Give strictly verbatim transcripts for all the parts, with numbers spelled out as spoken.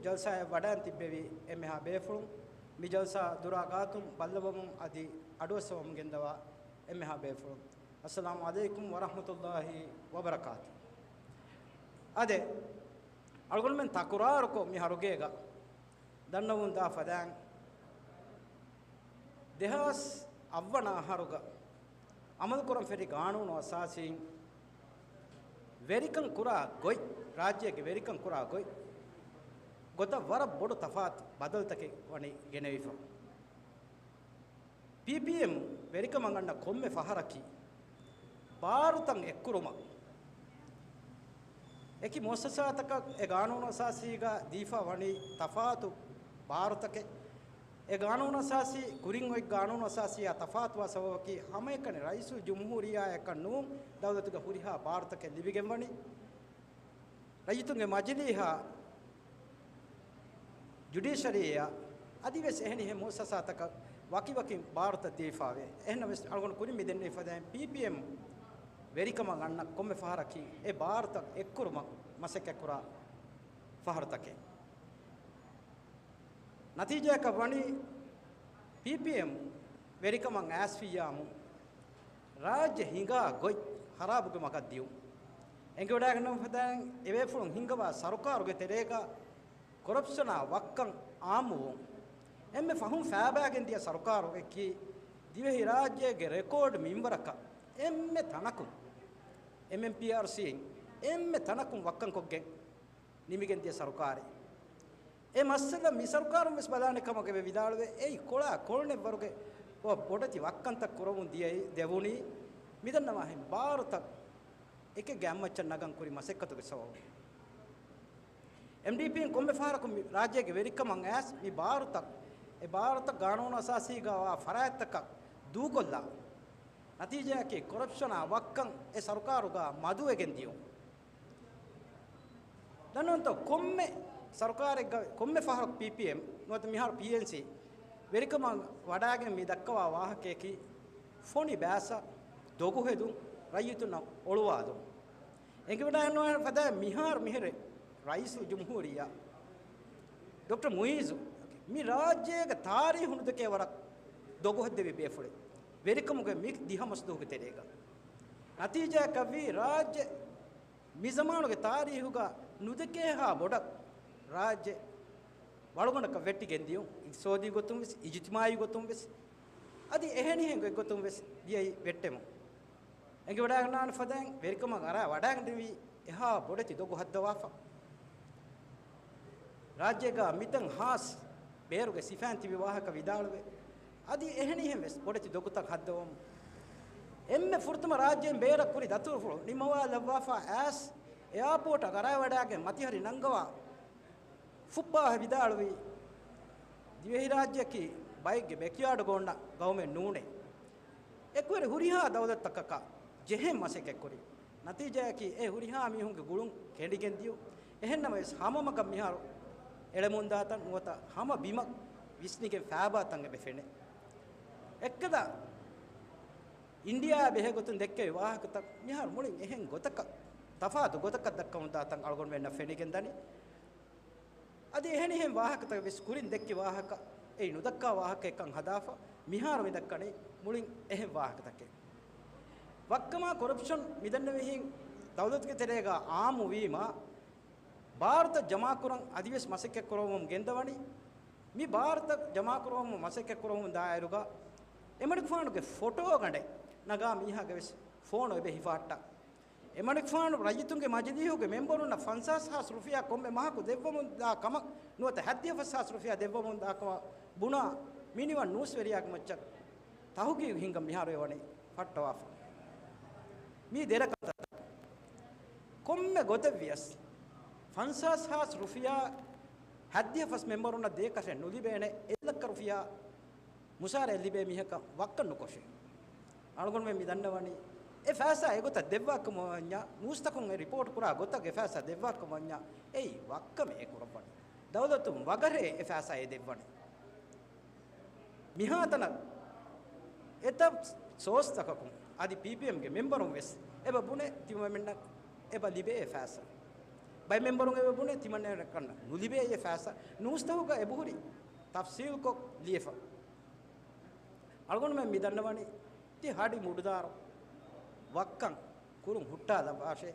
ޖަލްސާއަށް ވަޑައިން ތިއްބެވި އެންމެހާ ބޭފުޅުން، މި ޖަލްސާ ދުރާ ގާތުން ބައްލަވަމުން އަދި އަޑުއައްސަވަމުން ގެންދަވާ އެންމެހާ ބޭފުޅުން، އައްސަލާމު ޢަލައިކުމް ވަރަޙްމަތުﷲި ވަބަރަކާތު. އާދެ، އަޅުގަނޑުމެން ތަކުރާރުކޮށް މި ހަރުގޭގަ ދަންނަވަމުންދާ ފަދައިން، ދެހާސް އަށްވަނަ އަހަރުގަ އަމަލުކުރަން ފެށި ގާނޫނު އަސާސީން ވެރިކަން ކުރާ ގޮތް، ރާއްޖޭގެ ވެރިކަން ކުރާ ގޮތް ގޮތަށް ވަރަށް ބޮޑު ތަފާތު ބަދަލުތަކެއް ވަނީ ގެނެވިފަ. ޕީޕީއެމް ވެރިކަމަށް އަންނަ ކޮންމެ ފަހަރަކީ، ބާރުތައް އެއްކުރުމަށް އެކި މުއައްސަސާތަކަށް އެ ގާނޫނު އަސާސީގަ ދީފަ ވަނީ ތަފާތު ބާރުތަކެއް. އެ ގާނޫނު އަސާސީ ކުރިން އޮތް ގާނޫނު އަސާސީއާ ތަފާތުވާ ސަބަބަކީ، ހަމައެކަނި ރައީސުލްޖުމްހޫރިއްޔާއަކަށް ނޫން، ދައުލަތުގެ ހުރިހާ ބާރުތަކެއް ލިބިގެންވަނީ. ރައްޔިތުންގެ މަޖިލީހާ ޖުޑިޝަރީއަށް އަދިވެސް އެހެނިހެން މުއައްސަސާތަކަށް ވަކިވަކިން ބާރުތައް ދީފާވޭ. އެހެންނަމަވެސް، އަޅުގަނޑު ކުރިން މި ދެންނެވި ފަދައިން، ޕީޕީއެމް ވެރިކަމަށް އަންނަ ކޮންމެ ފަހަރަކީ، އެ ބާރުތައް އެއްކުރުމަށް މަސައްކަތްކުރާ ފަހަރުތަކެއް. ނަތީޖާއަކަށް ވަނީ، ޕީޕީއެމް ވެރިކަމަށް އައިސްފިއްޔާމު، ރާއްޖެ ހިނގާ ގޮތް ހަރާބުގެ މަގަށް ދިޔުން. އެނގިވަޑައިގަންނަވަން ފަދައިން، އެބޭފުޅުން ހިންގަވާ ސަރުކާރުގެ ތެރޭގަ ކޮރަޕްޝަނާ ވައްކަން އާއްމުވުން. އެންމެ ފަހުން ފައިބައިގެން ދިޔަ ސަރުކާރު އެކީ، ދިވެހިރާއްޖޭގެ ރެކޯޑް މިންވަރަކަށް އެންމެ ތަނަކުން، އެމްއެމްޕީއާރްސީ އިން އެންމެ ތަނަކުން ވައްކަންކޮށްގެން ނިމިގެން ދިޔަ ސަރުކާރެއް. އެ މައްސަލަ މި ސަރުކާރުން ވެސް ބަލާނެ ކަމަށް އެބަ ވިދާޅުވޭ. އެއީ ކޮޅާ ކޮޅުނެއްވަރުގެ ބޮޑެތި ވައްކަންތައް ކުރަމުން ދިޔައީ، ދެވުނީ މިދަންނަވާހެން ބާރުތައް އެކެއްގެ އަތްމައްޗަށް ނަގަން ކުރި މަސައްކަތުގެ ސަބަބުން. އެމްޑީޕީން ކޮންމެ ފަހަރަކު މި ރާއްޖޭގެ ވެރިކަމަށް އައިސް މި ބާރުތައް، އެ ބާރުތައް ގާނޫނު އަސާސީގަ ވާ ފަރާތްތަކަށް ދޫކޮށްލާ، ނަތީޖާއަކީ ކޮރަޕްޝަނާ ވައްކަން އެ ސަރުކާރުގަ މަދުވެގެން ދިޔުން. ދަންނަވަންތޯ، ކޮންމެ ސަރުކާރެއްގަ ކޮންމެ ފަހަރަކު ޕީޕީއެމް ނުވަތަ މިހާރު ޕީއެންސީ ވެރިކަމަށް ވަޑައިގެން މި ދައްކަވާ ވާހަކަޔަކީ ފޮނި ބައިސަ، ދޮގުހެދުން، ރައްޔިތުންނަށް އޮޅުވާލުން. އެނގިވަޑައިގަންނަވާނެ ފަދައިން މިހާރު މިހިރެ ރައީސުލްޖުމްހޫރިއްޔާ ޑޮކްޓަރ މުއިއްޒު މި ރާއްޖޭގެ ތާރީހު ނުދެކޭ ވަރަށް ދޮގުހެއްދެވި ބޭފުޅެއް. ވެރިކަމުގެ މި ދިހަ މަސްދުވަހުގެ ތެރޭގަ ނަތީޖާއަކަށްވީ ރާއްޖެ މި ޒަމާނުގެ ތާރީހުގަ ނުދެކޭހާ ބޮޑަށް ރާއްޖެ ވަޅުގަނޑަކަށް ވެއްޓިގެން ދިޔުން، އިގްތިސޯދީ ގޮތުން ވެސް، އިޖުތިމާއީ ގޮތުން ވެސް، އަދި އެހެނިހެން ގޮތްގޮތުން ވެސް ދިޔައީ ވެއްޓެމުން. އެނގިވަޑައިގަންނާނެ ފަދައިން ވެރިކަމަށް އަރާ ވަޑައިގެންނެވި އެހާ ބޮޑެތި ދޮގު ހައްދަވާފަ. ރާއްޖޭގަ މިތަން ހާސް ބޭރުގެ ސިފައިން ތިބި ވާހަކަ ވިދާޅުވެ، އަދި އެހެނިހެން ވެސް ބޮޑެތި ދޮގުތައް ހައްދަވަމުން އެންމެ ފުރަތަމަ ރާއްޖޭން ބޭރަށް ކުރި ދަތުރުފުޅު ނިންމަވާލައްވާފަ އައިސް، އެއާޕޯޓަށް އަރާވަޑައިގެން މަތިހަރި ނަންގަވާ ފުއްޕާހަ ވިދާޅުވީ، ދިވެހިރާއްޖެއަކީ ބައެއްގެ ބެކްޔާޑުގަ އޮންނަ ގައުމެއް ނޫނޭ. އެކުވެރި ހުރިހާ ދައުލަތްތަކަކާ ޖެހެން މަސައްކަތްކުރި. ނަތީޖާއަކީ އެ ހުރިހާ މީހުންގެ ގުޅުން ކެނޑިގެން ދިޔު. އެހެންނަމަވެސް ހަމަ މަގަށް މިހާރު އެޅެމުންދާތަން ނުވަތަ ހަމަ ބިމަށް ވިސްނިގެން ފައިބާ ތަން އެބަ ފެނޭ. އެއްކަދަ އިންޑިއާއާ ބެހޭ ގޮތުން ދެއްކެވި ވާހަކަތައް މިހާރު މުޅިން އެހެން ގޮތަކަށް، ތަފާތު ގޮތަކަށް ދައްކަމުންދާތަން އަޅުގަނޑުމެންނަށް ފެނިގެން ދަނީ. އަދި އެހެނިހެން ވާހަކަތަކެއް ވެސް ކުރިން ދެއްކި ވާހަކަ އެއީ ނުދައްކާ ވާހަކައެއްކަން ހަދާފަ، މިހާރު މި ދައްކަނީ މުޅިން އެހެން ވާހަކަތަކެއް. ވައްކަމާ ކޮރަޕްޝަން މިދަންނެވިހެން ދައުލަތުގެ ތެރޭގަ އާއްމުވީމާ، ބާރުތައް ޖަމާކުރަން އަދިވެސް މަސައްކަތް ކުރަމުން ގެންދަވަނީ. މި ބާރުތައް ޖަމާކުރަމުން މަސައްކަތް ކުރަމުން ދާއިރުގަ، އެމަނިކުފާނުގެ ފޮޓޯގަނޑެއް ނަގާ މީހާގެ ވެސް ފޯނު އެބަ ހިފަހައްޓާ. އެމަނިކުފާނު ރައްޔިތުންގެ މަޖިލީހުގެ މެމްބަރުންނަށް ފަންސާސް ހާސް ރުފިޔާ ކޮންމެ މަހަކު ދެއްވަމުން ދާ ކަމަށް ނުވަތަ ހަތްދިހަ ފަސް ހާސް ރުފިޔާ ދެއްވަމުން ދާ ކަމަށް ބުނާ މިނިވަން ނޫސްވެރިޔާގެ މައްޗަށް ތަހުގީގު ހިންގަން މިހާރު އެ ވަނީ ފައްޓަވާފަ. މީ ދެރަ ކަންތައް. ކޮންމެ ގޮތެއް ވިޔަސް ފަންސާސް ހާސް ރުފިޔާ ހަތްދިހަ ފަސް މެމްބަރުންނަށް ދޭކަށެއް ނުލިބޭނެ، އެއްލައްކަ ރުފިޔާ މުސާރައެއް ލިބޭ މީހަކަށް ވައްކަން ނުކޮށޭ. އަޅުގަނޑުމެން މި ދަންނަވަނީ، އެ ފައިސާ އެގޮތަށް ދެއްވާކަމަށް ވަންޏާ، ނޫސްތަކުން އެ ރިޕޯޓް ކުރާ ގޮތަށް އެ ފައިސާ ދެއްވާކަމަށް ވަންޏާ، އެއީ ވައްކަމެއް އެ ކުރައްވަނީ. ދައުލަތުން ވަގަށޭ އެ ފައިސާ އެ ދެއްވަނީ. މިހާތަނަށް އެތައް ސޯސްތަކަކުން އަދި ޕީޕީއެމްގެ މެމްބަރުން ވެސް އެބަ ބުނެ ތިމަމެންނަށް އެބަ ލިބޭ އެ ފައިސާ. ބައެއް މެމްބަރުން އެބަ ބުނޭ ތިމަންނަޔަށް ކަންނަ ނުލިބޭ އެ ފައިސާ. ނޫސްތަކުގަ އެބަހުރި ތަފްސީލްކޮށް ލިޔެފަ. އަޅުގަނޑުމެން މި ދަންނަވަނީ ތި ހަޑި މުޑުދާރު ވައްކަން ކުރުން ހުއްޓާލައްވާށޭ.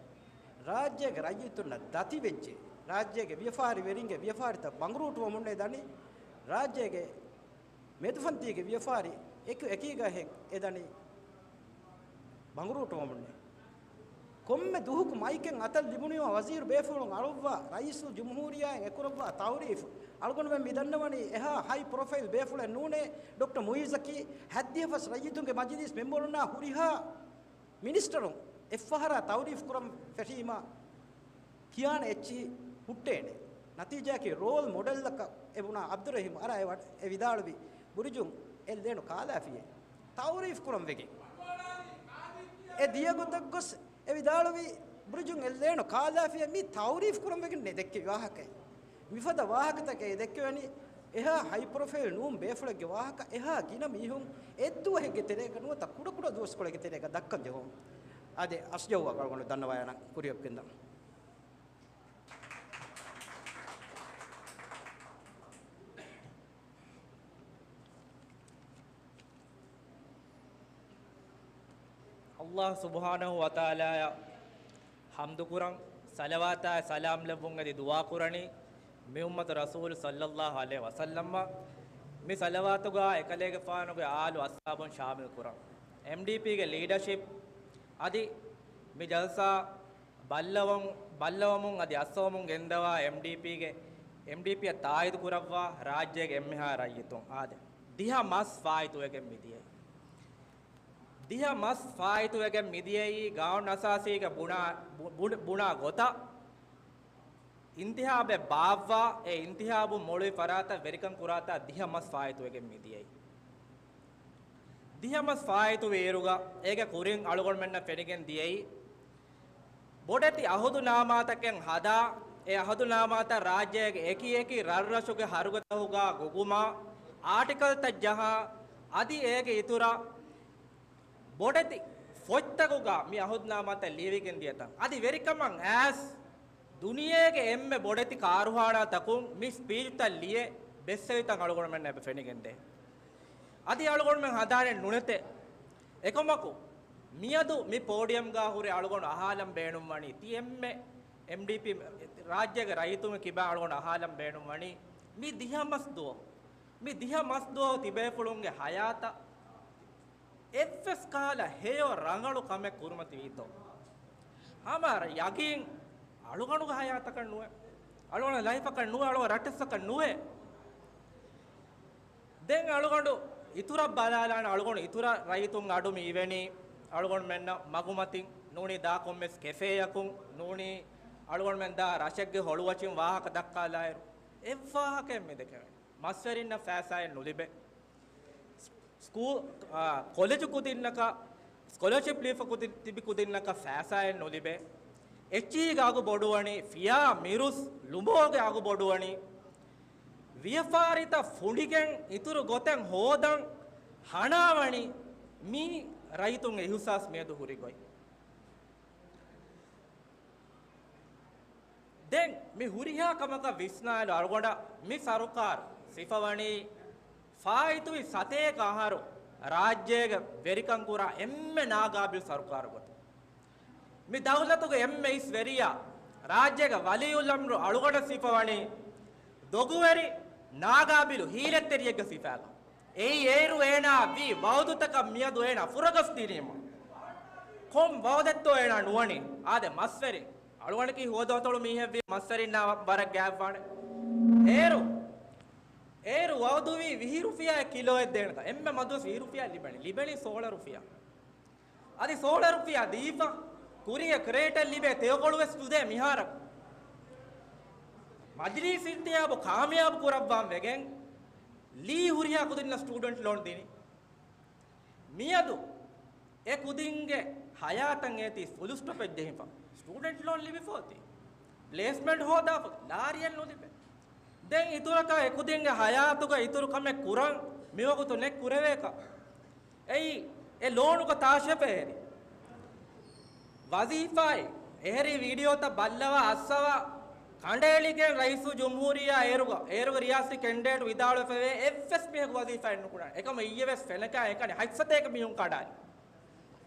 ރާއްޖޭގެ ރައްޔިތުންނަށް ދަތިވެއްޖެ. ރާއްޖޭގެ ވިޔަފާރިވެރިންގެ ވިޔަފާރިތައް ބަނގުރޫޓުވަމުންނޭ ދަނީ. ރާއްޖޭގެ މެދުފަންތީގެ ވިޔަފާރި އެކު އެކީގަ ހެން އެދަނީ ބަނގުރޫޓުވަމުންނޭ. ކޮންމެ ދުހަކު މައިކެއް އަތަށް ލިބުނީމަ ވަޒީރު ބޭފުޅުން އަޅުއްވާ، ރައީސުލް ޖުމްހޫރިއްޔާއިން އެކުރައްވާ ތައުރީފް. އަޅުގަނޑުމެން މި ދަންނަވަނީ އެހާ ހައި ޕްރޮފައިލް ބޭފުޅެއް ނޫނޭ. ޑޮކްޓަރ މުއިއްޒަކީ ހަތްދިހަ ފަސް ރައްޔިތުންގެ މަޖިލީސް މެމްބަރުންނާ ހުރިހާ މިނިސްޓަރުން އެއްފަހަރާ ތައުރީފް ކުރަން ފެށީމަ ކިޔާނެ އެއްޗިހި ހުއްޓޭނެ. ނަތީޖާއަކީ ރޯލް މޮޑެލްއަކަށް އެބުނާ އަބްދުއްރަހީމް އަރާ އެ ވިދާޅުވި ބުރިޖުން އެއްލޭނު ކާލާފިޔޭ ތައުރީފް ކުރަން ވެގެން. އެ ދިޔަ ގޮތަށް ގޮސް އެ ވިދާޅުވި ބުރިޖުން އެއްލޭނު ކާލާފިޔޭ މި ތައުރީފް ކުރަން ވެގެން ނެ ދެއްކެވި ވާހަކައެއް. މިފަދަ ވާހަކަތަކެއް ދެއްކެވެނީ އެހާ ހައި ޕްރޮފައިލް ނޫން ބޭފުޅެއްގެ ވާހަކަ އެހާ ގިނަ މީހުން އެއްދުވަހެއްގެ ތެރޭގަ ނުވަތަ ކުޑަކުޑަ ދުވަސްކޮޅެއްގެ ތެރޭގަ ދައްކަން ޖެހުން. އާދެ، އަސްޖައްވާ އަޅުގަނޑު ދަންނަވާލަން ކުރިއަށް ގެންދަން. އައްލާހު ސުބްޙާނަހު ވަތަޢާލާއަށް ޙަމްދުކުރަން، ޞަލަވާތާއި ސަލާމް ލެއްވުން އެދި ދުޢާ ކުރަނީ މި އުއްމަތު ރަސޫލު ޞައްލައްލާހު ޢަލައިހި ވަސައްލަމަށް. މި ޞަލަވާތުގަ އެކަލޭގެފާނުގެ އާލު އަޞްޙާބުން ޝާމިލް ކުރަން. އެމްޑީޕީގެ ލީޑަޝިޕް އަދި މި ޖަލްސާ ބައްލަވަމު-، ބައްލަވަމުން އަދި އައްސަވަމުން ގެންދަވާ އެމްޑީޕީގެ، އެމްޑީޕީއަށް ތާއީދު ކުރައްވާ ރާއްޖޭގެ އެންމެހާ ރައްޔިތުން އާދެ، ދިހަ މަސް ފާއިތުވެގެން މިދިޔައީ. ދިހަ މަސް ފާއިތުވެގެން މިދިޔައީ ގާނޫނު އަސާސީގެ ބުނާ، ބު-، ބު-، ބުނާ ގޮތަށް އިންތިހާބެއް ބާއްވާ، އެ އިންތިހާބު މޮޅުވި ފަރާތަށް ވެރިކަން ކުރާތާ ދިހަ މަސް ފާއިތުވެގެން މިދިޔައީ. ދިހަ މަސް ފާއިތުވި އިރުގަ އޭގެ ކުރިން އަޅުގަނޑުމެންނަށް ފެނިގެން ދިޔައީ، ބޮޑެތި އަހުދުނާމާތަކެއް ހަދާ، އެ އަހުދުނާމާތައް ރާއްޖޭގެ އެކި އެކި ރަށްރަށުގެ ހަރުގަދަހުގަ ގުގުމާ، އާޓިކަލްތައް ޖަހާ، އަދި އޭގެ އިތުރަށް ބޮޑެތި ފޮތްތަކުގަ މި އަހުދުނާމާތައް ލިޔެވިގެން ދިޔަތަން. އަދި ވެރިކަމަށް އައިސް ދުނިޔޭގެ އެންމެ ބޮޑެތި ކާރުޚާނާތަކުން މި ސްޕީޗްތައް ލިޔެ ބެއްސެވިތަން އަޅުގަނޑުމެންނަށް އެބަ ފެނިގެންދޭ. އަދި އަޅުގަނޑުމެން ހަނދާނެއް ނުނެތޭ. އެކަމަކު، މިއަދު މި ޕޯޑިއަމްގަ ހުރެ އަޅުގަނޑު އަހާލަން ބޭނުންވަނީ، ތި އެންމެ އެމްޑީޕީ ރާއްޖޭގެ ރައްޔިތުންގެ ކިބައިން އަޅުގަނޑު އަހާލަން ބޭނުންވަނީ، މި ދިހަ މަސް ދުވަހު، މި ދިހަ މަސް ދުވަހު ތިބޭފުޅުންގެ ހަޔާތަށް އެއްވެސް ކަހަލަ ހެޔޮ ރަނގަޅު ކަމެއް ކުރުމަށް ތިވީތޯ؟ ހަމަ ޔަގީން އަޅުގަނޑުގެ ހަޔާތަކަށް ނުވޭ. އަޅުގަނޑު ލައިފަކަށް ނުވޭ، އަޅުގަނޑު ރައްޓެއްސަކަށް ނުވޭ. ދެން އަޅުގަނޑު އިތުރަށް ބަލާލާނެ، އަޅުގަނޑު އިތުރަށް ރައްޔިތުން އަޑު މި އިވެނީ، އަޅުގަނޑުމެންނަށް މަގުމަތިން ނޫނީ ދާ ކޮންމެސް ކެފޭއަކުން ނޫނީ އަޅުގަނޑުމެން ދާ ރަށެއްގެ ހޮޅުވަށިން ވާހަކަ ދައްކާލާއިރު، އެއްވާހަކައެއް މި ދެކެވެނީ. މަސްވެރިންނަށް ފައިސާއެއް ނުލިބޭ. ސްކޫލް، އާ، ކޮލެޖު ކުދިންނަކަށް، ސްކޮލަރޝިޕް ލިބިފަ ކުދި-، ތިބި ކުދިންނަކަށް ފައިސާއެއް ނުލިބޭ. އެއްޗިހީގެ އަގު ބޮޑުވަނީ، ފިޔާ މިރުސް ލުމޯގެ އަގު ބޮޑުވަނީ. ވިޔަފާރިތައް ފުނޑިގެން އިތުރު ގޮތެއް ހޯދަން ހަނާވަނީ މީ ރައްޔިތުންގެ އިހުސާސް މިއަދު ހުރި ގޮތް. ދެން މި ހުރިހާ ކަމަކަށް ވިސްނާލު އަޅުގަނޑަށް މި ސަރުކާރު ސިފަވަނީ ފާއިތުވި ސަތޭކަ އަހަރު ރާއްޖޭގެ ވެރިކަން ކުރާ އެންމެ ނާގާބިލް ސަރުކާރު ގޮތަށް. މި ދައުލަތުގެ އެންމެ އިސް ވެރިޔާ ރާއްޖޭގެ ވަލިއުލްއަމްރު އަޅުގަނޑަށް ސިފަވަނީ ދޮގުވެރި ނާގާބިލު ހީލަތްތެރިއެއްގެ ސިފައިގަ. އެއީ އޭރު އޭނާ ވީ ވައުދުތަކަށް މިއަދު އޭނާ ފުރަގަސްދިނީމަ. ކޮން ވައުދެއްތޯ އޭނާ ނުވަނީ؟ އާދެ، މަސްވެރިން. އަޅުގަނޑަކީ ހުވަދު ހަތޮޅު މީހެއްވީ މަސްވެރިންނާ ވަރަށް ގާތްވާނެ. އޭރު، އޭރު ވައުދުވީ ވިހި ރުފިޔާއެއް ކިލޯއެއް ދޭނެކަން. އެންމެ މަދުވެސް ވިހި ރުފިޔާ ލިބެނީ. ލިބެނީ ސޯޅަ ރުފިޔާ. އަދި ސޯޅަ ރުފިޔާ ދީފަ، ކުރީގެ ކްރޭޓެއް ލިބޭ ތެޔޮކޮޅުވެސް ނުދޭ މިހާރަކު. މަޖިލީސް އިންތިހާބު ކާމިޔާބު ކުރައްވާން ވެގެން، ލީ ހުރިހާ ކުދިންނަށް ސްޓޫޑެންޓް ލޯން ދިނީ. މިއަދު އެ ކުދިންގެ ހަޔާތަށް އޭތި ފުލު ސްޓޮޕެއް ޖެހިފަ. ސްޓޫޑެންޓް ލޯން ލިބިފަ އޮތީ. ޕްލޭސްމަންޓް ހޯދާފަ. ލާރިއެއް ނުލިބޭ. ދެން އިތުރަކަށް އެ ކުދިންގެ ހަޔާތުގަ އިތުރު ކަމެއް ކުރަން މިވަގުތު ނެތް ކުރެވޭކަށް. އެއީ، އެ ލޯނުގަ ތާށޭފަ އެހެރީ. ވަޒީފާއެއް އެހެރީ ވީޑިއޯތައް ބައްލަވާ އައްސަވާ ކަނޑައެޅިގެން ރައީސުލްޖުމްހޫރިއްޔާ އޭރުގަ، އޭރުގެ ރިޔާސީ ކެންޑިޑޭޓް ވިދާޅުވެފައިވޭ އެއްވެސް މީހަކު ވަޒީފާއެއް ނުކުރާނެ. އެކަމަކު އިއްޔެވެސް ފެނަކާ އެކަނި ހަތްސަތޭކަ މީހުން ކަނޑާލި.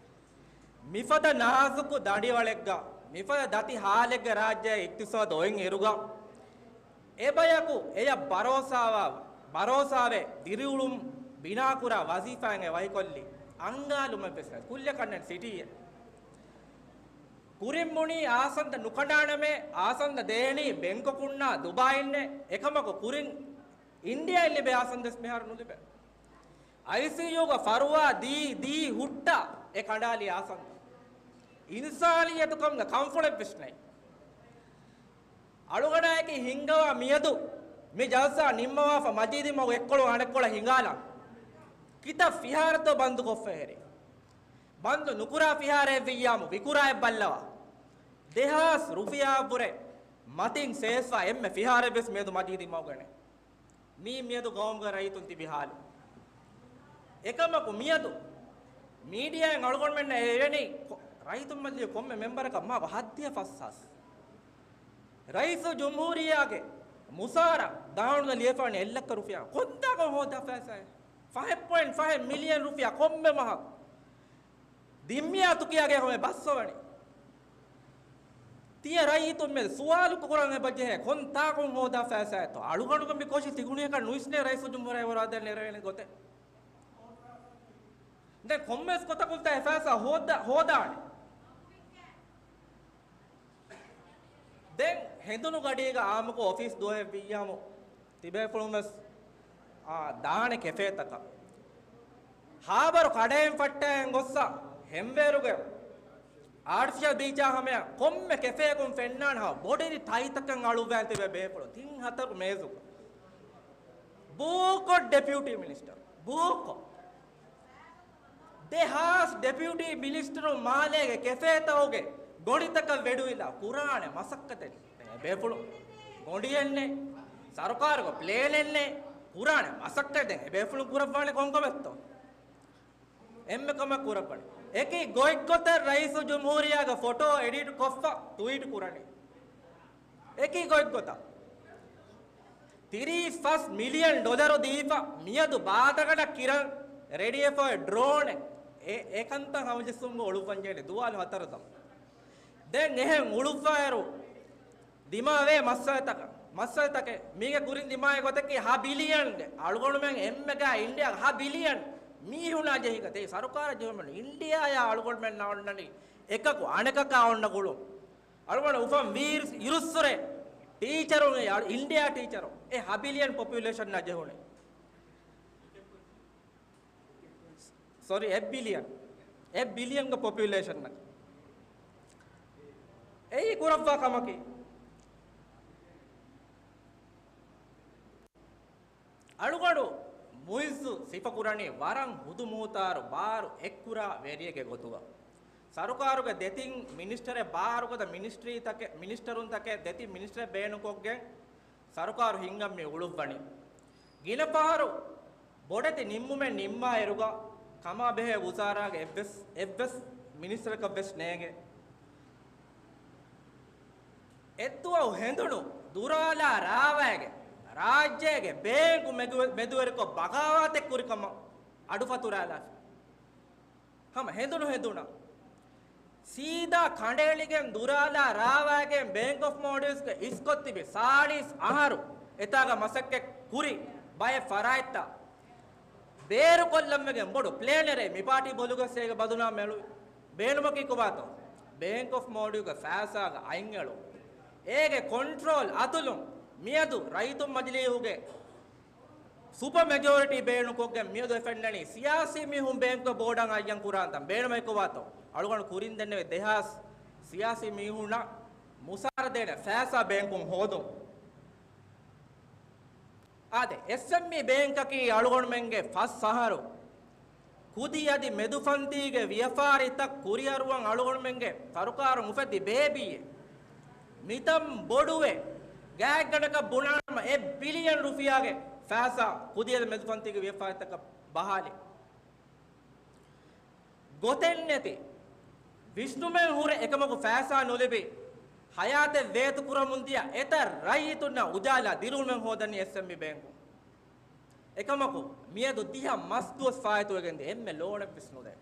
މިފަދަ ނާޒުކު ދަނޑިވަޅެއްގަ، މިފަދަ ދަތި ހާލެއްގަ ރާއްޖޭ އިޤްތިޞާދު އޮތް އިރުގަ، އެބަޔަކު އެޔަށް ބަރޯސާވާ، ބަރޯސާވެ ދިރިއުޅުން ބިނާކުރާ ވަޒީފާއެއް އެ ވަކިކޮށްލީ އަންގާލުމެއްވެސް ނެތް. ކުއްލިއަކަށް ނެތް ސިޓީއެއް. ކުރިން ބުނީ އާސަންދަ ނުކަނޑާނަމޭ، އާސަންދަ ދޭނީ ބެންކޮކުންނާ ދުބާއިންނޭ. އެކަމަކު ކުރިން އިންޑިއާއިން ލިބޭ އާސަންދަވެސް މިހާރު ނުލިބޭ. އައިސީޔޫގަ ފަރުވާ ދީ ދީ ހުއްޓާ އެ ކަނޑާލި އާސަންދަ. އިންސާނިއްޔަތުކަމުގެ ކަންފުޅެއްވެސް ނެތް. އަޅުގަނޑާއެކީ ހިންގަވާ މިއަދު މި ޖަލްސާ ނިންމަވާފަ މަޖީދީ މަގު އެއްކޮޅު އަނެއްކޮޅަށް ހިނގާލާ. ކިތައް ފިހާރަތޯ ބަންދުކޮށްފަ ހެރި. ބަންދު ނުކުރާ ފިހާރައެއް ވިއްޔާމު ވިކުރާ އެއްބައްލަވާ. ދެހާސް ރުފިޔާއަށްވުރެ މަތިން ސޭފްވާ އެންމެ ފިހާރައެއްވެސް މިއަދު މަޖީދީ މަގުގަ ނެތް. މީ މިއަދު ގައުމުގެ ރައްޔިތުން ތިބި ހާލު. އެކަމަކު މިއަދު މީޑިއާއިން އަޅުގަނޑުމެންނަށް އެވެނީ ކޮ-، ރައްޔިތުން މަޖިލީހުގެ ކޮންމެ މެމްބަރަކަށް މާ ހައްދިހަ ފަސްހާސް. ރައީސުލްޖުމްހޫރިއްޔާގެ މުސާރަ ދާނުގަ ލިޔެފާނެ އެއްލައްކަ ރުފިޔާ. ކޮންތާކުން ހޯދާ ފައިސާއެއް؟ ފަހެއް ޕޮއިންޓް ފަހެއް މިލިއަން ރުފިޔާ ކޮންމެ މަހަކު. ދިންމިޔާ ތުކިޔާގެ ހަމަ ބައްސަވަނީ. ތިޔަ ރައްޔިތުން މެދު ސުވާލު ކުރަން އެބަޖެހޭ ކޮން ތާކުން ހޯދާ ފައިސާއެއްތޯ؟ އަޅުގަނޑުގެ މި ކޯށި ތިގުނިއަކަށް ނުވިސްނޭ ރައީސުލްޖުމްހޫރިއްޔާ ވަރާދަން ނެރެވޭނެ ގޮތެއް. ދެން ކޮންމެސް ގޮތަކުން ތާ އެ ފައިސާ ހޯދާ-، ހޯދާނެ. ދެން ހެނދުނު ގަޑީގަ އާއްމުކޮށް އޮފީސް ދުވަހެއް ވިއްޔާމު ތިބޭފުޅުން ވެސް، އާ، ދާނެ ކެފޭތަކަށް. ހާބަރު ކަޑައިން ފައްޓައިން ގޮއްސަ ހެންވޭރުގެ އާޓިފިޝަލް ބީޗާ ހަމަޔަށް ކޮންމެ ކެފޭއަކުން ފެންނާނެ ހާ ބޮޑެތި ތައްތަކަށް އަޅުއްވާން ތިބޭ ބޭފުޅުން ތިން ހަތަރު މޭޒުގަ. ބޫކޮށް ޑެޕިއުޓީ މިނިސްޓަރު. ބޫކޮށް. ދެހާސް ޑެޕިއުޓީ މިނިސްޓަރު މާލޭގެ ކެފޭތަކުގެ ގޮނޑިތަކަށް ވެޑުވިލާ ކުރާނެ މަސައްކަތެއް ނެތް. ބޭފުޅު ގޮނޑިއެއް ނެތް، ސަރުކާރުގެ ޕްލޭނެއް ނެތް، ކުރާނެ މަސައްކަތެއް ނެތް. ބޭފުޅު ކުރައްވާނެ ކޮންކަމެއްތޯ؟ އެންމެ ކަމަށް ކުރައްވަނީ. އެކި ގޮތްގޮތަށް ރައީސުލްޖުމްހޫރިއްޔާގެ ފޮޓޯ އެޑިޓް ކޮށްފަ ޓުވީޓް ކުރަނީ. އެކި ގޮތްގޮތަށް. ތިރީސް ފަސް މިލިއަން ޑޮލަރު ދީފަ މިއަދު ބާދަގަނޑަށް ކިރަން ރެޑިވެފައި ޑްރޯނެއް. އެ، އެކަންތައް ހަމަޖެއްސުމުގަ އުޅުއްވަންޖެހޭނެ ދުވާލު ހަތަރު ދަމު. ދެން އެހެން އުޅުއްވާއިރު ދިމާވޭ މައްސަލަތަކަށް، މައްސަލަތަކެއް މީގެ ކުރިން ދިމާވޭ ގޮތަކީ ހަ ބިލިއަންގެ އަޅުގަނޑުމެން އެންމެގާ އިންޑިއާ ހަ ބިލިއަން މީހުނާ ޖެހިގަތެ ސަރުކާރަށް ޖެހުމެއް ނު އިންޑިއާޔާ އަޅުގަނޑުމެންނާ އޮންނަނީ އެކަކު އަނެކަކާ އޮންނަ ގުޅުން. އަޅުގަނޑު އުފަން ވީ އިރުއްސުރެ ޓީޗަރުން އެ އަޅު-، އިންޑިއާ ޓީޗަރު އެ ހަ ބިލިއަން ޕޮޕިއުލޭޝަންނާ ޖެހުނެ. ސޮރީ، އެއް ބިލިއަން. އެއް ބިލިއަންގެ ޕޮޕިއުލޭޝަންނަކަށް. އެއީ ކުރައްވާ ކަމަކީ. އަޅުގަނޑު މުއިއްޒު ސިފަކުރަނީ ވަރަށް ހުދުމޫތާރު ބާރު އެއްކުރާ ވެރިއެއްގެ ގޮތުގަ. ސަރުކާރުގެ ދެތިން މިނިސްޓަރެއް ބާރުގަދަ މިނިސްޓްރީތަކެއް، މިނިސްޓަރުންތަކެއް ދެތިން މިނިސްޓަރެއް ބޭނުންކޮށްގެން ސަރުކާރު ހިންގަން މި އުޅުއްވަނީ. ގިނަ ފަހަރު ބޮޑެތި ނިންމުމެއް ނިންމާ އިރުގަ ކަމާ ބެހޭ ވުޒާރާގެ އެއްވެސް، އެއްވެސް މިނިސްޓަރަކަށް ވެސް ނޭނގެ. އެއްދުވަހު ހެނދުނު ދުރާލާ ރާވައިގެ ރާއްޖޭގެ ބޭންކު މެދު-، މެދުވެރިކޮށް ބަޣާވާތެއް ކުރިކަމަށް އަޑު ފަތުރާލާފި. ހަމަ ހެނދުނު ހެނދުނަށް ސީދާ ކަނޑައެޅިގެން ދުރާލާ ރާވައިގެން ބޭންކް އޮފް މޯލްޑިވްސްގެ އިސްކޮށް ތިބި ސާޅީސް އަހަރު އެތާގަ މަސައްކަތް ކުރި ބައެއް ފަރާތްތައް ބޭރުކޮށްލަންވެގެން ބޮޑު ޕްލޭނެއް މި ޕާޓީ ބޮލުގަ ސޭގެ ބަދުނާ މެޅު ބޭނުމަކީ ކޮބާތޯ؟ ބޭންކް އޮފް މޯލްޑިވްގެ ފައިސާގެ އަތްއެޅުން، އޭގެ ކޮންޓްރޯލް އަތުލުން މިއަދު ރައްޔިތުން މަޖިލީހުގެ ސުޕަ މެޖޯރިޓީ ބޭނުންކޮށްގެން މިއަދު އެ ފެންނަނީ ސިޔާސީ މީހުން ބޭންކުގެ ބޯޑަށް އައްޔަން ކުރާންތަން ބޭނުމައި ކޮބާތޯ؟ އަޅުގަނޑު ކުރިން ދެންނެވި ދެހާސް ސިޔާސީ މީހުންނަށް މުސާރަ ދޭނެ ފައިސާ ބޭންކުން ހޯދުން. އާދެ، އެސްއެމްއީ ބޭންކަކީ އަޅުގަނޑުމެންގެ ފަސް އަހަރު ކުދި އަދި މެދުފަންތީގެ ވިޔަފާރިތައް ކުރިއަރުވަން އަޅުގަނޑުމެންގެ ސަރުކާރުން އުފެއްދި ބޭބީއެއް. މިތަން ބޮޑުވެ، ގާތްގަނޑަކަށް ބުނާނަމަ އެއް ބިލިއަން ރުފިޔާގެ ފައިސާ ކުދި އަދި މެދުފަންތީގެ ވިޔަފާރިތަކަށް ބަހާލި. ގޮތެއް ނެތި، ވިސްނުމެއް ހުރެ އެކަމަކު ފައިސާ ނުލިބި، ހަޔާތެއް ވޭތުކުރަމުން ދިޔަ އެތައް ރައްޔިތުންނަށް އުޖާލާ ދިރިއުޅުމެއް ހޯދަނީ އެސްއެމްއީ ބޭންކުން. އެކަމަކު، މިއަދު ދިހަ މަސް ދުވަސް ފާއިތުވެގެން ދިޔަ އެންމެ ލޯނެއްވެސް ނުދޭ.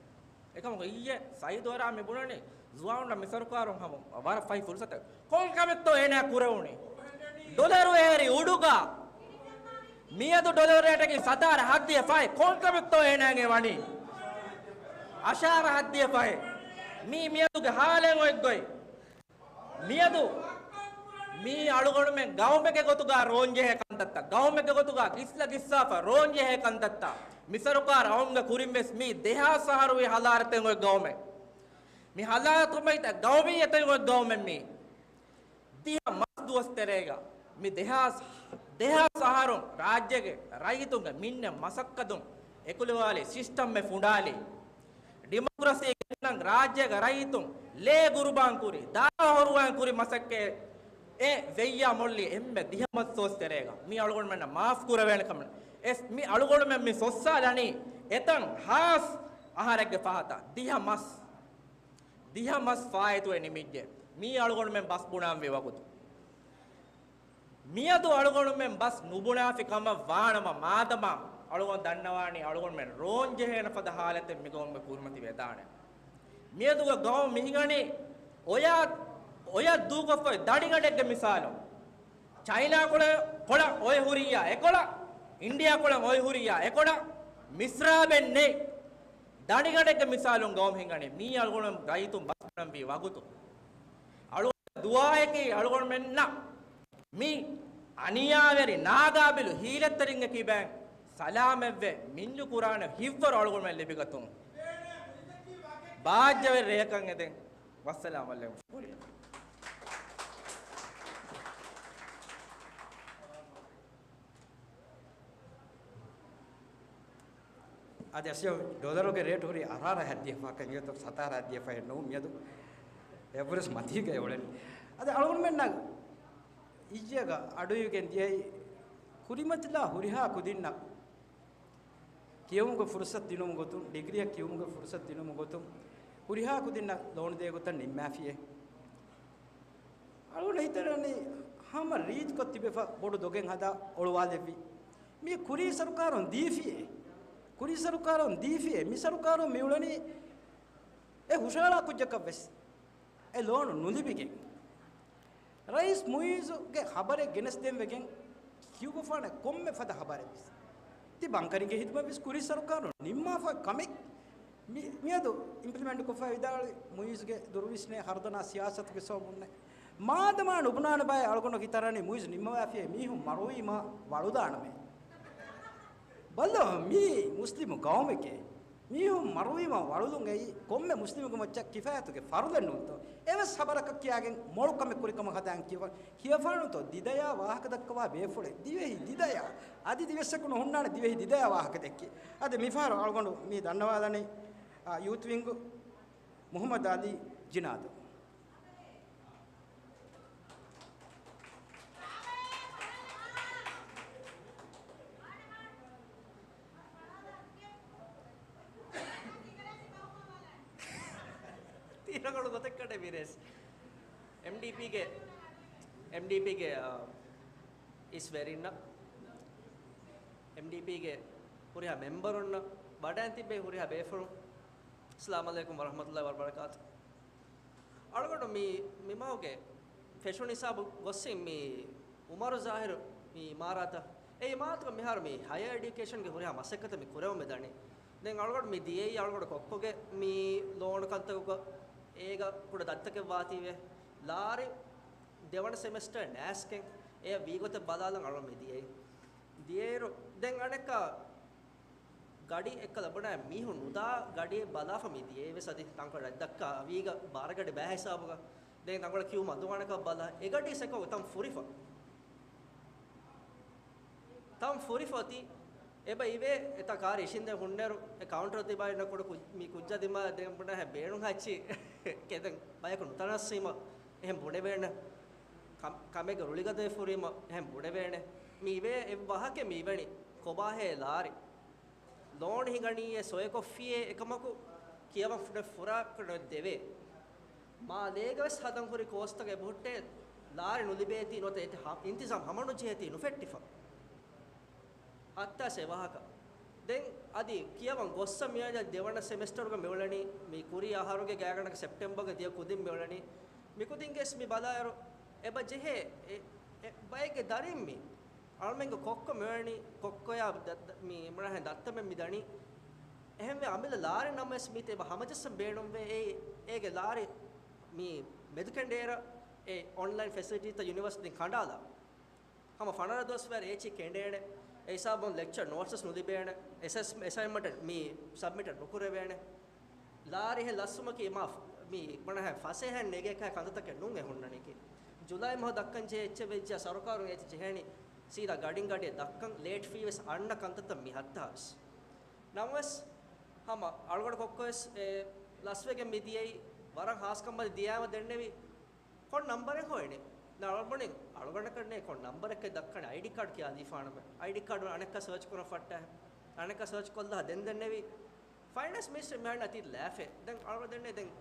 އެކަމަކު އިއްޔެ ސައީދު އަރާ މި ބުނަނީ، ޒުވާނުންނަށް މި ސަރުކާރުން ހަމަ ވަރަށް ފަހި ފުރުސަތެއް. ކޮން ކަމެއްތޯ އޭނާ ކުރެވުނީ؟ ޑޮލަރު އެހެރި އުޑުގަ. މިއަދު ޑޮލަރު ރޭޓަކީ ސަތާރަ ހައްދިޔަ ފަހެއް. ކޮން ކަމެއްތޯ އޭނާގެ ވަނީ؟ އަށާރަ ހައްދިޔަ ފަހެއް. މީ މިއަދުގެ ހާލެއް އޮތްގޮތް. މިއަދު މީ އަޅުގަނޑުމެން ގައުމެއްގެ ގޮތުގަ ރޯންޖެހޭ ކަންތައްތައް، ގައުމެއްގެ ގޮތުގަ ގިސްލަ ގިސްސާފަ ރޯންޖެހޭ ކަންތައްތައް، މި ސަރުކާރު އައުމުގެ ކުރިން ވެސް މީ ދެހާސް އަހަރުވީ ހަޟާރަތެއް އޮތް ގައުމެއް. މި ހަޟާރަތު ބައިތައް ގައުމިއްޔަތެއް އޮތް ގައުމެއް މީ. ދިހަ މަސް ދުވަސް ތެރޭގަ މި ދެހާސް، ދެހާސް އަހަރުން ރާއްޖޭގެ ރައްޔިތުންގެ މިންނެ މަސައްކަތުން އެކުލެވާލި ސިސްޓަމެއް ފުނޑާލި. ޑިމޮކްރަސީ ގެންނަން ރާއްޖޭގެ ރައްޔިތުން ލޭ ގުރުބާން ކުރި، ދާ ހޮރުވާން ކުރި މަސައްކަތް އެ ވެއްޔާ މޮޅި އެންމެ ދިހަ މަސް ދުވަސް ތެރޭގަ މި އަޅުގަނޑުމެންނަށް މާފް ކުރެވޭނެ ކަމެއް. އެސް މި އަޅުގަނޑުމެން މި ސޮއްސާލަނީ އެތަން ހާސް އަހަރެއްގެ ފަހަތަށް. ދިހަ މަސް، ދިހަ މަސް ފާއިތުވެ ނިމިއްޖެ. މީ އަޅުގަނޑުމެން ބަސް ބުނާންވީ ވަގުތު. މިއަދު އަޅުގަނޑުމެން ބަސް ނުބުނާފި ކަމަށް ވާނަމަ، މާދަމާ އަޅުގަނޑު ދަންނަވާނީ އަޅުގަނޑުމެން ރޯން ޖެހޭނެ ފަދަ ހާލަތެއް މިގައުމުގަ ކުރިމަތިވެދާނެ. މިއަދުގެ ގައުމު މިހިނގަނީ އޮޔާ، އޮޔަށް ދޫކޮށްފައި ދަނޑިގަނޑެއްގެ މިސާލު. ޗައިނާ ކޮޅަށް، ކޮޅަށް އޮތް ހުރިއްޔާ އެކޮޅަށް، އިންޑިއާ ކޮޅަށް އޮތް ހުރިއްޔާ އެކޮޅަށް، މިސްރާބެއް ނެތް. ދަނޑިގަނޑެއްގެ މިސާލުން ގައުމު ހިނގަނީ. މީ އަޅުގަނޑު ރައްޔިތުން ބަސް ބުނަންވީ ވަގުތު. އަޅުގަނޑު ދުޢާއަކީ އަޅުގަނޑުމެންނަށް މި އަނިޔާވެރި ނާގާބިލު ހީލަތްތެރިންގެ ކިބައިން ސަލާމަތްވެ މިންޖު ކުރާނެ ހިތްވަރު އަޅުގަނޑުމެން ލިބިގަތުން. ބާއްޖަވެރި ރެޔަކަށް އެދެން. ވައްސަލާމް ޢަލައިކުމް. އަދި އަސްލު ޑޮލަރުގެ ރޭޓް ހުރީ އަށާރަ ހައްދިޔަ ފަހަކަށް އިނގޭތޯ، ސަތާރަ ހައްދިޔަ ފަހެއް ނޫން މިއަދު. އެއްވުރެސް މަތީގައި އުޅެނީ. އަދި އަޅުގަނޑުމެންނަށް އިއްޔެގަ އަޑުއިވިގެން ދިޔައީ ކުރިމަތިލާ ހުރިހާ ކުދިންނަށް ކިޔެވުމުގެ ފުރުސަތު ދިނުމުގެ ގޮތުން، ޑިގްރީއަށް ކިޔެވުމުގެ ފުރުސަތު ދިނުމުގެ ގޮތުން، ހުރިހާ ކުދިންނަށް ލޯނު ދޭ ގޮތަށް ނިންމާފިއޭ. އަޅުގަނޑަށް ހިތަށް އަރަނީ ހަމަ ރީތިކޮށް ތިބެފަ ބޮޑު ދޮގެއް ހަދާ އޮޅުވާލެއްވި. މީ ކުރީ ސަރުކާރުން ދީފިއޭ. ކުރީ ސަރުކާރުން ދީފިއޭ. މި ސަރުކާރުން މިއުޅެނީ އެ ހުށަހަޅާ ކުއްޖަކަށް ވެސް އެ ލޯނު ނުލިބިގެން. ރައީސް މުއިއްޒުގެ ޚަބަރެއް ގެނެސްދޭން ވެގެން ކިޔުއްވަފާނެ ކޮންމެ ފަދަ ޚަބަރެއް ވެސް. ތި ބަންކަރިންގެ ހިދުމަތް ވެސް ކުރީ ސަރުކާރުން ނިންމާފަ ކަމެއް. މި-، މިއަދު އިމްޕްލިމެންޓް ކޮށްފަ ވިދާޅުވި މުއިއްޒުގެ ދުރުވިސްނޭ ހަރުދަނާ ސިޔާސަތުގެ ސަބަބުންނޭ. މާދަމާ ނުބުނާނެ ބައެއް އަޅުގަނޑު ހިތަށް އަރަނީ މުއިއްޒު ނިންމަވާފިއޭ މީހުން މަރުވީމާ ވަޅުދާނަމޭ. ބައްލަވާ މީ މުސްލިމު ގައުމެކޭ. މީހުން މަރުވީމާ ވަޅުލުން އެއީ ކޮންމެ މުސްލިމެއްގެ މައްޗަށް ކިފާޔަތުގެ ފަރުޟެއް ނޫންތޯ؟ އެވެސް ޚަބަރަކަށް ކިޔާގެން މޮޅު ކަމެއް ކުރި ކަމަށް ހަދާން ކިޔަވާ. ކިޔަފާނުތޯ ދިދަޔާ ވާހަކަ ދައްކަވާ ބޭފުޅެއް. ދިވެހި ދިދަޔާ. އަދި ދިވެއްސަކު ނުހުންނާނެ ދިވެހި ދިދަޔާ ވާހަކަ ދެއްކި. އަދި މިފަހަރު އަޅުގަނޑު މި ދަންނަވާލަނީ، އާ، ޔޫތު ވިންގު މުޙައްމަދު އަލީ ޖިނާދު. ތީރަކޮޅު ގޮތެއްކަނޑޭ މިރޭސް. އެމްޑީޕީގެ، އެމްޑީޕީގެ، އާ، އިސް ވެރިންނަށް، އެމްޑީޕީގެ ހުރިހާ މެމްބަރުންނަށް، ވަޑައިން ތިއްބެވި ހުރިހާ ބޭފުޅުން، އައްސަލާމު ޢަލައިކުމް ވަރަޙްމަތުﷲ ވަބަރަކާތު. އަޅުގަނޑު މި، މިމަހުގެ ފެށުން ހިސާބު ގޮސްސިން މި އުމަރު ޒާހިރު މި އިމާރާތަށް، އެ އިމާރާތުގަ މިހާރު މި ހަޔަރ އެޑިއުކޭޝަންގެ ހުރިހާ މަސައްކަތެއް މި ކުރެވެމެ ދަނީ. ދެން އަޅުގަނޑު މި ދިޔައީ އަޅުގަނޑު ކޮއްކޮގެ މި ލޯނު ކަންތަކުގަ އޭގަ ކުޑަ ދަތިތަކެއް ވާތީވެ. ލާރި ދެވަނަ ސެމެސްޓަރ ނާސްކެން އެ ވީގޮތެއް ބަލާލަން އަޅުގަނޑު މި ދިޔައީ. ދިޔައިރު ދެން އަނެއްކާ ގަޑި އެއްކަލަ ބުނާ މީހުން ނުދާ ގަޑިއެއް ބަލާފަ މި ދިޔައީ ވެސް އަދި ތަންކޮޅެއް ދައްކާ ވީގަ ބާރަ ގަޑި ބައި ހިސާބުގަ. ދެން ތަންކޮޅެއް ކިޔޫ މަދުވާނެކަން ބަލާ އެ ގަޑި ސެކޮ ތަން ފުރިފަ. ތަން ފުރިފަ އޮތީ އެބަ އިވޭ އެތާ ކާރި އިށިނދެ ހުންނެރު އެ ކައުންޓަރ ތިބާ އިންނަ ކުޑަ ކު-، މި ކުއްޖާ ދިމާ ދެން ބުނާ ހެ ބޭނުން ހައްޗި ކެދެން ބަޔަކު ނުތަނަސްސީމަ އެހެން ބުނެވޭނެ. ކަ-، ކަމެއްގެ ރުޅިގަދަވެ ފުރީމަ އެހެން ބުނެވޭނެ. މި އިވޭ އެ ވާހަކަ މި އިވެނީ ކޮބާހޭ ލާރި. ލޯން ހިނގަނީއޭ ސޮއެކޮށްފިއޭ އެކަމަކު ކިޔަވަން ފުނެ ފުރާ ކުރަން ދެވޭ. މާލޭގަވެސް ހަދަން ހުރި ކޯސްތަކެއް އެބަހުއްޓޭ، ލާރި ނުލިބޭތީ ނުވަތަ އެތި ހަ-، އިންތިޒާމް ހަމަނުޖެހޭތީ ނުފެއްޓިފަ. ހައްތާސް އެ ވާހަކަ. ދެން އަދި ކިޔަވަން ގޮއްސަ މިއަދު ދެވަނަ ސެމެސްޓަރުގަ މިއުޅެނީ، މި ކުރީ އަހަރުގެ ގާތްގަނޑަކަށް ސެޕްޓެމްބަރގެ ދިޔަ ކުދިން މިއުޅެނީ. މިކުދިންގެސް މި ބަލާއިރު، އެބަ ޖެހޭ އެ، އެ ބައެއްގެ ދަރިން މި އަޅުމެންގެ ކޮއްކޮ މިއުޅެނީ، ކޮއްކޮޔާ ދަ-، ދަ-، މި މުނާހެން ދައްތަމެން މި ދަނީ. އެހެންވެ އަމިއްލަ ލާރި ނަމަވެސް މީތި އެބަ ހަމަޖައްސަން ބޭނުންވޭ. އެ، އޭގެ ލާރި މި މެދުކެނޑޭރަށް އެ އޮންލައިން ފެސިލިޓީތައް ޔުނިވަރސިޓީން ކަނޑާލާ. ހަމަ ފަނަރަ ދުވަސް ވަރަށް އޭޗި ކެނޑޭނެ. އެ ހިސާބުން ލެކްޗަރ ނޯޓްސް ނުލިބޭނެ. އެސަސް-، އެސައިންމަންޓެއް މި ސަބްމިޓެއް ނުކުރެވޭނެ. ލާރިހެން ލައްސުމަކީ މާ ފް-، މި ބުނާހެން ފަސޭހައިން ނެގޭ ކަހަލަ ކަންތައްތަކެއް ނޫން އެ ހުންނަނީކީ. ޖުލައި މަހު ދައްކަން ޖެހޭ އެއްޗެއް ވެއްޖާ ސަރުކާރުން އޭތި ޖެހޭނީ ސީދާ ގަޑިން ގަޑިއަށް ދައްކަން. ލޭޓް ފީ ވެސް އަންނަ ކަންތައްތައް މި ހައްތާވެސް. ނަމަވެސް ހަމަ އަޅުގަނޑު ކޮއްކޮވެސް އެ ލަސްވެގެން މި ދިޔައީ ވަރަށް ހާސްކަން މަދި ދިޔައިމަ ދެންނެވި ކޮން ނަންބަރެއް ހޮވެނީ؟ ނަ އަޅުގަނޑު، އަޅުގަނޑަކަށް ނޭ ކޮން ނަންބަރެއް ދައްކަނީ އައިޑީ ކާޑް ކިޔާދީފާނަމޭ. އައިޑީ ކާޑު އަނެއްކާ ސަރޗް ކުރަން ފައްޓާ. އަނެއްކާ ސަރޗް ކޮށްލާ ދެން ދެންނެވި. ފައިނޭންސް މިނިސްޓަރ މިހާރު އަތީ ލާފޭ. ދެން އަޅުގަނޑު ދެންނެ ދެން،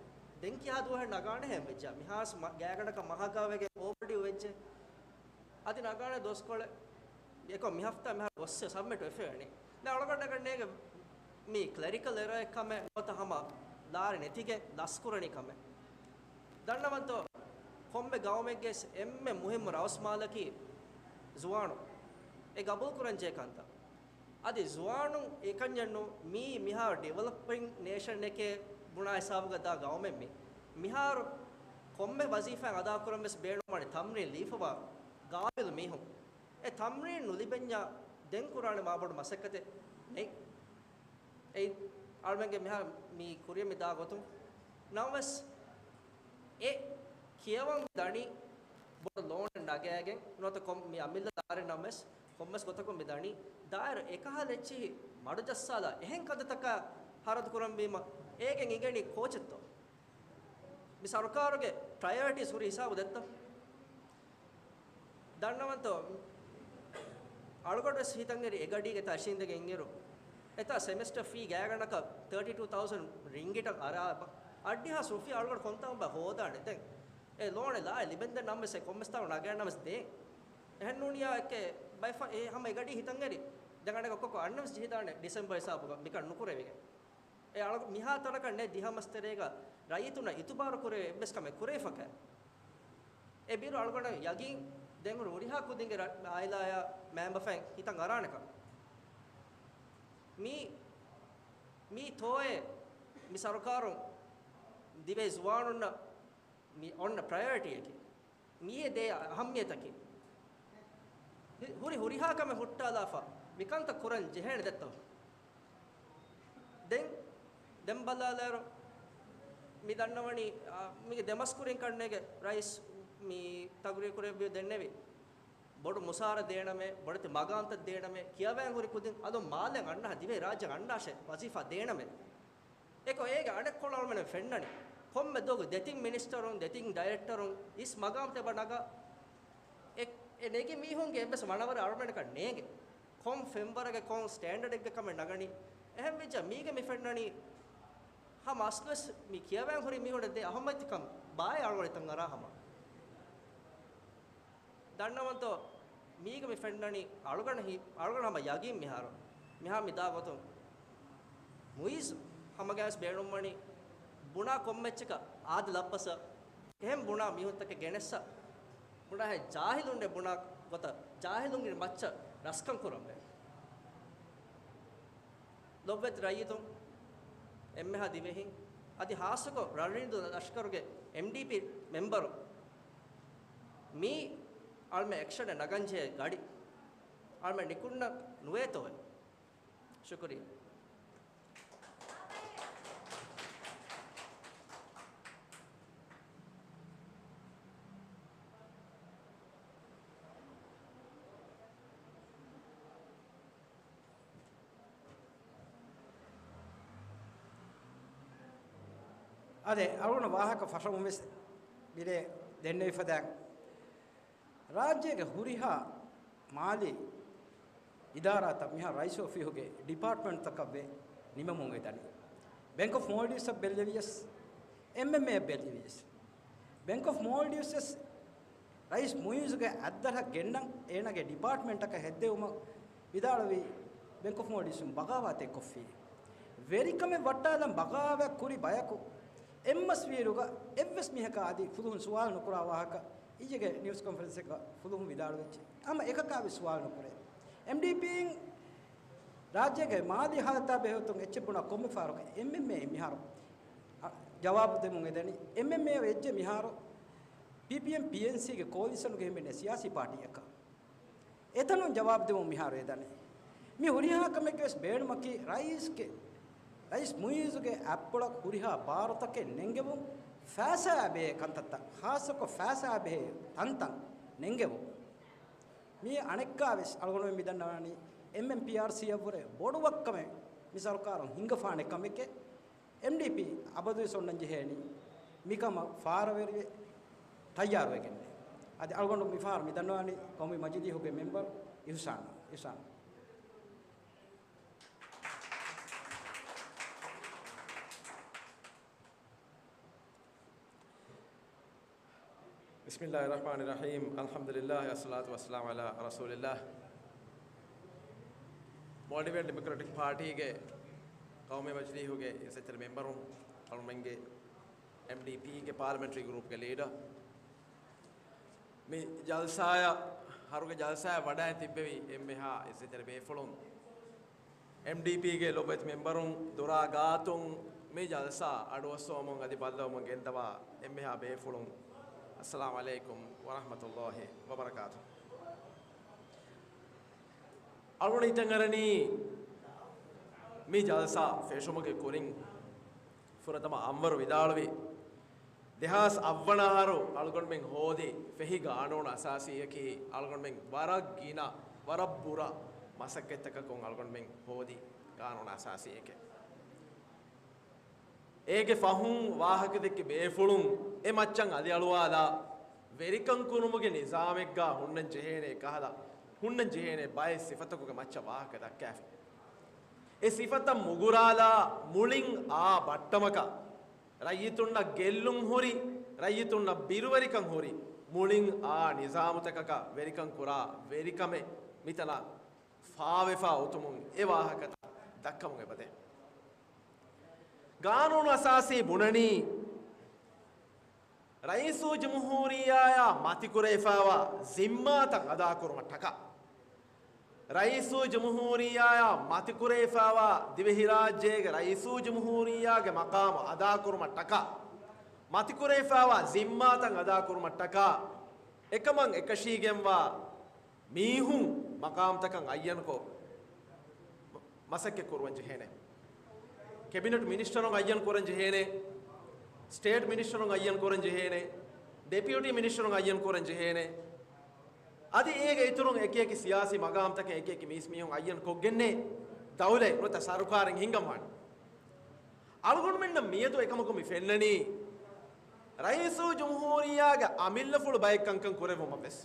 ދެން ކިހާ ދުވަހެއް ނަގާނެ ހެން ވެއްޖާ. މިހާސް މަ-، ގާތްގަނޑަކަށް މަހަކާ ވެގެން އޯވަރޑިއު ވެއްޖެ. އަދި ނަގާނެ ދުވަސްކޮޅެއް. އެކޮށް މި ހަފްތާ މިހާރު ގޮއްސަ ސަބްމިޓް ވެފަ ވަނީ. ދެން އަޅުގަނޑަކަށް ނޭނގެ މީ ކްލެރިކަލް އެރާއެއް ކަމެއް ނުވަތަ ހަމަ ލާރި ނެތިގެން ލަސްކުރަނީ ކަމެއް. ދަންނަވަންތޯ، ކޮންމެ ގައުމެއްގެ އެންމެ މުހިއްމު ރަސްމާލަކީ ޒުވާނުން އެ ގަބޫލުކުރަން ޖެހޭ ކަންތައް. އަދި ޒުވާނުން އެކަންޏެއްނު، މީ މިހާރު ޑިވެލޮޕިން ނޭޝަން އެކޭ ބުނާ ހިސާބުގަ ދާ ގައުމެއް މީ. މިހާރު ކޮންމެ ވަޒީފާއެއް އަދާކުރަން ވެސް ބޭނުންވަނީ ތަމްރީން ލިބިފަވާ ގާބިލު މީހުން. އެ ތަމްރީން ނުލިބެންޏާ ދެން ކުރާނެ މާބޮޑު މަސައްކަތެއް ނެތް. އެއީ އަޅުމެންގެ މިހާ މި ކުރިޔަށް މި ދާ ގޮތުން. ނަމަވެސް އެ ކިޔަވަން ދަނީ ބޮޑު ލޯނެއް ނަގައިގެން ނުވަތަ ކޮން މި އަމިއްލަ ދާރި ނަމަވެސް ކޮންމެސް ގޮތަކުން މި ދަނީ ދާއިރު އެކަހަލަ އެއްޗިހި މަޑު ޖައްސާލާ އެހެން ކަންތައްތަކާ ހަރަދު ކުރަންވީމަ އޭގެން އިނގެނީ ކޯޗެއްތޯ؟ މި ސަރުކާރުގެ ޕްރަޔޮރިޓީސް ހުރި ހިސާބު ދެއްތޯ؟ ދަންނަވަންތޯ، އަޅުގަނޑު ވެސް ހިތަށް އެރި އެގަޑީގެ ތަށިންދެގެން އިރު، އެތާ ސެމެސްޓަރ ފީ ގާތްގަނޑަކަށް ތާޓީ ޓޫ ތައުސަންޑް ރިންގިޓަށް އަރާ އައްޑިހާސް ރުފިޔާ އަޅުގަނޑު ކޮންތާކު ބަ ހޯދާނެ. ދެން އެ ލޯނެ ލާއެއް ލިބެންދެން ނަމަވެސް އެ ކޮންމެސް ތާކު ނަގައި ނަމަވެސް ދޭ. އެހެން ނޫނިޔާ އެކޭ ބައެއް ފަ-، އެ ހަމަ އެގަޑީ ހިތަށް އެރި. ދެން އަނެއް ކޮއްކޮ އަންނަވެސް ޖެހިދާނެ ޑިސެމްބަރ ހިސާބުގަ މިކަން ނުކުރެވިގެން. އެ އަޅު-، މިހާ ތަނަކަށް ނެތް ދިހަ މަސް ތެރޭގަ ރައްޔިތުންނަށް އިތުބާރު ކުރެވޭ އެއްވެސް ކަމެއް ކުރެވިފަކަ. އެ ބިރު އަޅުގަނޑަށް ޔަގީން ދެން ހުރި ހުރިހާ ކުދިންގެ ރަ-، އާއިލާއާ މައިންބަފައިން ހިތަށް އަރާނެކަން. މީ، މީ ތޯއޭ މި ސަރުކާރުން ދިވެހި ޒުވާނުންނަށް މި އޮންނަ ޕްރަޔޮރިޓީއަކީ. މިއީ ދޭ އަހައްމިޔަތަކީ. ހި-، ހުރި ހުރިހާ ކަމެއް ހުއްޓާލާފަ މިކަންތައް ކުރަން ޖެހޭނެ ދެއްތޯ؟ ދެން، ދެން ބަލާލާއިރު މި ދަންނަވަނީ، އާ، މީގެ ދެމަސް ކުރިން ކަންނޭގެ ރައީސް މި ތަގުރީރު ކުރެއްވި ދެންނެވި ބޮޑު މުސާރަ ދޭނަމޭ، ބޮޑެތި މަގާމްތައް ދޭނަމޭ، ކިޔަވައިން ހުރި ކުދިން އަލުން މާލެ އަންނާ ދިވެހި ރާއްޖެ އަންނާށޭ ވަޒީފާ ދޭނަމޭ. އެކޮ އޭގެ އަނެއްކޮޅަށް އަޅުމެން ފެންނަނީ. ކޮންމެ ދުވަހަކު ދެތިން މިނިސްޓަރުން، ދެތިން ޑައިރެކްޓަރުން އިސް މަގާމްތައް އެބަ ނަގާ، އެ، އެ ނެގި މީހުންގެ އެއްވެސް ވަނަވަރެއް އަޅުމެންނަކަށް ނޭނގެ. ކޮން ފެންވަރެއްގެ ކޮން ސްޓޭންޑަޑެއްގެ ކަމެއް ނަގަނީ. އެހެން ވެއްޖެ މީގެ މި ފެންނަނީ ހަމަ އަސްލުވެސް މި ކިޔަވައިން ހުރި މީހުންނަށް ދޭ އަހައްމިއްތިކަން ބާއޭ އަޅުގަނޑު ހިތަށް އަރާ ހަމަ. ދަންނަވަންތޯ، މީގަ މި ފެންނަނީ އަޅުގަނޑު ހި-، އަޅުގަނޑު ހަމަ ޔަގީން މިހާރު. މިހާ މި ދާ ގޮތުން މުއިޒް ހަމަގައިސް ބޭނުންވަނީ ބުނާ ކޮންމެއްޗަކަށް އާދި ލައްބަސަ އެހެން ބުނާ މީހުންތަކެއް ގެނެއްސަ ބުނާހެ ޖާހިލުންނެ ބުނާ ގޮތަށް ޖާހިލުންގެ މައްޗަށް ރަސްކަން ކުރަންވޭ. ލޮބްވެތި ރައްޔިތުން، އެންމެހާ ދިވެހިން، އަދި ހާއްސަކޮށް ރަށްރިންދޫ ލަޝްކަރުގެ އެމްޑީޕީ މެމްބަރު މީ އަޅުމެ އެކްޝަނެއް ނަގަންޖެހޭ ގަޑި އަޅުމެ ނިކުންނަ ނުވޭތޯއެ؟ ޝުކުރިއްޔާ. އާދެ، އަޅުގަނޑު ވާހަކަ ފަށަމުން ވެސް މިރޭ ދެންނެވި ފަދައިން، ރާއްޖޭގެ ހުރިހާ މާލީ އިދާރާތައް މިހާ ރައީސް އޮފީހުގެ ޑިޕާޓްމަންޓްތަކަށް ވެ ނިމެމުން އެދަނީ. ބެންކް އޮފް މޯލްޑިވްސްއަށް ބެއްލެވިޔަސް، އެމްއެމްއޭ ބެއްލެވިޔަސް، ބެންކް އޮފް މޯލްޑިވްސް ވެސް ރައީސް މުއިއްޒުގެ އަތްދަށަށް ގެންނަން އޭނާގެ ޑިޕާޓްމަންޓަކަށް ހެއްދެވުމަށް ވިދާޅުވީ، ބެންކް އޮފް މޯލްޑިވްސް ބަޣާވާތެއް ކޮށްފި. ވެރިކަމެއް ވައްޓާލަން ބަޣާވާތް ކުރި ބަޔަކު އެއްމަސްވީއިރުގަ އެއްވެސް މީހަކާ އަދި ފުލުހުން ސުވާލު ނުކުރާ ވާހަކަ އިއްޔެގެ ނިއުސް ކޮންފަރެންސެއްގަ ފުލުހުން ވިދާޅުވެއްޖެ. ހަމަ އެކަކާ ވެސް ސުވާލު ނުކުރޭ. އެމްޑީޕީން ރާއްޖޭގެ މާލީ ހާލަތާ ބެހޭގޮތުން އެއްޗެއް ބުނާ ކޮންމެ ފަހަރަކު އެމްއެމްއޭ މިހާރު، އަ، ޖަވާބު ދެމުން އެދަނީ. އެމްއެމްއޭ އެއްޗެއް މިހާރު ޕީޕީއެމް ޕީއެންސީގެ ކޯލިޝަނުގެ ހިމެނޭ ސިޔާސީ ޕާޓީއަކަށް. އެތަނުން ޖަވާބު ދެމުން މިހާރު އެދަނީ. މި ހުރިހާ ކަމެއްގެ ވެސް ބޭނުމަކީ ރައީސްގެ، ރައީސް މުއިއްޒުގެ އަތްޕުޅަށް ހުރިހާ ބާރުތަކެއް ނެންގެވުން، ފައިސާއާ ބެހޭ ކަންތައްތައް، ޚާއްޞަކޮށް ފައިސާއާ ބެހޭ ތަންތަން ނެންގެވުން. މިއީ އަނެއްކާވެސް އަޅުގަނޑުމެން މި ދަންނަވާނީ އެމްއެމްޕީއާރްސީއަށްވުރެ ބޮޑު ވައްކަމެއް މި ސަރުކާރުން ހިންގަފާނެ ކަމެކޭ. އެމްޑީޕީ އަބަދުވެސް އޮންނަން ޖެހޭނީ މިކަމަށް ފާރަވެރިވެ ތައްޔާރުވެގެންނޭ. އަދި އަޅުގަނޑު މިފަހަރު މި ދަންނަވާނީ ޤައުމީ މަޖިލީހުގެ މެމްބަރު އިޙުސާން، އިޙުސާން. بسم الله الرحمن الرحيم. الحمد لله، الصلاة والسلام على رسول الله. މޯލްޑިވިއަން ޑިމޮކްރެޓިކް ޕާޓީގެ ޤައުމީ މަޖިލީހުގެ އިއްޒަތްތެރި މެމްބަރުން، އަޅުމެންގެ އެމްޑީޕީގެ ޕާލަމެންޓްރީ ގްރޫޕްގެ ލީޑަރ، މި ޖަލްސާއަށް، ހަރުގެ ޖަލްސާއަށް ވަޑައި ތިއްބެވި އެންމެހާ އިއްޒަތްތެރި ބޭފުޅުން، އެމްޑީޕީގެ ލޮބުވެތި މެމްބަރުން، ދުރާ ގާތުން މި ޖަލްސާ އަޑުއައްސަވަމުން އަދި ބައްލަވަމުން ގެންދަވާ އެންމެހާ ބޭފުޅުން، އައްސަލާމު ޢަލައިކުމް ވަރަޙްމަތުﷲ ވަބަރަކާތުހު. އަޅުގަނޑު ހިތަށް އަރަނީ މި ޖަލްސާ ފެށުމުގެ ކުރިން ފުރަތަމަ އަންވަރު ވިދާޅުވި، ދެހާސް އަށްވަނަ އަހަރު އަޅުގަނޑުމެން ހޯދި ފެހި ގާނޫނު އަސާސީއަކީ އަޅުގަނޑުމެން ވަރަށް ގިނަ، ވަރަށް ބުރަ މަސައްކަތްތަކަކުން އަޅުގަނޑުމެން ހޯދި ގާނޫނު އަސާސީއެކޭ. އޭގެ ފަހުން ވާހަކަ ދެއްކި ބޭފުޅުން އެ މައްޗަށް އަލިއަޅުވާލާ، ވެރިކަން ކުރުމުގެ ނިޒާމެއްގާ ހުންނަން ޖެހޭނެ ކަހަލަ، ހުންނަން ޖެހޭނެ ބައެއް ސިފަތަކުގެ މައްޗަށް ވާހަކަ ދައްކާފި. އެ ސިފަތައް މުގުރާލާ މުޅިން އާ ބައްޓަމަކަށް، ރައްޔިތުންނަށް ގެއްލުން ހުރި، ރައްޔިތުންނަށް ބިރުވެރިކަން ހުރި، މުޅިން އާ ނިޒާމުތަކަކަށް ވެރިކަން ކުރާ ވެރިކަމެއް މިތަނަށް ފާވެފާ އޮތުމުން އެ ވާހަކަތައް ދައްކަމުން އެބަދޭ. ގާނޫނު އަސާސީ ބުނަނީ، ރައީސުލްޖުމްހޫރިއްޔާއާ މަތިކުރެވިފައިވާ ޒިންމާތައް އަދާކުރުމަށްޓަކާ، ރައީސުލްޖުމްހޫރިއްޔާއާ މަތިކުރެވިފައިވާ ދިވެހިރާއްޖޭގެ ރައީސުލްޖުމްހޫރިއްޔާގެ މަޤާމު އަދާކުރުމަށްޓަކާ، މަތިކުރެވިފައިވާ ޒިންމާތައް އަދާކުރުމަށްޓަކާ، އެކަމަށް އެކަށީގެންވާ މީހުން މަޤާމްތަކަށް އައްޔަންކޮށް، މަ-، މަސައްކަތް ކުރުވަން ޖެހޭނެ. ކެބިނެޓް މިނިސްޓަރުން އައްޔަން ކުރަން ޖެހޭނެ. ސްޓޭޓް މިނިސްޓަރުން އައްޔަން ކުރަން ޖެހޭނެ. ޑެޕިއުޓީ މިނިސްޓަރުން އައްޔަން ކުރަން ޖެހޭނެ. އަދި އޭގެ އިތުރުން އެކި އެކި ސިޔާސީ މަގާމްތަކަށް އެކި އެކި މީސްމީހުން އައްޔަން ކޮށްގެންނޭ ދައުލަތް ނުވަތަ ސަރުކާރެއް ހިންގަންވާނެ. އަޅުގަނޑުމެންނަށް މިއަދު އެކަމަކު މި ފެންނަނީ، ރައީސުލްޖުމްހޫރިއްޔާގެ އަމިއްލަފުޅު ބައެއް ކަންކަން ކުރެއްވުމަށްވެސް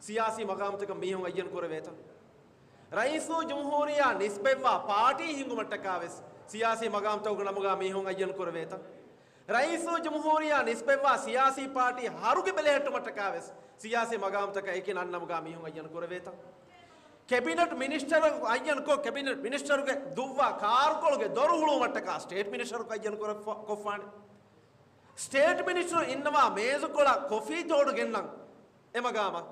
ސިޔާސީ މަގާމްތަކަށް މީހުން އައްޔަން ކުރެވޭތަ؟ ރައީސުލްޖުމްހޫރިއްޔާ ނިސްބަތްވާ ޕާޓީ ހިންގުމަށްޓަކާވެސް ސިޔާސީ މަގާމްތަކުގެ ނަމުގާ މީހުން އައްޔަން ކުރެވޭތަ؟ ރައީސުލްޖުމްހޫރިއްޔާ ނިސްބަތްވާ ސިޔާސީ ޕާޓީ ހަރުގެ ބެލެހެއްޓުމަށްޓަކާވެސް ސިޔާސީ މަގާމްތަކަށް އެކި ނަންނަމުގާ މީހުން އައްޔަން ކުރެވޭތަ؟ ކެބިނެޓް މިނިސްޓަރަކު އައްޔަން ކޮށް، ކެބިނެޓް މިނިސްޓަރުގެ ދުއްވާ ކާރުކޮޅުގެ ދޮރު ހުޅުވުމަށްޓަކާ ސްޓޭޓް މިނިސްޓަރަކު އައްޔަން ކުރެފަ-، ކޮށްފާނެ. ސްޓޭޓް މިނިސްޓަރު އިންނަވާ މޭޒުކޮޅަށް ކޮފީ ތޯޑު ގެންނަން އެމަގާމަށް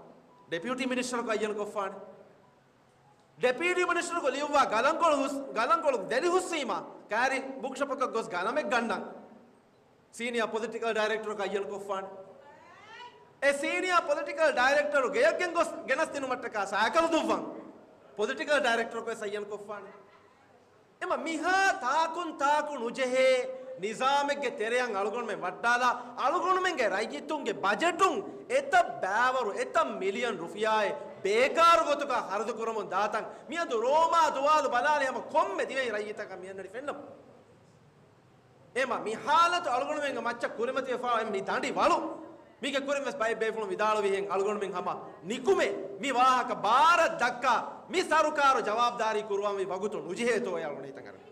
ޑެޕިއުޓީ މިނިސްޓަރަކު އައްޔަން ކޮށްފާނެ. ޑެޕިއުޓީ މިނިސްޓަރަކު ލިޔުއްވާ ގަލަންކޮޅު ހުސް-، ގަލަންކޮޅު ދެލިހުއްސީމާ ކާރި ބުކްޝޮޕަކަށް ގޮސް ގަލަމެއް ގަންނަން ސީނިއާ ޕޮލިޓިކަލް ޑައިރެކްޓަރަކު އައްޔަން ކޮށްފާނެ. އެ ސީނިއާ ޕޮލިޓިކަލް ޑައިރެކްޓަރު ގެޔަށްގެން ގޮސް ގެނަސްދިނުމަށްޓަކާ ސައިކަލު ދުއްވަން ޕޮލިޓިކަލް ޑައިރެކްޓަރަކު ވެސް އައްޔަން ކޮށްފާނެ. އެމަ މިހާ ތާކުން ތާކު ނުޖެހޭ ނިޒާމެއްގެ ތެރެއަށް އަޅުގަނޑުމެން ވައްޓާލާ، އަޅުގަނޑުމެންގެ ރައްޔިތުންގެ ބަޖެޓުން އެތައް ބައިވަރު، އެތައް މިލިއަން ރުފިޔާއެއް ބޭކާރު ގޮތުގަ ހަރަދު ކުރަމުން ދާތަން މިއަދު ރޯމާ ދުވާލު ބަލާލި ހަމަ ކޮންމެ ދިވެހި ރައްޔިތަކަށް މިއަންނަނީ ފެންނަމުން. އެމަ މި ހާލަތު އަޅުގަނޑުމެންގެ މައްޗަށް ކުރިމަތިވެފާ މި ދަނޑި ވަޅު. މީގެ ކުރިން ވެސް ބައެއް ބޭފުޅުން ވިދާޅުވިހެން އަޅުގަނޑުމެން ހަމަ ނިކުމެ މި ވާހަކަ ބާރަށް ދައްކާ މި ސަރުކާރު ޖަވާބުދާރީ ކުރުވާންވީ ވަގުތު ނުޖެހޭތޯ އޭ އަޅުގަނޑު ހިތަށް އަރަނީ.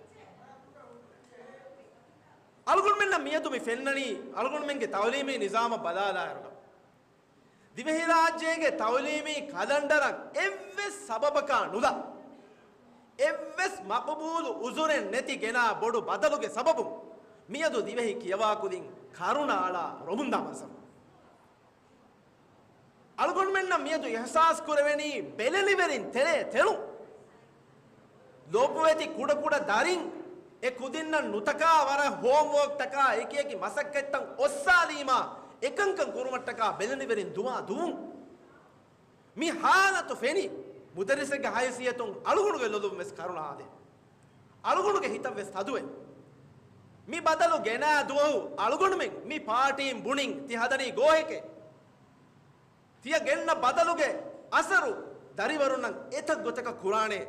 އަޅުގަނޑުމެންނަށް މިއަދު މި ފެންނަނީ އަޅުގަނޑުމެންގެ ތައުލީމީ ނިޒާމަށް ބަލާލާއިރުގަ، ދިވެހިރާއްޖޭގެ ތައުލީމީ ކަލަންޑަރަށް އެއްވެސް ސަބަބަކާ ނުލާ، އެއްވެސް މަޤުބޫލު އުޒުރެއް ނެތި ގެނާ ބޮޑު ބަދަލުގެ ސަބަބުން މިއަދު ދިވެހި ކިޔަވާކުދިން ކަރުނަ އަޅާ ރޮމުންދާ މަންޒަރު. އަޅުގަނޑުމެންނަށް މިއަދު އިޙްސާސް ކުރެވެނީ ބެލެނިވެރިން ތެޅޭ ތެޅުން. ލޯބިވެތި ކުޑަކުޑަ ދަރިން އެ ކުދިންނަށް ނުތަކާ ވަރަށް ހޯމްވޯކްތަކާ އެކިއެކި މަސައްކަތްތައް އޮއްސާލީމާ އެކަންކަން ކުރުމަށްޓަކާ ބެލެނިވެރިން ދުވާ ދުވުން. މި ހާލަތު ފެނި މުދައްރިސެއްގެ ހައިސިއްޔަތުން އަޅުގަނޑުގެ ލޮލުން ވެސް ކަރުނަ އާދޭ. އަޅުގަނޑުގެ ހިތަށް ވެސް ތަދުވޭ. މި ބަދަލު ގެނާ ދުވަހު އަޅުގަނޑުމެން މި ޕާޓީން ބުނިން ތި ހަދަނީ ގޯހެކޭ. ތިޔަ ގެންނަ ބަދަލުގެ އަސަރު ދަރިވަރުންނަށް އެތައް ގޮތަކަށް ކުރާނެ.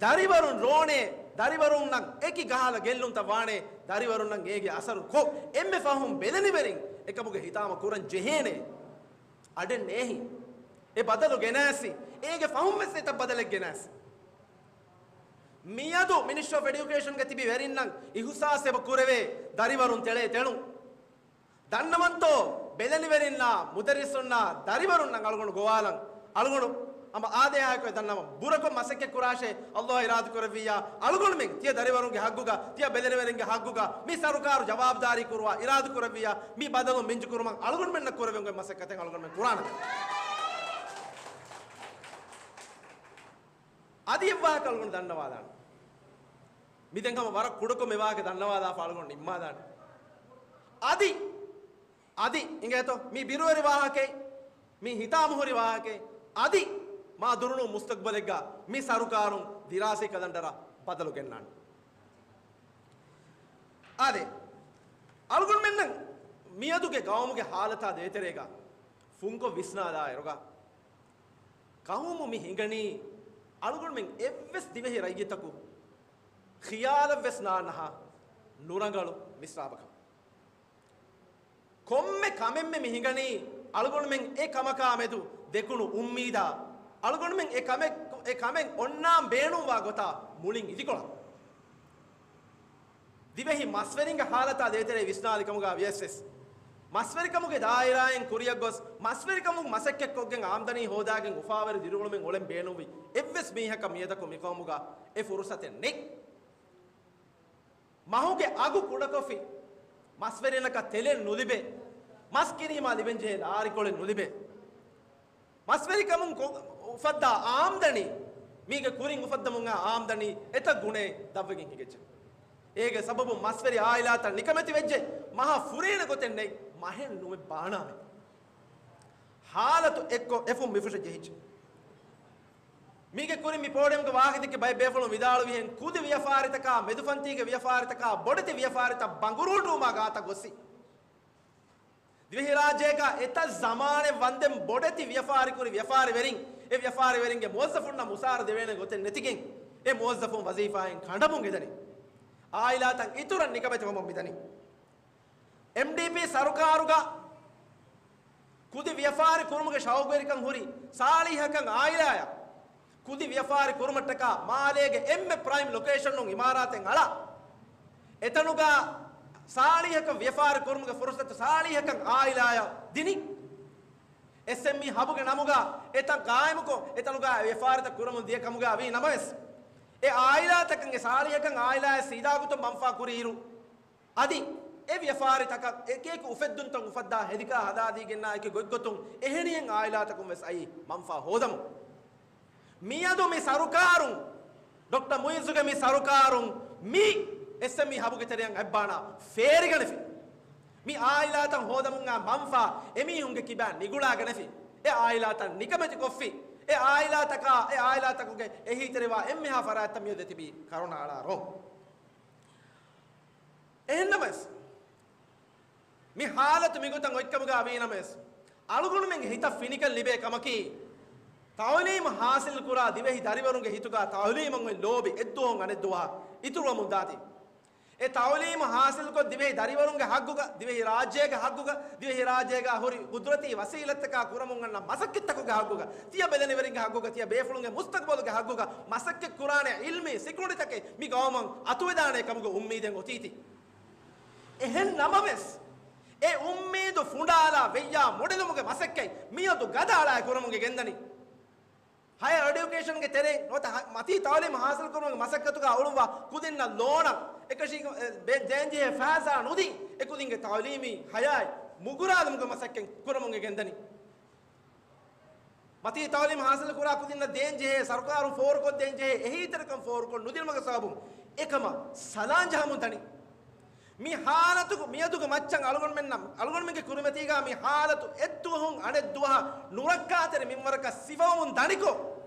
ދަރިވަރުން ރޯނެ، ދަރިވަރުންނަށް އެކި ގަހާލަ ގެއްލުންތައް ވާނެ، ދަރިވަރުންނަށް އޭގެ އަސަރު ކޮށް، އެންމެ ފަހުން ބެލެނިވެރިން އެކަމުގެ ހިތާމަ ކުރަން ޖެހޭނެ. އަޑެއް ނޭހި. އެ ބަދަލު ގެނާސި، އޭގެ ފަހުން ވެސް އެތައް ބަދަލެއް ގެނާސި. މިއަދު މިނިސްޓްރީ އޮފް އެޑިއުކޭޝަންގެ ތިބި ވެރިންނަށް އިހުސާސް އެބަ ކުރެވޭ ދަރިވަރުން ތެޅޭ ތެޅުން. ދަންނަވަންތޯ، ބެލެނިވެރިންނާ މުދައްރިސުންނާ ދަރިވަރުންނަށް އަޅުގަނޑު ގޮވާލަން. އަޅުގަނޑު ހަމަ އާދޭހާއެކު ދަންނަވަން. ބުރަކޮށް މަސައްކަތް ކުރާށޭ، އައްލާހު އިރާދަ ކުރެއްވިއްޔާ، އަޅުގަނޑުމެން ތިޔަ ދަރިވަރުންގެ ހައްގުގަ، ތިޔަ ބެލެނިވެރިންގެ ހައްގުގަ، މި ސަރުކާރު ޖަވާބުދާރީ ކުރުވާ އިރާދަ ކުރެއްވިއްޔާ، މި ބަދަލު މިންޖު ކުރުމަށް އަޅުގަނޑުމެންނަށް ކުރެވެން އޮތް މަސައްކަތެއް އަޅުގަނޑުމެން ކުރާނަން. އަދި އެއްވާހަކަ އަޅުގަނޑު ދަންނަވާލާނަން. މި ދެން ހަމަ ވަރަށް ކުޑަކޮށް މި ވާހަކަ ދަންނަވާލާފަ އަޅުގަނޑު ނިންމާލާނެ. އަދި، އަދި އިނގޭތޯ، މި ބިރުވެރި ވާހަކައެއް، މި ހިތާމަހުރި ވާހަކައެއް، އަދި މާ ދުރުނޫން މުސްތަގްބަލެއްގަ މި ސަރުކާރުން ދިރާސީ ކަލަންޑަރަށް ބަދަލު ގެންނާނެ. އާދެ، އަޅުގަނޑުމެންނަށް މިއަދުގެ ގައުމުގެ ހާލަތާ ދޭތެރޭގަ ފުންކޮށް ވިސްނާލާއިރުގަ، ގައުމު މި ހިނގަނީ އަޅުގަނޑުމެން އެއްވެސް ދިވެހި ރައްޔިތަކު ޚިޔާލަށްވެސް ނާންނަހާ ނުރަނގަޅު މިސްރާބަކަށް. ކޮންމެ ކަމެއްމެ މި ހިނގަނީ އަޅުގަނޑުމެން އެ ކަމަކާ މެދު ދެކުނު އުއްމީދާ، އަޅުގަނޑުމެން އެ ކަމެއް، އެ ކަމެއް އޮންނާން ބޭނުންވާ ގޮތާ މުޅިން އިދިކޮޅަށް. ދިވެހި މަސްވެރިންގެ ހާލަތާ ދޭތެރޭ ވިސްނާލި ކަމުގަ ވިޔަސް ވެސް، މަސްވެރިކަމުގެ ދާއިރާއިން ކުރިއަށް ގޮސް، މަސްވެރިކަމުން މަސައްކަތްކޮށްގެން އާމްދަނީ ހޯދާގެން އުފާވެރި ދިރިއުޅުމެއް އުޅެން ބޭނުންވި އެއްވެސް މީހަކަށް މިއަދަކު މި ގައުމުގަ އެ ފުރުސަތެއް ނެތް. މަހުގެ އަގު ކުޑަކޮށްފި، މަސްވެރިންނަކަށް ތެލެއް ނުލިބޭ، މަސް ކިރީމާ ލިބެންޖެހޭ ލާރިކޮޅެއް ނުލިބޭ. މަސްވެރިކަމުން ކޮ-، އުފައްދާ އާމްދަނީ، މީގެ ކުރިން އުފައްދަމުން އާ އާމްދަނީ އެތައް ގުނައެއް ދަށްވެގެން ހިނގައްޖެ. އޭގެ ސަބަބުން މަސްވެރި އާއިލާތައް ނިކަމެތި ވެއްޖެ، މަހަށް ފުރޭނެ ގޮތެއް ނެތް، މަހެއް ނުވެ ބާނާމެ. ހާލަތު އެއްކޮށް އެފުން މިފުށަށް ޖެހިއްޖެ. މީގެ ކުރިން މި ޕޯޑިއަމްގެ ވާހަކަދެއްކި ބައެއް ބޭފުޅުން ވިދާޅުވިހެން، ކުދި ވިޔަފާރިތަކާ، މެދުފަންތީގެ ވިޔަފާރިތަކާ، ބޮޑެތި ވިޔަފާރިތައް ބަނގުރޫޓުވުމާ ގާތަށް ގޮއްސި. ދިވެހިރާއްޖޭގަ އެތައް ޒަމާނެއް ވަންދެން ބޮޑެތި ވިޔަފާރިކުރި ވިޔަފާރިވެރިން، އެ ވިޔަފާރިވެރިންގެ މުވައްޒަފުންނަށް މުސާރަ ދެވޭނެ ގޮތެއް ނެތިގެން، އެ މުވައްޒަފުން ވަޒީފާއިން ކަނޑަމުން އެދަނީ. އާއިލާތައް އިތުރަށް ނިކަމެތިވަމުން މިދަނީ. އެމްޑީޕީ ސަރުކާރުގަ ކުދި ވިޔަފާރި ކުރުމުގެ ޝައުގުވެރިކަން ހުރި ސާޅީހަކަށް އާއިލާޔަށް ކުދި ވިޔަފާރި ކުރުމަށްޓަކާ މާލޭގެ އެންމެ ޕްރައިމް ލޮކޭޝަނުން އިމާރާތެއް އަޅާ، އެތަނުގަ ސާޅީހަކަށް ވިޔަފާރި ކުރުމުގެ ފުރުސަތު ސާޅީހަކަށް އާއިލާޔަށް ދިނި. އެސްއެމްއީ ހަބުގެ ނަމުގަ އެތަން ގާއިމުކޮށް، އެތަނުގަ ވިޔަފާރިތައް ކުރަމުން ދިޔަ ކަމުގަ ވީ ނަމަވެސް، އެ އާއިލާތަކަށް އެ ސާޅީހަކަށް އާއިލާޔަށް ސީދާގޮތުން މަންފާ ކުރިއިރު، އަދި އެ ވިޔަފާރިތަކަށް އެކިއެކި އުފެއްދުންތައް އުފައްދާ ހެދިކާ ހަދާދީގެންނާ އެކި ގޮތްގޮތުން އެހެނިހެން އާއިލާތަކުން ވެސް އައީ މަންފާ ހޯދަމުން. މިއަދު މި ސަރުކާރުން، ޑޮކްޓަރ މުއިއްޒުގެ މި ސަރުކާރުން މި އެސްއެމްއީ ހަބުގެ ތެރެއަށް އަތްބާނާ ފޭރިގަނެފި. މި އާއިލާތައް ހޯދަމުން އާ މަންފާ އެމީހުންގެ ކިބާ ނިގުޅާގަނެފި. އެ އާއިލާތައް ނިކަމެތި ކޮށްފި. އެ އާއިލާތަކާ، އެ އާއިލާތަކުގެ އެހީތެރިވާ އެންމެހާ ފަރާތްތައް މިއަދު ތިބީ ކަރުނަ އަޅާ ރޯ. އެހެންނަމަވެސް، މި ހާލަތު މިގޮތަށް އޮތްކަމުގަ ވީނަމަވެސް، އަޅުގަނޑުމެންގެ ހިތަށް ފިނިކަން ލިބޭ ކަމަކީ، ތައުލީމު ހާސިލް ކުރާ ދިވެހި ދަރިވަރުންގެ ހިތުގަ ތައުލީމަށް އޮތް ލޯބި އެއްދުވަހުން އަނެއްދުވަހަށް އިތުރުވަމުން ދާތީ. އެ ތައުލީމު ހާސިލްކޮށް، ދިވެހި ދަރިވަރުންގެ ހައްގުގަ، ދިވެހި ރާއްޖޭގެ ހައްގުގަ، ދިވެހި ރާއްޖޭގަ ހުރި ގުދުރަތީ ވަސީލަތްތަކާ ކުރަމުން އަންނަ މަސައްކަތްތަކުގެ ހައްގުގަ، ތިޔަ ބެލެނިވެރިންގެ ހައްގުގަ، ތިޔަ ބޭފުޅުންގެ މުސްތަގްބަލުގެ ހައްގުގަ މަސައްކަތް ކުރާނެ އިލްމީ ސިކުނޑިތަކެއް މި ގައުމަށް އަތުވެދާނެ ކަމުގެ އުއްމީދެއް އޮތީތީ. އެހެން ނަމަވެސް، އެ އުއްމީދު ފުނޑާލާ ވެއްޔާ މޮޑެލުމުގެ މަސައްކަތް މިއަދު ގަދައަޅާ ކުރަމުގެ ގެންދަނީ. ހަޔަރ އެޑިއުކޭޝަންގެ ތެރެއިން ނުވަތަ ހަ-، މަތީ ތައުލީމް ހާސިލް ކުރުމުގެ މަސައްކަތުގަ އުޅުއްވާ ކުދިންނަށް ލޯނަށް އެކަށީގެ، އެ، ބޭ-، ދޭންޖެހޭ ފައިސާ ނުދީ، އެ ކުދިންގެ ތައުލީމީ ހަޔާތް މުގުރާލުމުގެ މަސައްކަތް ކުރަމުގެ ގެންދަނީ. މަތީ ތައުލީމް ހާސިލް ކުރާ ކުދިންނަށް ދޭންޖެހޭ، ސަރުކާރުން ފޯރުކޮށް ދޭންޖެހޭ އެހީތެރިކަން ފޯރުކޮށް ނުދިނުމުގެ ސަބަބުން އެކަމަށް ސަލާން ޖަހަމުން ދަނީ. މި ހާލަތުގަ މިއަދުގެ މައްޗަށް އަޅުގަނޑުމެންނަށް، އަޅުގަނޑުމެންގެ ކުރިމަތީގަ މި ހާލަތު އެއްދުވަހުން އަނެއްދުވަހަށް ނުރައްކާތެރި މިންވަރަކަށް ސިފަވަމުން ދަނިކޮށް،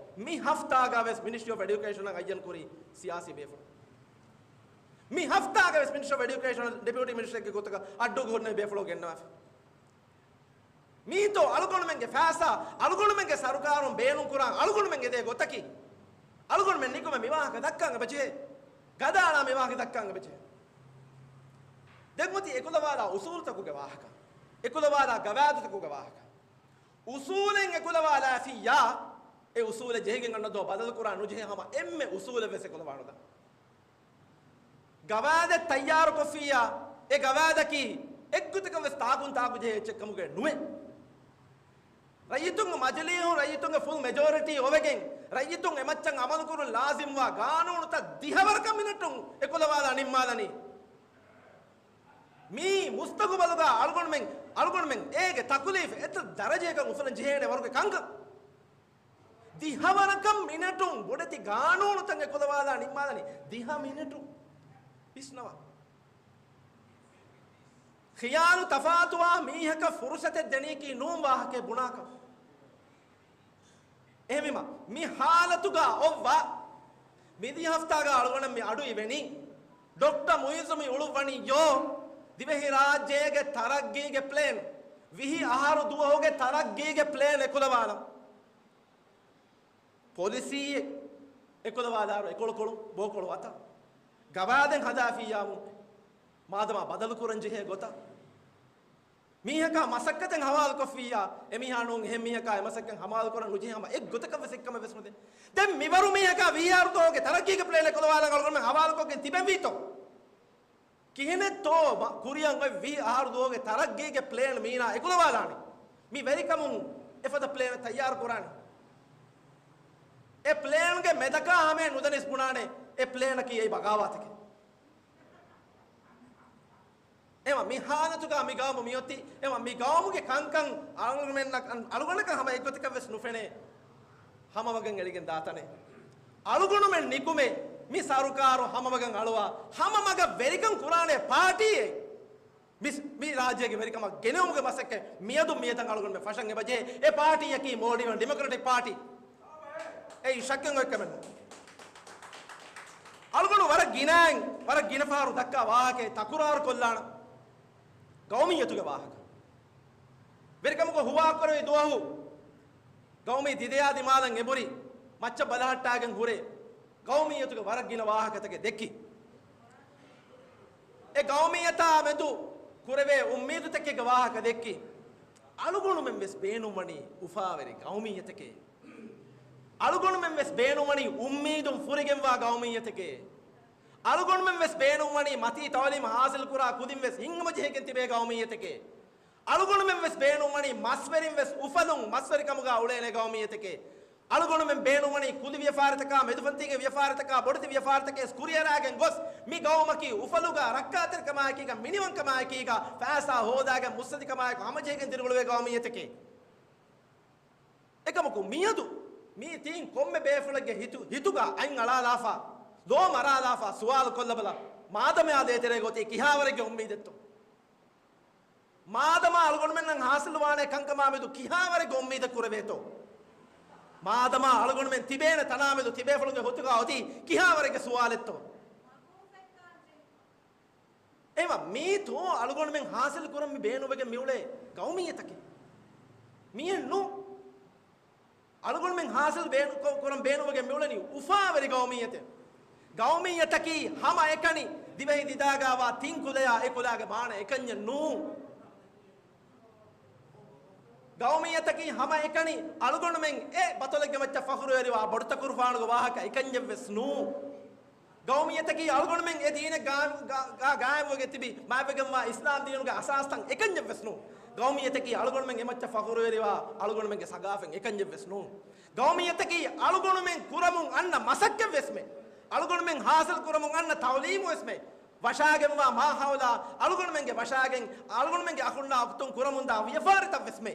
މި ހަފްތާގަ ވެސް މިނިސްޓްރީ އޮފް އެޑިއުކޭޝަނަށް އައްޔަން ކުރީ ސިޔާސީ ބޭފުޅުން. މި ހަފްތާގަ ވެސް މިނިސްޓްރީ އޮފް އެޑިއުކޭޝަނަށް ޑެޕިއުޓީ މިނިސްޓަރެއްގެ ގޮތުގަ އައްޑޫ ހުންނެވި ބޭފުޅުން ގެންނަވާފަ. މީތޯ އަޅުގަނޑުމެންގެ ފައިސާ، އަޅުގަނޑުމެންގެ ސަރުކާރުން ބޭނުން ކުރާ އަޅުގަނޑުމެންގެ ދޭ ގޮތަކީ؟ އަޅުގަނޑުމެން ނިކުމެ މި ވާހަކަ ދައްކާން އެބަޖެހޭ. ގަދައަޅާ މި ވާހަކަ ދައްކާން އެބަޖެހޭ. ދެން އޮތީ އެކުލަވާލާ އުސޫލުތަކުގެ ވާހަކަ. އެކުލަވާލާ ގަވާއިދުތަކުގެ ވާހަކަ. އުސޫލެއް އެކުލަވާލާފިއްޔާ، އެ އުސޫލެއް ޖެހިގެން އަންނަ ދުވަހު ބަދަލުކުރާ ނުޖެހޭ ހަމަ އެންމެ އުސޫލެއް ވެސް އެކުލަވާނުދާ. ގަވާއިދެއް ތައްޔާރުކޮށްފިއްޔާ، އެ ގަވާއިދަކީ އެއްގޮތަކަށް ވެސް ތާކުން ތާކު ޖެހޭ އެއްޗެއް ކަމުގައެއް ނުވޭ. ރައްޔިތުންގެ މަޖިލީހުން، ރައްޔިތުންގެ ފުލް މެޖޯރިޓީ އޮވެގެން، ރައްޔިތުން އެ މައްޗަށް އަމަލުކުރުން ލާޒިމްވާ ގާނޫނުތައް ދިހަވަރަކަށް މިނެޓުން އެކުލަވާލާ ނިންމާލަނީ. މީ މުސްތަގުބަލުގަ އަޅުގަނޑުމެން، އަޅުގަނޑުމެން އޭގެ ތަކުލީފް އެތައް ދަރަޖައަކަށް އުފުލަން ޖެހޭނެ ވަރުގެ ކަންކަން. ދިހަވަރަކަށް މިނެޓުން ބޮޑެތި ގާނޫނުތައް އެކުލަވާލާ ނިންމާލަނީ ދިހަ މިނެޓު ވިސްނަވާ. ޚިޔާލު ތަފާތުވާ މީހަކަށް ފުރުސަތެއް ދެނީކީ ނޫން ވާހަކައެއް ބުނާކަށް. އެހެންވީމަ، މި ހާލަތުގަ އޮއްވާ މިދި ހަފްތާގަ އަޅުގަނޑަށް މި އަޑު އިވެނީ، ޑޮކްޓަރ މުއިއްޒު މި އުޅުއްވަނީ ޔޯ، ދިވެހިރާއްޖޭގެ ތަރައްގީގެ ޕްލޭން، ވިހި އަހަރު ދުވަހުގެ ތަރައްގީގެ ޕްލޭން އެކުލަވާލަން. ޕޮލިސީއެއް އެކުލަވާލާއިރު އެކޮޅުކޮޅު، ބޯކޮޅު އަތަށް ގަވާއިދެއް ހަދާފިއްޔާމު، މާދަމާ ބަދަލުކުރަން ޖެހޭ ގޮތަށް. މީހަކާ މަސައްކަތެއް ހަވާލުކޮށްފިއްޔާ، އެމީހާ ނޫން އެހެން މީހަކާ އެ މަސައްކަތް ހަވާލުކުރަން ނުޖެހޭ ހަމަ އެއްގޮތަކަށް ވެސް އެއްކަމެއް ވެސް ނުދޭ. ދެން މިވަރު މީހަކާ ވީއާރު ދުވަހުގެ ތަރައްގީގެ ޕްލޭން އެކުލަވާލަން އަޅުގަނޑުމެން ހަވާލުކޮށްގެން ތިބެންވީތޯ؟ ކިހިނެއްތޯ މަ-، ކުރިއަށް އޮތް ވީ އަހަރު ދުވަހުގެ ތަރައްގީގެ ޕްލޭން މީނާ އެކުލަވާލާނީ؟ މި ވެރިކަމުން އެފަދަ ޕްލޭނެއް ތައްޔާރު ކުރާނީ. އެ ޕްލޭންގެ މެދަކާ ހަމައެއް ނުދަނީސް ބުނާނެ އެ ޕްލޭނަކީ އެއީ ބަޣާވާތެކޭ. އެމަ މި ހާލަތުގަ މި ގައުމު މިއޮތީ، އެމަ މި ގައުމުގެ ކަންކަން އަޅުގަނޑަކަށް، އަޅުގަނޑަކަށް ހަމަ އެއްގޮތަކަށް ވެސް ނުފެނޭ. ހަމަ މަގަށް އެޅިގެން ދާތަނެއް. އަޅުގަނޑުމެން ނިކުމެ މި ސަރުކާރު ހަމަ މަގަށް އަޅުވާ، ހަމަ މަގަށް ވެރިކަން ކުރާނެ ޕާޓީއެއް. މި، މި ރާއްޖޭގެ ވެރިކަމަށް ގެނެވުމުގެ މަސައްކަތް މިއަދު މިއަދަށް އަޅުގަނޑުމެން ފަށަން އެބަޖެހޭ. އެ ޕާޓީއަކީ މޯލްޑިވިއަން ޑިމޮކްރެޓިކް ޕާޓީ. އެއީ ޝައްކެއް އޮތްކަމެއް ނޫން. އަޅުގަނޑު ވަރަށް ގިނައިން، ވަރަށް ގިނަ ފަހަރު ދައްކާ ވާހަކައެއް ތަކުރާރު ކޮށްލާނަން. ގައުމިއްޔަތުގެ ވާހަކަ. ވެރިކަމުގަ ހުވާކުރެވި ދުވަހު ގައުމީ ދިދަޔާ ދިމާލަށް އެބުރި މައްޗަށް ބަލަހައްޓާގެން ހުރެ ގައުމިއްޔަތުގެ ވަރަށް ގިނަ ވާހަކަތަކެއް ދެއްކި. އެ ގައުމިއްޔަތާ މެދު ކުރެވޭ އުއްމީދުތަކެއްގެ ވާހަކަ ދެއްކި. އަޅުގަނޑުމެން ވެސް ބޭނުންވަނީ އުފާވެރި ގައުމިއްޔަތެކޭ. އަޅުގަނޑުމެން ވެސް ބޭނުންވަނީ އުއްމީދުން ފުރިގެންވާ ގައުމިއްޔަތެކޭ. އަޅުގަނޑުމެން ވެސް ބޭނުންވަނީ މަތީ ތައުލީމް ހާސިލްކުރާ ކުދިން ވެސް ހިތްހަމަޖެހިގެން ތިބޭ ގައުމިއްޔަތެކޭ. އަޅުގަނޑުމެން ވެސް ބޭނުންވަނީ މަސްވެރިން ވެސް އުފަލުން މަސްވެރިކަމުގަ އުޅޭނެ ގައުމިއްޔަތެކޭ. އަޅުގަނޑުމެން ބޭނުންވަނީ ކުދި ވިޔަފާރިތަކާ، މެދުފަންތީގެ ވިޔަފާރިތަކާ، ބޮޑެތި ވިޔަފާރިތަކެއް ވެސް ކުރިއަރާގެން ގޮސް، މި ގައުމަކީ އުފަލުގަ ރައްކާތެރިކަމާއެކީގަ، މިނިވަންކަމާއެކީގަ، ފައިސާ ހޯދާގެން މުއްސަނދިކަމާއެކު ހަމަޖެހިގެން ދިރިއުޅުވޭ ގައުމިއްޔަތެކޭ. އެކަމަކު މިއަދު މި ތިން ކޮންމެ ބޭފުޅެއްގެ ހިތު، ހިތުގަ އަތް އަޅާލާފަ، ލޯ މަރާލާފަ، ސުވާލު ކޮށްލަބަލަ، މާދަމާ ދޭތެރޭގަ އޮތީ ކިހާވަރެއްގެ އުއްމީދެއްތޯ؟ މާދަމާ އަޅުގަނޑުމެންނަށް ހާސިލުވާނެ ކަންކަމާ މެދު ކިހާވަރެއްގެ އުއްމީދެއް ކުރެވޭތޯ؟ މާދަމާ އަޅުގަނޑުމެން ތިބޭނެ ތަނާ މެދު ތިބޭފުޅުންގެ ހިތުގަ އޮތީ ކިހާވަރެއްގެ ސުވާލެއްތޯ؟ އެވަ މީތޯ އަޅުގަނޑުމެން ހާސިލް ކުރަން މި ބޭނުންވެގެން މިއުޅޭ ގައުމިއްޔަތަކެއް؟ މިއެއް ނޫ. އަޅުގަނޑުމެން ހާސިލް ބޭނު-، ކޮ-، ކުރަން ބޭނުންވެގެން މިއުޅެނީ އުފާވެރި ގައުމިއްޔަތެއް. ގައުމިއްޔަތަކީ ހަމަ އެކަނި ދިވެހި ދިދާގާވާ ތިން ކުލަޔާ އެ ކުލާގެ މާނަ އެކަންޏެއް ނޫ. ގައުމިއްޔަތަކީ ހަމަ އެކަނި އަޅުގަނޑުމެން އެ ބަތޮލެއްގެ މައްޗަށް ފަޚުރުވެރިވާ ބޮޑުތަކުރުފާނުގެ ވާހަކަ އެކަންޏެއް ވެސް ނޫ. ގައުމިއްޔަތަކީ އަޅުގަނޑުމެން އެ ދީނެއް ގާ-، ގާ-، ގާ-، ގާއިމްވެގެން ތިބި މާތްވެގެންވާ އިސްލާމް ދީނުގެ އަސާސްތައް އެކަންޏެއް ވެސް ނޫން. ގައުމިއްޔަތަކީ އަޅުގަނޑުމެން އެމައްޗަށް ފަޚުރުވެރިވާ އަޅުގަނޑުމެންގެ ސަގާފަތް އެކަންޏެއް ވެސް ނޫން. ގައުމިއްޔަތަކީ އަޅުގަނޑުމެން ކުރަމުން އަންނަ މަސައްކަތް ވެސްމެ، އަޅުގަނޑުމެން ހާސިލް ކުރަމުން އަންނަ ތައުލީމު ވެސްމެ، ވަށާގެންވާ މާހައުލާ އަޅުގަނޑުމެންގެ ވަށާގެން އަޅުގަނޑުމެންގެ އަޚުންނާ އުޚްތުން ކުރަމުންދާ ވިޔަފާރިތައް ވެސްމެ.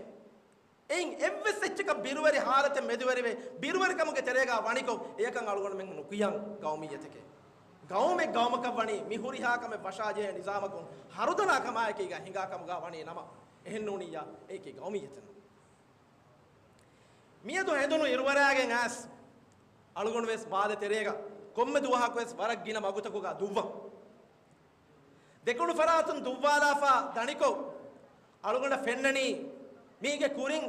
އެއިން އެއްވެސް އެއްޗަކަށް ބިރުވެރި ހާލަތެއް މެދުވެރިވެ، ބިރުވެރިކަމުގެ ތެރޭގާ ވަނިކޮށް، އެޔަކަށް އަޅުގަނޑުމެން ނުކިޔަން ގައުމިއްޔަތެކޭ. ގައުމެއް ގައުމަކަށް ވަނީ މި ހުރިހާ ކަމެއް ވަށާޖެހޭ ނިޒާމަކުން ހަރުދަނާ ކަމާއެކީގާ ހިނގާ ކަމުގާ ވަނީ ނަމަ، އެހެންނޫނިއްޔާ އެއީކީ ގައުމިއްޔަތެއް ނޫން. މިއަދު ހެނދުނު އިރުވަރާގެން އައިސް، އަޅުގަނޑު ވެސް މާލެ ތެރޭގަ ކޮންމެ ދުވަހަކު ވެސް ވަރަށް ގިނަ މަގުތަކުގަ ދުއްވަން. ދެކުނު ފަރާތުން ދުއްވާލާފަ ދަނިކޮށް، އަޅުގަނޑަށް ފެންނަނީ މީގެ ކުރިން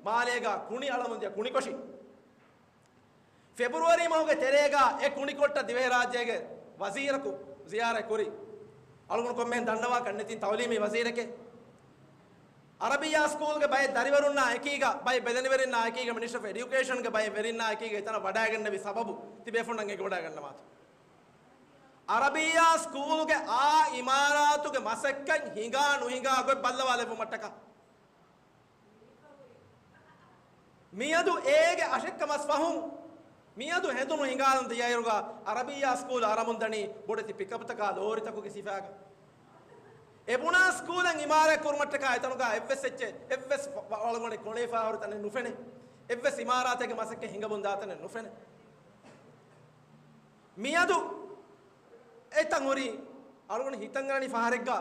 މާލޭގަ ކުނި އަޅަމުން ދިޔަ ކުނިކޮށި. ފެބްރުއަރީ މަހުގެ ތެރޭގަ އެ ކުނިކޮށްޓަށް ދިވެހިރާއްޖޭގެ ވަޒީރަކު ޒިޔާރަތް ކުރި. އަޅުގަނޑު ކޮންމެހެން ދަންނަވާ ކަންނެތިން ތައުލީމީ ވަޒީރެކޭ. އަރަބިއްޔާ ސްކޫލްގެ ބައެއް ދަރިވަރުންނާ އެކީގަ، ބައެއް ބެލެނިވެރިންނާ އެކީގަ، މިނިސްޓްރީ އޮފް އެޑިއުކޭޝަންގެ ބައެއް ވެރިންނާ އެކީގަ އެތަނަށް ވަޑައިގެންނެވި ސަބަބު ތިބޭފުންނަށް އެނގިވަޑައިގަންނަވާތޯ. އަރަބިއްޔާ ސްކޫލްގެ އާ އިމާރާތުގެ މަސައްކަތް ހިނގާ ނުހިނގާ ގޮތް ބައްލަވާލެއްވުމަށްޓަކާ. މިއަދު އޭގެ އަށެއްކަމަސް ފަހުން، މިއަދު ހެނދުނު ހިނގާލަން ދިޔައިރުގަ އަރަބިއްޔާ ސްކޫލް އަރަމުން ދަނީ ބޮޑެތި ޕިކަޕްތަކާ ލޯރިތަކުގެ ސިފައިގަ. އެ ބުނާ ސްކޫލެއް އިމާރާތް ކުރުމަށްޓަކާ އެތަނުގަ އެއްވެސް އެއްޗެއް، އެއްވެސް ވަ-، ވަޅުގަނޑެއް ކޮނެފަ ހުރި ތަނެއް ނުފެނޭ. އެއްވެސް އިމާރާތެއްގެ މަސައްކަތް ހިނގަމުން ދާ ތަނެއް ނުފެނޭ. މިއަދު އެތަން ހުރީ އަޅުގަނޑު ހިތަށް އަންނަނީ ފަހަރެއްގަ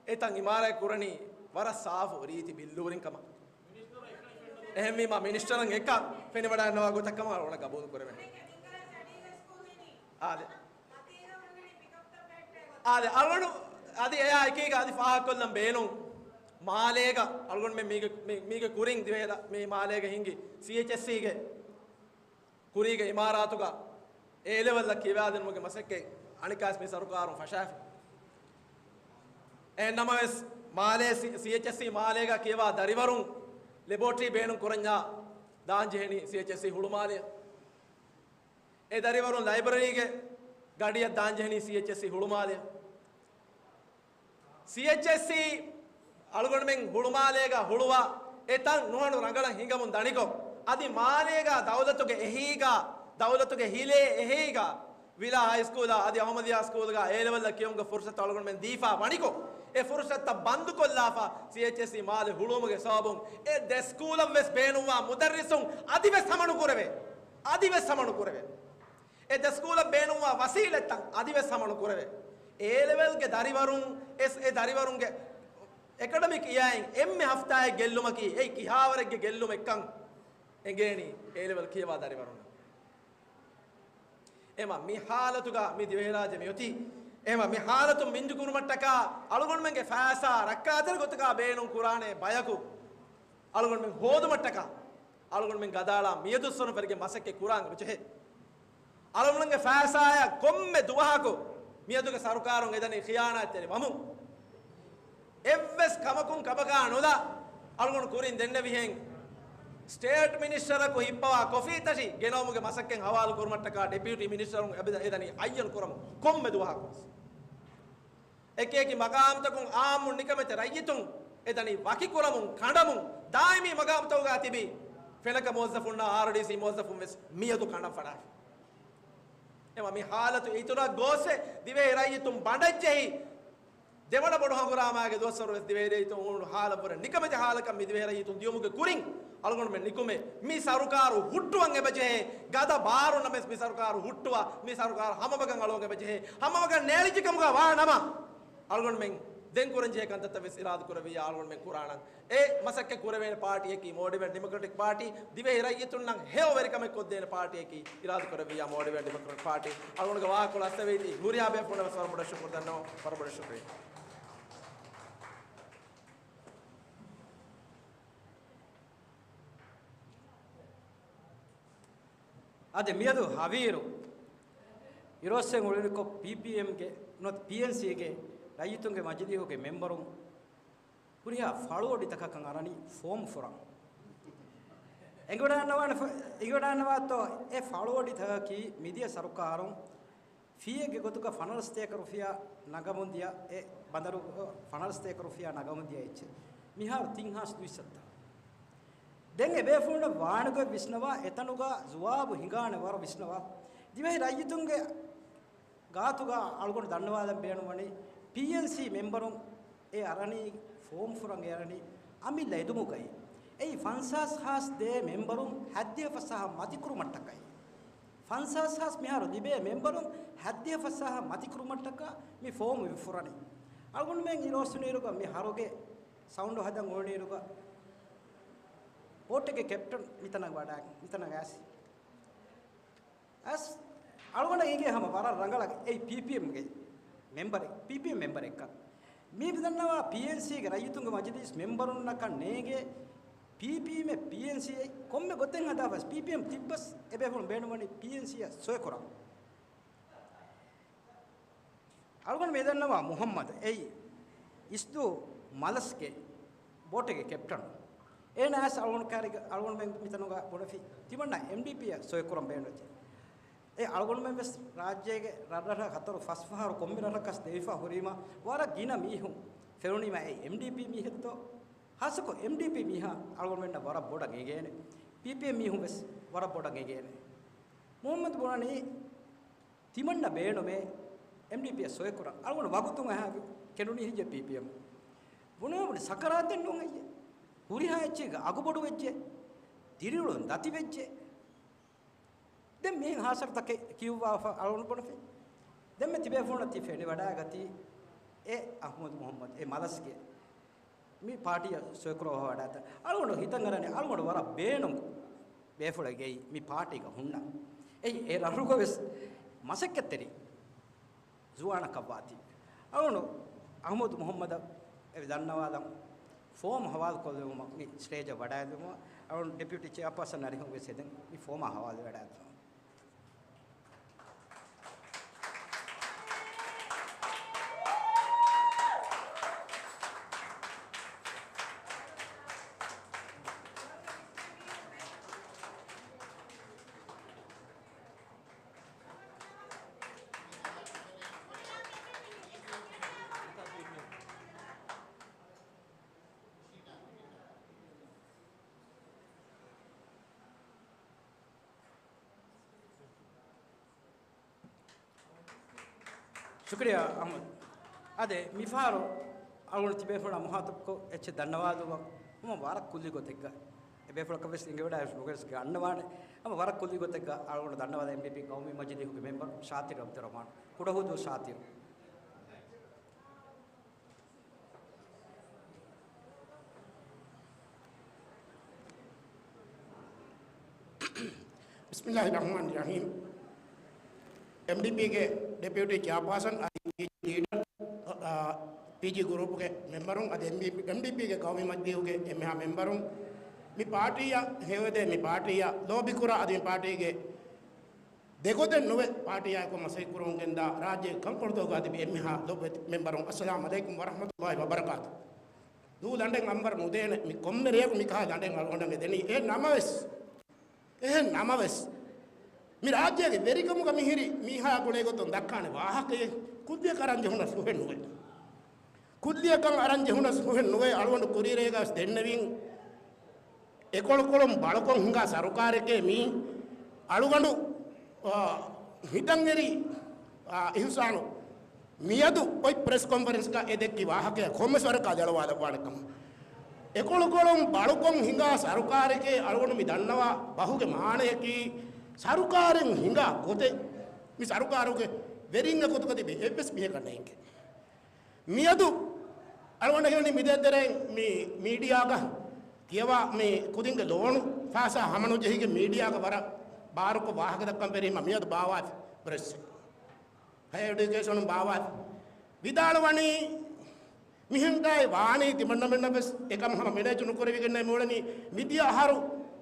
އެތަން އިމާރާތް ކުރަނީ ވަރަށް ސާފު ރީތި ބިއްލޫރިން ކަމަށް. އެހެންވީމާ މިނިސްޓަރަށް އެކަ ފެނިވަޑައިގަންނަވާ ގޮތަށް ކަމަށް އަޅުގަނޑަށް ގަބޫލު ކުރެވޭނެ. އާދެ. އާދެ، އަޅުގަނޑު އަދި އެއާ އެކީގަ އަދި ފާހަގަކޮށްލަން ބޭނުން. މާލޭގަ އަޅުގަނޑުމެން މީގެ، މި-، މީގެ ކުރިން ދިވެހިރާ-، މި މާލޭގަ ހިނގި ސީއެޗްއެސްސީގެ ކުރީގެ އިމާރާތުގަ އޭލެވެލްއަށް ކިޔަވާދިނުމުގެ މަސައްކަތް އަނެއްކާވެސް މި ސަރުކާރުން ފަށާފި. އެހެން ނަމަވެސް، މާލޭ ސި-، ސީއެޗްއެސްސީ މާލޭގަ ކިޔަވާ ދަރިވަރުން ލެބޯޓްރީ ބޭނުން ކުރަންޏާ ދާން ޖެހެނީ ސީއެޗްއެސްސީ ހުޅުމާލެއަށް. އެ ދަރިވަރުން ލައިބްރަރީގެ ގަޑިއަށް ދާން ޖެހެނީ ސީއެޗްއެސްސީ ހުޅުމާލެއަށް. ސީއެޗްއެސްސީ އަޅުގަނޑުމެން ހުޅުމާލޭގަ ހުޅުވާ އެތަން ނުހަނު ރަނގަޅަށް ހިނގަމުން ދަނިކޮށް، އަދި މާލޭގަ ދައުލަތުގެ އެހީގަ، ދައުލަތުގެ ހިލޭ އެހީގަ، ވިލާ ހައިސްކޫލާ އަދި އަހުމަދިއްޔާ ސްކޫލްގަ އޭލެވެލްއަށް ކިޔުމުގެ ފުރުސަތު އަޅުގަނޑުމެން ދީފާ ވަނިކޮށް، އެ ފުރުސަތަށް ބަންދުކޮށްލާފަ، ސީއެޗްއެސްސީ މާލެ ހުޅުވުމުގެ ސަބަބުން އެ ދެ ސްކޫލަށް ވެސް ބޭނުންވާ މުދައްރިސުން އަދިވެސް ހަމަނުކުރެވޭ. އަދިވެސް ހަމަނުކުރެވޭ. އެ ދެ ސްކޫލަށް ބޭނުންވާ ވަސީލަތްތައް އަދިވެސް ހަމަނުކުރެވޭ. އޭލެވެލްގެ ދަރިވަރުން އެސް އެ ދަރިވަރުންގެ އެކަޑަމިކް އިޔާއިން އެންމެ ހަފްތާއެއް ގެއްލުމަކީ އެއީ ކިހާވަރެއްގެ ގެއްލުމެއްކަން އެނގޭނީ އޭލެވެލް ކިޔަވާ ދަރިވަރުންނަށް. އެމަ މި ހާލަތުގަ މި ދިވެހިރާއްޖެ މިއޮތީ. އެމަ މި ހާލަތުން މިންޖުކުރުމަށްޓަކާ އަޅުގަނޑުމެންގެ ފައިސާ ރައްކާތެރި ގޮތަކާ ބޭނުން ކުރާނެ ބަޔަކު އަޅުގަނޑުމެން ހޯދުމަށްޓަކާ އަޅުގަނޑުމެން ގަދައަޅާ މިއަދު ސޮނުފެރިގެ މަސައްކަތް ކުރާން އެބަޖެހޭ. އަޅުގަނޑުގެ ފައިސާއަށް ކޮންމެ ދުވަހަކު މިއަދުގެ ސަރުކާރުން އެދަނީ ޚިޔާނާތްތެރި ވަމުން. އެއްވެސް ކަމަކުން ކަމަކާ ނުލާ އަޅުގަނޑު ކުރިން ދެންނެވިހެން، ސްޓޭޓް މިނިސްޓަރަކު ހިއްޕަވާ ކޮފީ ތަށި ގެނައުމުގެ މަސައްކަތް ހަވާލު ކުރުމަށްޓަކާ ޑެޕިއުޓީ މިނިސްޓަރުން އެބަ-، އެދަނީ އައްޔަން ކުރަމުން ކޮންމެ ދުވަހަކު. އެކި އެކި މަގާމްތަކުން އާއްމު ނިކަމެތި ރައްޔިތުން އެދަނީ ވަކިކުރަމުން، ކަނޑަމުން، ދާއިމީ މަގާމްތަކުގަ ތިބި ފެނަކަ މުވައްޒަފުންނާ އާރްޑީސީ މުވައްޒަފުން ވެސް މިއަދު ކަނޑަން ފަޑާފި. އެމަ މި ހާލަތު އިތުރަށް ގޯސްވެ ދިވެހި ރައްޔިތުން ބަނޑަށްޖެހި، ދެވަނަ ބޮޑު ހަނގުރާމާގެ ދުވަސްވަރު ވެސް ދިވެހި ރައްޔިތުން އުޅުނު ހާލަށްވުރެ ނިކަމެތި ހާލަކަށް މި ދިވެހި ރައްޔިތުން ދިޔުމުގެ ކުރިން އަޅުގަނޑުމެން ނިކުމެ، މި ސަރުކާރު ހުއްޓުވަން އެބަޖެހޭ. ގަދަ ބާރުންނަމެސް މި ސަރުކާރު ހުއްޓުވާ، މި ސަރުކާރު ހަމަމަގަށް އަޅުވަން އެބަޖެހޭ. ހަމަމަގަށް ނޭޅިއްޖެކަމުގަ ވާ ނަމަ، އަޅުގަނޑުމެން ދެން ކުރަންޖެހޭ ކަންތައްތައް ވެސް އިރާދަކުރެއްވިއްޔާ އަޅުގަނޑުމެން ކުރާނަން. އެ މަސައްކަތް ކުރެވޭނެ ޕާޓީއަކީ މޯލްޑިވިއަން ޑިމޮކްރެޓިކް ޕާޓީ، ދިވެހި ރައްޔިތުންނަށް ހެޔޮ ވެރިކަމެއް ކޮށްދޭނެ ޕާޓީއަކީ އިރާދަކުރެއްވިއްޔާ މޯލްޑިވިއަން ޑިމޮކްރެޓިކް ޕާޓީ. އަޅުގަނޑުގެ ވާހަކަކޮޅު އައްސަވައިދީ ހުރިހާ ބޭފުޅުންނަށް ވެސް ވަރަށް ބޮޑަށް ޝުކުރު ދަންނަވަން. ވަރަށް ބޮޑަށް ޝުކުރިއްޔާ. އަދި މިއަދު ހަވީރު އިރުއޮއްސެން އުޅެނިކޮށް، ޕީޕީއެމްގެ ނުވަތަ ޕީއެންސީގެ ރައްޔިތުންގެ މަޖިލީހުގެ މެމްބަރުން ހުރިހާ ފަޅުއޮޑިތަކަކަށް އަރަނީ ފޯމު ފުރަން. އެނގިވަޑައިގަންނަވާނެ ފަ-، އެނގިވަޑައިގަންނަވާތޯ އެ ފަޅުއޮޑިތަކަކީ މިދިޔަ ސަރުކާރުން ފީއެއްގެ ގޮތުގަ ފަނަރަސް ތޭކަ ރުފިޔާ ނަގަމުން ދިޔަ އެ ބަނދަރު، ފަނަރަސް ތޭކަ ރުފިޔާ ނަގަމުން ދިޔަ އެއްޗެއް. މިހާރު ތިން ހާސް ދުއިސައްތަ. ދެން އެ ބޭފުޅުންނަށް ވާނެގޮތް ވިސްނަވާ، އެތަނުގަ ޒުވާބު ހިނގާނެ ވަރަށް ވިސްނަވާ. ދިވެހި ރައްޔިތުންގެ ގާތުގަ އަޅުގަނޑު ދަންނަވާލަން ބޭނުންވަނީ، ޕީއެންސީ މެމްބަރުން އެ އަރަނީ، ފޯމް ފުރަން އެ އަރަނީ އަމިއްލަ އެދުމުގައި. އެއީ ފަންސާސް ހާސް ދޭ މެމްބަރުން ހަތްދިހަ ފަސް ހާހަށް މަތިކުރުމަށްޓަކައި. ފަންސާސް ހާސް މިހާރު ލިބޭ މެމްބަރުން ހަތްދިހަ ފަސް ހާހަށް މަތިކުރުމަށްޓަކާ މި ފޯމް އިފުރަނީ. އަޅުގަނޑުމެން އިރުއޮއްސުނުއިރުގަ، މި ހަރުގެ ސައުންޑު ހަދަން އުޅުނުއިރުގަ، ބޯޓެއްގެ ކެޕްޓަން މިތަނަށް ވަޑައި، މިތަނަށް އައިސް. އަސް އަޅުގަނޑަށް އެނގޭ ހަމަ ވަރަށް ރަނގަޅަށް އެއީ ޕީޕީއެމްގެ މެމްބަރެއް، ޕީޕީއެމް މެމްބަރެއްކަން. މީ ދަންނަވާ ޕީއެންސީގެ ރައްޔިތުންގެ މަޖިލީސް މެމްބަރުންނަކަށް ނޭނގޭ ޕީޕީއެމް، ޕީއެންސީ އެއް ކޮންމެ ގޮތެއް ހަދާފަސް ޕީޕީއެމް ތިއްބަސް އެބޭފުޅުން ބޭނުންވަނީ ޕީއެންސީއަށް ސޮއިކުރަން. އަޅުގަނޑު މި ދަންނަވާ މުހައްމަދު އެއީ އިސްދޫ މަލަސްގެ ބޯޓެއްގެ ކެޕްޓަން. އޭނާ އަސް އަޅުގަނޑު ކާރިގަ، އަޅުގަނޑުމެން މިތަނުގަ ބުނެފި ތިމަންނަ އެމްޑީޕީއަށް ސޮއިކުރަން ބޭނުންވެއްޖެ. އެ އަޅުގަނޑުމެން ވެސް ރާއްޖޭގެ ރަށްރަށަށް ހަތަރު ފަސް ފަހަރު ކޮންމެ ރަށަކަސް ދެވިފަ ހުރީމަ ވަރަށް ގިނަ މީހުން ފެނުނީމަ އެ އެމްޑީޕީ މީހެއްތޯ؟ ހާއްސަކޮށް އެމްޑީޕީ މީހާ އަޅުގަނޑުމެންނަށް ވަރަށް ބޮޑަށް އެނގޭނެ. ޕީޕީއެމް މީހުން ވެސް ވަރަށް ބޮޑަށް އެނގޭނެ. މުހައްމަދު ބުނަނީ، ތިމަންނަ ބޭނުމޭ އެމްޑީޕީއަށް ސޮއިކުރަން. އަޅުގަނޑު ވަގުތުން އަހާ ކެނޑުނީ ހިޖެ ޕީޕީއެމް. ބުނެވުނީ ސަކަރާތެއް ނޫން އެއްޔެ. ހުރިހާ އެއްޗެއްގަ އަގުބޮޑު ވެއްޖެ. ދިރިއުޅުން ދަތި ވެއްޖެ. ދެން މިހެން ހާސަރުތަކެއް ކިޔުއްވާފަ އަޅުގަނޑު ބުނެފި. ދެންމެ ތިބޭފުޅުންނަށް ތި ފެނިވަޑައިގަތީ އެ އަޙްމަދު މުޙައްމަދު އެ މަލަސްގެ މި ޕާޓީއަށް ސޮއިކުރައްވާ ވަޑައިގަތީ، އަޅުގަނޑު ހިތަށް އަރަނީ އަޅުގަނޑު ވަރަށް ބޭނުން ބޭފުޅެއްގައި މި ޕާޓީގަ ހުންނަ. އެއީ އެ ރަށުގަ ވެސް މަސައްކަތްތެރި ޒުވާނަކަށްވާތީ. އަޅުގަނޑު އަޙްމަދު މުޙައްމަދަށް އެ ދަންނަވާލަން ފޯމް ހަވާލުކޮށްލެވުމަށް މި ސްޓޭޖަށް ވަޑައިލުމަށް އަޅުގަނޑު ޑެޕިއުޓީ ޗެއާޕާސަން އަރިހުން ވެސް ހެދެން މި ފޯމާ ހަވާލު ވަޑައިލުމަށް. ޝުކުރިއްޔާ އަޙްމަދު. އާދެ، މިފަހަރު އަޅުގަނޑު ތިބޭފުޅާ މުޚާޠަބުކޮށް އެއްޗެއް ދަންނަވާލުމަށް ހަމަ ވަރަށް ކުއްލި ގޮތެއްގަ، އެބޭފުޅަކަށް ވެސް އެނގިވަޑައި ނުގެނެސް ގަންނަވާނެ. ހަމަ ވަރަށް ކުއްލި ގޮތެއްގަ އަޅުގަނޑު ދަންނަވާލަން އެމްޑީޕީ ޤައުމީ މަޖިލީހުގެ މެމްބަރު ޝާތިރު ޢަބްދުއްރަޙްމާން، ކުޑަހުދޫ ޝާތިރު. ބިސްމިއްލާހި ރަޙްމާނި ރަޙީމް. އެމްޑީޕީގެ ޑެޕިއުޓީ ޗެއާޕާސަން އަދި ޕީޖީ ލީޑަރ، އާ، ޕީޖީ ގްރޫޕްގެ މެމްބަރުން އަދި އެމްޑީޕީގެ ޤައުމީ މަޖިލީހުގެ އެންމެހާ މެމްބަރުން، މި ޕާޓީއަށް ހެޔޮއެދޭ މި ޕާޓީއަށް ލޯބިކުރާ އަދި މި ޕާޓީގެ ދެގޮތެއް ނުވެ، ޕާޓީއާއެކު މަސައްކަތްކުރަމުން ގެންދާ ރާއްޖޭގެ ކަންކޮޅުތަކުގަ ތިބި އެންމެހާ ލޮބުވެތި މެމްބަރުން، އައްސަލާމު ޢަލައިކުމް ވަރަޙްމަތުﷲި ވަބަރަކާތު. ދޫ ލަނޑެއް އަނބަރު ނުދޭނެ، މި ކޮންމެ ރެޔަކު މިކަހަލަ ލަނޑެއް އަޅުގަނޑަށް މި ދެނީ. އެހެން ނަމަވެސް، އެހެން ނަމަވެސް، މި ރާއްޖޭގެ ވެރިކަމުގަ މިހިރި މީހާ ގުޅޭ ގޮތުން ދައްކާނެ ވާހަކައެއް ކުއްލިއަކަށް އަރަން ޖެހުނަސް ނުހެން ނުވޭ. ކުއްލިއަކަށް އަރަން ޖެހުނަސް ނުހެން ނުވޭ. އަޅުގަނޑު ކުރީރޭގަސް ދެންނެވިން. އެކޮޅުކޮޅުން ބަޅުކޮށް ހިނގާ ސަރުކާރެކޭ މީ. އަޅުގަނޑު، އާ، ހިތަށްއެރި، އާ، އިޙުސާނު މިއަދު އޮތް ޕްރެސް ކޮންފަރެންސްގަ އެ ދެއްކި ވާހަކަޔަށް ކޮންމެސް ވަރަކަށް ދެއަޅުވާލައްވާނެ ކަމަށް. އެކޮޅުކޮޅުން ބަޅުކޮށް ހިނގާ ސަރުކާރެކޭ އަޅުގަނޑު މި ދަންނަވާ ބަހުގެ މާނަޔަކީ، ސަރުކާރެއް ހިނގާ ގޮތެއް މި ސަރުކާރުގެ ވެރިންގެ ގޮތުގަ ތިބި އެއްވެސް މީހަކަށް ނޭނގެ. މިއަދު އަޅުގަނޑަށް ހިމެނި މި ދޭތެރެއިން މި މީޑިއާގަ ކިޔަވާ މި ކުދިންގެ ލޯނު ފައިސާ ހަމަނުޖެހިގެން މީޑިއާގަ ވަރަށް ބާރުކޮށް ވާހަކަ ދައްކަން ފެށީމަ މިއަދު ބާވާތި ޕްރެސް. ހަޔަ އެޑިޔުކޭޝަނުން ބާވާތި. ވިދާޅުވަނީ މިހެން ގާތް ވާނީ ތިމަންނަމެންނަށް ވެސް އެކަމް ހަމަ މެނޭޖު ނުކުރެވިގެންނޭ މިއުޅެނީ. މިދިޔަ އަހަރު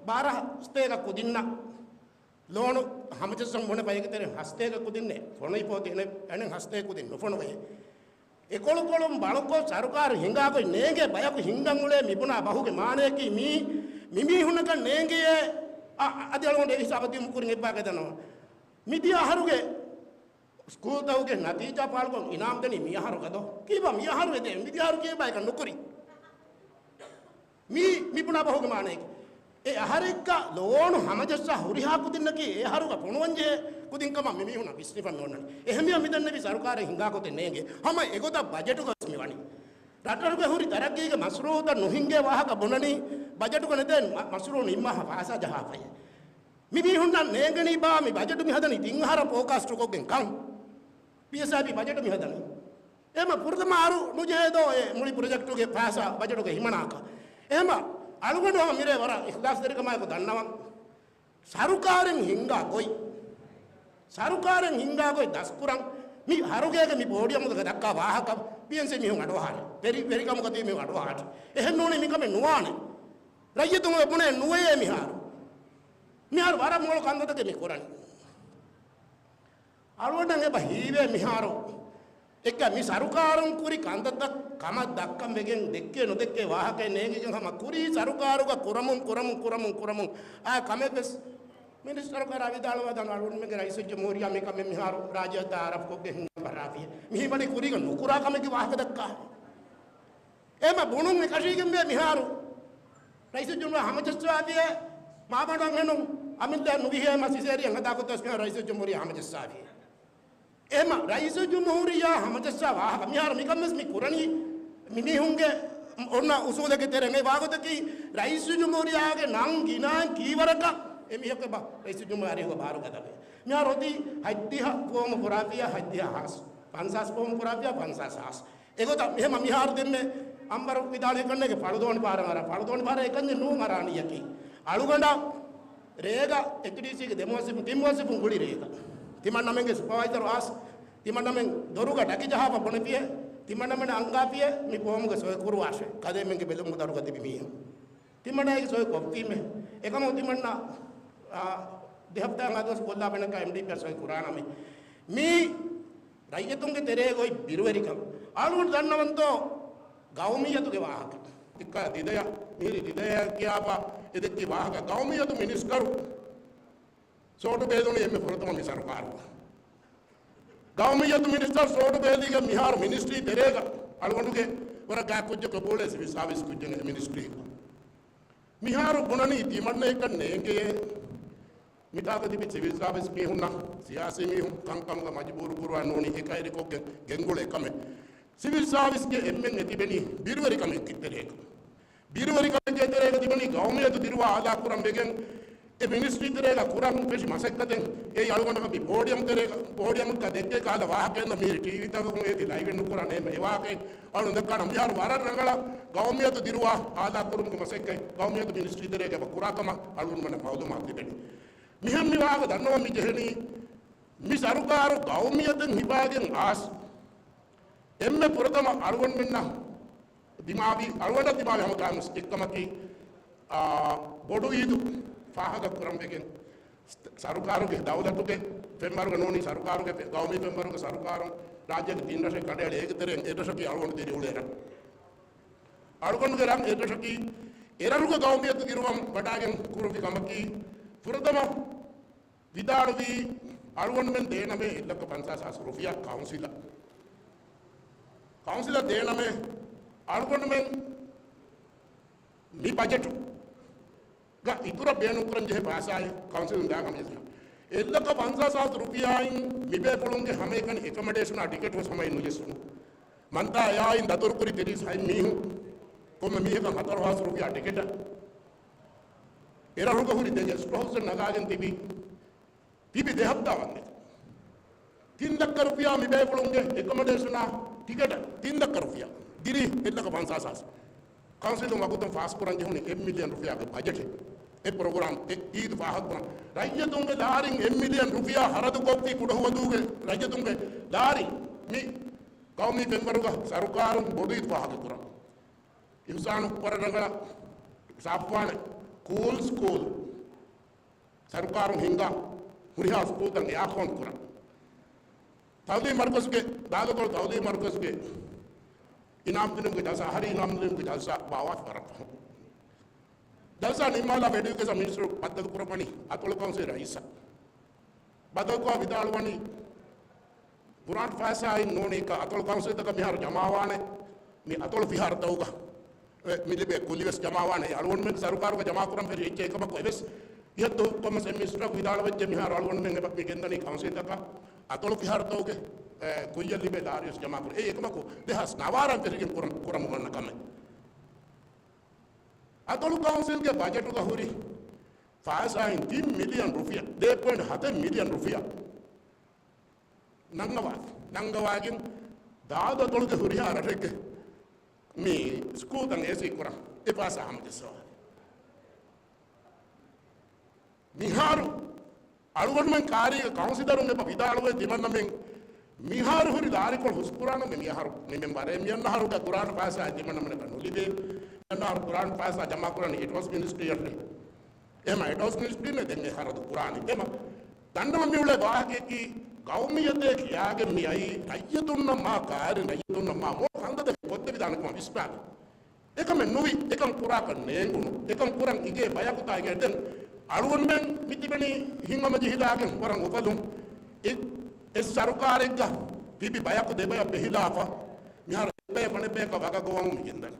ބާރަ ހަސްތޭކަ ކުދިންނަށް ލޯނު ހަމަޖައްސަން ބުނެ ބަޔަކު ތެރެ ހަސްތޭކަ ކުދިންނޭ ފޮނުވި ފޯތި އެނެ-، އެނެއް ހަސްތޭކަ ކުދިން ނުފޮނުވޭ. އެކޮޅުކޮޅުން ބަޅުކޮށް ސަރުކާރު ހިނގާ ގޮތް ނޭނގޭ ބަޔަކު ހިންގަން އުޅޭ މިބުނާ ބަހުގެ މާނަޔަކީ މީ، މިމީހުންނަކަށް ނޭނގެޔޭ. އަ-، އަ-، އަދި އަޅުގަނޑު އެ ހިސާބަށް ދިއުމު ކުރިން އެއްބާ ގެދަނަވަ. މިދިޔަ އަހަރުގެ ސްކޫލްތަކުގެ ނަތީޖާ ފާޅުކޮށް އިނާމް ދެނީ މިއަހަރުގަ ދޯ؟ ކީއްވެ މިއަހަރު އެދޭ؟ މިދިޔަހަރު ކީއްވެ އެކަން ނުކުރީ؟ މީ، މި ބުނާ ބަހުގެ މާނައަކީ، އެ އަހަރެއްގަ ލޯނު ހަމަޖައްސާ ހުރިހާ ކުދިންނަކީ އެ އަހަރުގަ ފޮނުވަންޖެހޭ ކުދިން ކަމަށް މި މީހުންނަށް ވިސްނިފަ މި އޮންނަނީ. އެހެންވެ މިދެންނެވި ސަރުކާރެއް ހިނގާ ގޮތެއް ނޭނގޭ. ހަމަ އެގޮތަށް ބަޖެޓުގަ ވެސް މި ވަނީ. ރަށްރަށުގެ ހުރި ތަރައްގީގެ މަޝްރޫޢުތައް ނުހިނގޭ ވާހަކަ ބުނަނީ ބަޖެޓުގަ ނެތޭ މަ-، މަޝްރޫޢު ނިންމާފަ ފައިސާ ޖަހާފައޭ. މި މީހުންނަށް ނޭނގެނީ ބާ މި ބަޖެޓު މި ހަދަނީ ތިން އަހަރަށް ފޯކާސްޓުކޮށްގެން ކަން؟ ޕީއެސްއާއިޕީ ބަޖެޓު މި ހަދަނީ. އެހެމަ ފުރަތަމަ އަހަރު ނުޖެހޭ ދޯ އެ މުޅި ޕްރޮޖެކްޓުގެ ފައިސާ ބަޖެޓުގަ ހިމަނާކަށް؟ އެހެމަ އަޅުގަނޑު ހަމަ މިރޭ ވަރަށް އިޚްލާޞްތެރިކަމާއެކު ދަންނަވަން. ސަރުކާރެއް ހިންގާ ގޮތް، ސަރުކާރެއް ހިންގާ ގޮތް ދަސްކުރަން. މި ހަރުގޭގެ މި ޕޯޑިއަމުގަ ދައްކާ ވާހަކަ ޕީއެންސީ މީހުން އަޑުއަހާނެ. ވެރި، ވެރިކަމުގަ ތިބި މީހުން އަޑުއަހާނެ. އެހެން ނޫނީ މިކަމެއް ނުވާނެ. ރައްޔިތުން އެ ބުނޭ ނުވެޔޭ މިހާރު. މިހާރު ވަރަށް މޮޅު ކަންތައްތަކެއް މި ކުރަނީ. އަޅުގަނޑަށް އެބަ ހީވޭ މިހާރު އެއްކަ މި ސަރުކާރުން ކުރި ކަންތައްތައް ކަމަށް ދައްކަން ވެގެން ދެއްކޭ ނުދެއްކޭ ވާހަކައެއް ނޭނގިގެން ހަމަ ކުރީ ސަރުކާރުގަ ކުރަމުން ކުރަމުން ކުރަމުން ކުރަމުން އާ ކަމެއް ވެސް މިނިސްޓަރު ކަރާ ވިދާޅުވާ ދާން އަޅުގަނޑުމެންގެ ރައީސުލްޖުމްހޫރިއްޔާ މި ކަމެއް މިހާރު ރާއްޖެއަށް ތައާރަފްކޮށްގެން ހިނގަން ބަރާފިޔޭ. މި ހީވަނީ ކުރީގަ ނުކުރާ ކަމެއްގެ ވާހަކަ ދައްކާ. އެމަ ބުނުން އެކަށީގެންވޭ މިހާރު ރައީސުލްޖުމްހޫރިއްޔާ ހަމަޖައްސާފިޔޭ، މާބަނޑު އަންހެނުން އަމިއްލައަށް ނުވިހޭ މަ ސިސޭރިއަން ހަދާކޮށް ދަސް މިހާރު ރައީސުލްޖުމްހޫރިއްޔާ ހަމަޖައްސާފިޔޭ. އެމަ ރައީސުލްޖުމްހޫރިއްޔާ ހަމަޖައްސާ ވާހަކަ މިހާރު މިކަން ވެސް މި ކުރަނީ މި މީހުންގެ އޮންނަ އުސޫލެއްގެ ތެރެއިން. އެ ވާގޮތަކީ ރައީސުލްޖުމްހޫރިއްޔާގެ ނަން ގިނައިން ކީވަރަކަށް އެ މީހަކު އެބަ ރައީސުލްޖުމްހޫރިއްޔާ އަރިހުގަ ބާރުގަދަވޭ. މިހާރު އޮތީ ހަތްދިހަ ފޯމު ފުރާފިޔާ ހަތްދިހަ ހާސް، ފަންސާސް ފޯމު ފުރާފިޔާ ފަންސާސް ހާސް. އެގޮތަށް މިހެމަ މިހާރު ދެންމެ އަންވަރު ވިދާޅުވި ކަންނޭގެ ފަޅުދޯނި ފާރަށް އަރާ، ފަޅުދޯނި ފާރަށް އެކަންޏެއް ނޫން އަރާނީއަކީ. އަޅުގަނޑަށް ރޭގަ އެޗްޑީސީގެ ދެ މުވައްޒަފުން، ތިން މުވައްޒަފުން ގުޅި ރޭގަ. ތިމަންނަމެންގެ ސުޕަވައިޒަރު އައިސް، ތިމަންނަމެން ދޮރުގަ ޑަކި ޖަހާފަ ބުނެފިޔޭ، ތިމަންނަމެން އަންގާފިޔޭ، މި ފޯމުގެ ސޮއި ކުރުވާށޭ، ކަލޭމެންގެ ބެލުމުގެ ދަރުގަ ތިބި މީހުން. ތިމަންނައަކީ ސޮއި ކޮށްފީމޭ. އެކަމު ތިމަންނަ، އާ، ދެ ހަފްތާއަށް އަދުވެސް ކޮށްލާ ބެނަކަ އެމްޑީޕީއަށް ސޮއި ކުރާނަމޭ. މީ ރައްޔިތުންގެ ތެރޭގަ އޮތް ބިރުވެރިކަން. އަޅުގަނޑު ދަންނަވަންތޯ ގައުމިއްޔަތުގެ ވާހަކަ؟ ތިއްކާ ދިދަޔަ، މިހިރި ދިދަޔަ ކިޔާފަ އެ ދެއްކި ވާހަކަ. ގައުމިއްޔަތު މިނިސްޓަރު ސޯޓު ބޭދުނީ އެންމެ ފުރަތަމަ މި ސަރުކާރުގަ. ގައުމިއްޔަތު މިނިސްޓަރު ސޯޓު ބޭދީގެ މިހާރު މިނިސްޓްރީ ތެރޭގަ އަޅުގަނޑުގެ ވަރަށް ގާތް ކުއްޖަކު އެބައުޅޭ ސިވިލް ސާވިސް ކުއްޖެއް މިނިސްޓްރީ. މިހާރު ބުނަނީ ތިމަންނައަކަށް ނޭނގޭ މިތާގަ ތިބި ސިވިލް ސާވިސް މީހުންނަށް ސިޔާސީ މީހުން ކަންކަމުގަ މަޖުބޫރު ކުރުވާ ނޫނީ އެކައިރިކޮށްގެން ގެންގުޅޭ ކަމެއް. ސިވިލް ސާވިސްގެ އެންމެން އެތިބެނީ ބިރުވެރިކަމެއްގެ ތެރޭގަ. ބިރުވެރިކަމެއްގެ ތެރޭގަ ތިބެނީ ގައުމިއްޔަތު ދިރުވާ އާލާކުރަން ވެގެން އެ މިނިސްޓްރީ ތެރޭގަ ކުރަން ފެށި މަސައްކަތެއް. އެއީ އަޅުގަނޑަކަށް މި ޕޯޑިއަމް ތެރޭގަ، ޕޯޑިއަމްގަ ދެއްކޭ ކަހަލަ ވާހަކައެއް ނަމަ މިހިރި ޓީވީތަކުން އޭތި ލައިވެއް ނުކުރާނެ އެއް ވާހަކައެއް އަޅުގަނޑު ދައްކާނަން. މިހާރު ވަރަށް ރަނގަޅަށް ގައުމިއްޔަތު ދިރުވާ އާލާކުރުމުގެ މަސައްކަތް ގައުމިއްޔަތު މިނިސްޓްރީ ތެރޭގަ އެބަ ކުރާ ކަމަށް އަޅުގަނޑުމެންނަށް މައުލޫމާތު ލިބެނީ. މިހެން މި ވާހަކަ ދަންނަވަން މި ޖެހެނީ، މި ސަރުކާރު ގައުމިއްޔަތުން ހިފާގެން އާސް އެންމެ ފުރަތަމަ އަޅުގަނޑުމެންނަށް ދިމާވި، އަޅުގަނޑަށް ދިމާވި ހަމަ ގާމުސް އެއްކަމަކީ، އާ، ބޮޑު އީދު ފާހަގަ ކުރަން ވެގެން ސަރުކާރުގެ ދައުލަތުގެ ފެންވަރުގަ ނޫނީ ސަރުކާރުގެ ފެ-، ގައުމީ ފެންވަރުގެ ސަރުކާރުން ރާއްޖޭގެ ތިން ރަށެއް ކަނޑައެޅި އޭގެ ތެރެއިން އެއް ރަށަކީ އަޅުގަނޑު ދިރިއުޅޭ ރަށް. އަޅުގަނޑުގެ ރަށް އެއް ރަށަކީ އެރަށުގަ ގައުމިއްޔަތު ދިރުވަން ވަޑާގެން ކުރުވި ކަމަކީ ފުރަތަމަ ވިދާޅުވީ އަޅުގަނޑުމެން ދޭނަމޭ އެއްލައްކަ ފަންސާސް ހާސް ރުފިޔާ ކައުންސިލަށް. ކައުންސިލަށް ދޭނަމޭ އަޅުގަނޑުމެން މި ބަޖެޓުގަ އިތުރަށް ބޭނުންކުރަން ޖެހޭ ފައިސާއެއް ކައުންސިލުން ދާކަމަށް އެއްލައްކަ ފަންސާސް ހާސް ރުފިޔާއިން މިބޭފުޅުންގެ ހަމައެކަނި އެކަމަޑޭޝަނާ ޓިކެޓު ވެސް ހަމައެއް ނުޖެއްސުނު. މަންތާ އެއާއިން ދަތުރުކުރި ތިރީސް ހަތް މީހުން ކޮންމެ މީހަކަށް ހަތަރު ހާސް ރުފިޔާ ޓިކެޓަށް. އެރަށުގަ ހުރި ދެ ގެސްޓް ހައުސްއެއް ނަގާގެން ތިބި، ތިބި ދެ ހަފްތާ ވަންދެން. ތިން ލައްކަ ރުފިޔާ މި ބޭފުޅުންގެ އެކަމަޑޭޝަނާ ޓިކެޓަށް ތިން ލައްކަ ރުފިޔާ. ދިރި އެއް ލައްކަ ފަންސާސް ހާސް. ކައުންސިލުން ވަގުތުން ފާސްކުރަން ޖެހުނީ އެއް މިލިއަން ރުފިޔާގެ ބަޖެޓެއް. އެ ޕްރޮގްރާމް އެ އީދު ފާހަގަކުރަން. ރައްޔިތުންގެ ލާރިން އެއް މިލިއަން ރުފިޔާ ހަރަދުކޮށްފި ކުޑަހުވަދޫގެ ރައްޔިތުންގެ ލާރިން މި ގައުމީ ފެންވަރުގަ ސަރުކާރުން ބޮޑު އީދު ފާހަގަކުރަން. އިޙުސާނު ވަރަށް ރަނގަޅަށް ސާފުވާނެ. ކޫލް ސްކޫލް ސަރުކާރުން ހިންގާ ހުރިހާ ސްކޫލްތައް އެއާކޯން ކުރަން. ތައުލީމް މަރުކަޒުގެ، ދާލުކޮޅު ތައުލީމް މަރުކަޒުގެ އިނާމް ދިނުމުގެ ޖަލްސާ، އަހަރީ އިނާމް ދިނުމުގެ ޖަލްސާ ބާވާފަ ވަރަށް ފަހުން. ޖަލްސާ ނިންމާލާ އެޑިއުކޭޝަން މިނިސްޓަރު ބައްދަލު ކުރައްވަނީ އަތޮޅު ކައުންސިލް ރައީސަށް. ބައްދަލުކޮށް ވިދާޅުވަނީ، ޤުރުއާން ފައިސާއިން ނޫނީ ކަ އަތޮޅު ކައުންސިލްތަކަށް މިހާރު ޖަމާވާނެ، މި އަތޮޅު ފިހާރަތަކުގަ މި ލިބޭ ކުލިވެސް ޖަމާވާނެ. އެ އަޅުގަނޑުމެން ސަރުކާރުގަ ޖަމާކުރަން ފެށި އެއްޗެއް އެކަމަކު އެވެސް އިހަށްދު ކޮމަސް އެ މިނިސްޓަރަކު ވިދާޅުވެއްޖެ މިހާރު އަޅުގަނޑުމެން އެބަ މި ގެންދަނީ ކައުންސިލްތަކަށް އަތޮޅު ފިހާރަތަކުގެ، އެ، ކުއްޔަށް ލިބޭ ދާރިވެސް ޖަމާކުރަން. އެއީ އެކަމަކު ދެހާސް ނަވާރަން ފެށިގެން ކުރަން، ކުރަމުން އަންނަ ކަމެއް. އަތޮޅު ކައުންސިލްގެ ބަޖެޓުގަ ހުރި ފައިސާއިން ތިން މިލިއަން ރުފިޔާ، ދޭ ޕޮއިންޓް ހަތެއް މިލިއަން ރުފިޔާ ނަންގަވާ، ނަންގަވާގެން ދާދަ އަތޮޅުގެ ހުރިހާ ރަށެއްގެ މި ސްކޫލްތައް އޭސީ ކުރަން އެ ފައިސާ ހަމަޖައްސަވާލި. މިހާރު އަޅުގަނޑުމެން ކާރީގެ ކައުންސިލަރުން އެބަ ވިދާޅުވެ ތިމަންނަމެން މިހާރު ހުރި ދާރިކޮޅު ހުސްކުރާނަމެ މިއަހަރު މިމެން ވަރޭ މިއަންނަ އަހަރުގަ ކުރާން ފައިސާ ތިމަންނަމެނަކަށް ނުލިބޭ. މިއަންނަ އަހަރު ކުރާން ފައިސާ ޖަމާކުރާނީ އެޓްވަރޑްސް މިނިސްޓްރީއަށް. އެހެމަ އެޓްވަރޑްސް މިނިސްޓްރީން ދެން އެ ހަރަދު ކުރާނީ. އެހެމަ ދަންނަވަން މިއުޅޭ ވާހަކައަކީ ގައުމިއްޔަތޭ ކިޔާގެން މިއައީ ރައްޔިތުންނަށް މާ ކާރި ރައްޔިތުންނަށް މާ މޯ ކަންތައްތަކެއް ކޮށްދެވިދާނެ ކަމަށް ވިސްނާލި. އެކަމެއް ނުވި، އެކަން ކުރާކަށް ނޭނގުނު، އެކަން ކުރަން އިނގޭ ބަޔަކުތާ އިނގޭ. ދެން އަޅުގަނޑުމެން މިތިބެނީ ހިތްހަމަޖެހިލާގެން ވަރަށް އުފަލުން. އެ، އެއް ސަރުކާރެއްގަ ތިބި ބަޔަކު ދެބަޔަށް ބެހިލާފަ، މިހާރު އެއްބަޔަކު އަނެއްބަޔަކަށް ވަގަށް ގޮވަމުން މި ގެންދަނީ.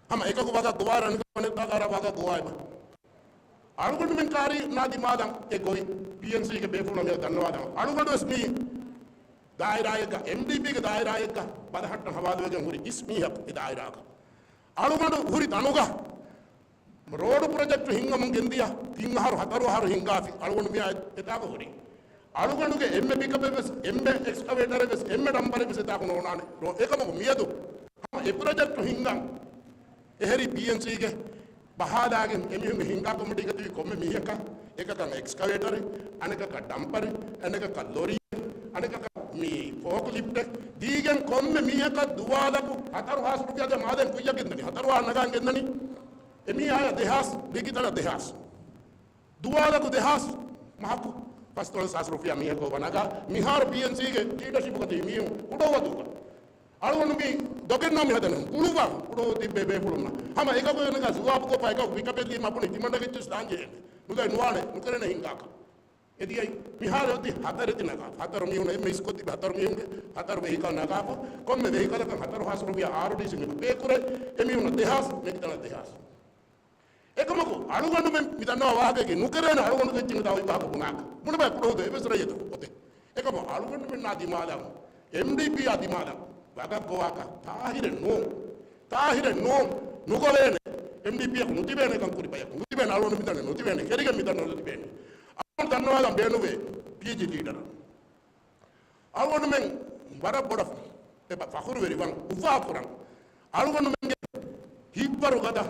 ހަމަ އެކަކު ވަގަށް ގޮވާ ރަނިކަނެއް ދާގާރާ ވަގަށް ގޮވާ އެބަ. އަޅުގަނޑުމެން ކާރީ ނާ ދިމާލަން އެ ގޮތް ޕީއެންސީގެ ބޭފުޅުން މިއަށް ދަންނަވާލަން. އަޅުގަނޑު ވެސް މީ ދާއިރާއެއްގަ، އެމްޑީޕީގެ ދާއިރާއެއްގަ ބަލަހައްޓަން ހަވާލުވެގެން ހުރި އިސް މީހަކު އެ ދާއިރާގަ. އަޅުގަނޑު ހުރި ތަނުގަ ރޯޑު ޕްރޮޖެކްޓް ހިންގަމުން ގެންދިޔަ ތިން އަހަރު ހަތަރު އަހަރު ހިންގާފި އަޅުގަނޑު މިއާ އެތާގަ ހުރި. އަޅުގަނޑުގެ އެންމެ ޕިކަޕެއް ވެސް، އެންމެ އެކްސްކަވޭޓަރެއް ވެސް، އެންމެ ޑަމްޕަރެއް ވެސް އެތާކު ނޯނާނެ. ރޯ، އެކަމަކު މިއަދު ހަމަ އެ ޕްރޮޖެކްޓް ހިންގަން އެހެރީ ޕީއެންސީގެ ބަހާލާގެން އެމީހުންގެ ހިންގާ ކޮމިޓީގަ ތިބި ކޮންމެ މީހަކަށް، އެކަކަށް އެކްސްކަވޭޓަރެއް، އަނެކަކަށް ޑަމްޕަރެއް، އަނެކަކަށް ލޮރީއެއް، އަނެކަކަށް މި ފޯކްލިފްޓެއް ދީގެން ކޮންމެ މީހަކަށް ދުވާލަކު ހަތަރު ހާސް ރުފިޔާ ދޭ މާދެން ކުއްޔަށް ގެންދަނީ. ހަތަރު ވާހަކަ ނަގާން ގެންދަނީ. އެމީހާޔަށް ދެހާސް، މިގިތަނަށް ދެހާސް. ދުވާލަކު ދެހާސް މަހަކު ފަސްދޮޅަސް ހާސް ރުފިޔާ މީހަކު ވަނަގާ މިހާރު ޕީއެންސީގެ ލީޑަޝިޕުގަ ތިބި މީހުން ކުޑަވަދޫގަ. އަޅުގަނޑު މި ދޮގެއްނު މި ހަދަނީ. ކުޑަވަ، ކުޑަވަ ތިއްބެވޭފުޅުންނަށް. ހަމަ އެކަކު އެނގާ ޖުވާބުކޮށްފަ އެކަކު ޕިކަޕެއް ލީމަ ބުނި ތިމަންނަގެ އެއްޗެއް ސްޓާން ޖެހޭނެ. ނުދައި ނުވާނެ، ނުކެރޭނެ ހިނގާކަށް. އެދިޔައީ މިހާރު އޮތީ ހަތަރެތި ނަގާ. ހަތަރު މީހުން އެންމެ އިސްކޮށް ތިބި ހަތަރު މީހުންގެ ހަތަރު ވެހިކަލް ނަގާފަ. ކޮންމެ ވެހިކަލަކަށް ހަތަރު ހާސް ރުފިޔާ އާރުޑީސީ މި ބޭކުރޭ. އެމީހުންނަށް ދެހާސް، މެގިތަނަށް ދެހާސް. އެކަމަކު އަޅުގަނޑުމެން މި ދަންނަވާ ވާހަކައަކީ ނުކެރޭނެ އަޅުގަނޑު އެއްޗެއް މި ދާ އޮތް ވާހަކަ ބުނާކަށް. ބުނެބަ ކުޑަހުދު އެވެސް ރައްޔިތަކު އޮތޭ. އެކަމަކު އަޅުގަނޑުމެންނާ ދިމާލަށް، އެމްޑީޕީއާ ދިމާލަށް ވަގަށް ގޮވާކަށް ތާހިރެއް ނޫން. ތާހިރެއް ނޫން. ނުގޮވޭނެ. އެމްޑީޕީއަކު ނުތިބޭނެ ކަން ކުރި ބަޔަކު. ނުތިބޭނެ އަޅުގަނޑު މިދަނީ ނުތިބޭނެ. ކެރިގެން މިދަނީ ނުތިބޭނެ. އަޅުގަނޑު ދަންނަވާލަން ބޭނުވޭ ޕީޖީ ލީޑަރަށް. އަޅުގަނޑުމެން ވަރަށް ބޮޑަށް އެބަ ފަޚުރުވެރިވަން އުފާކުރަން. އަޅުގަނޑުމެންގެ ހިތްވަރުގަދަ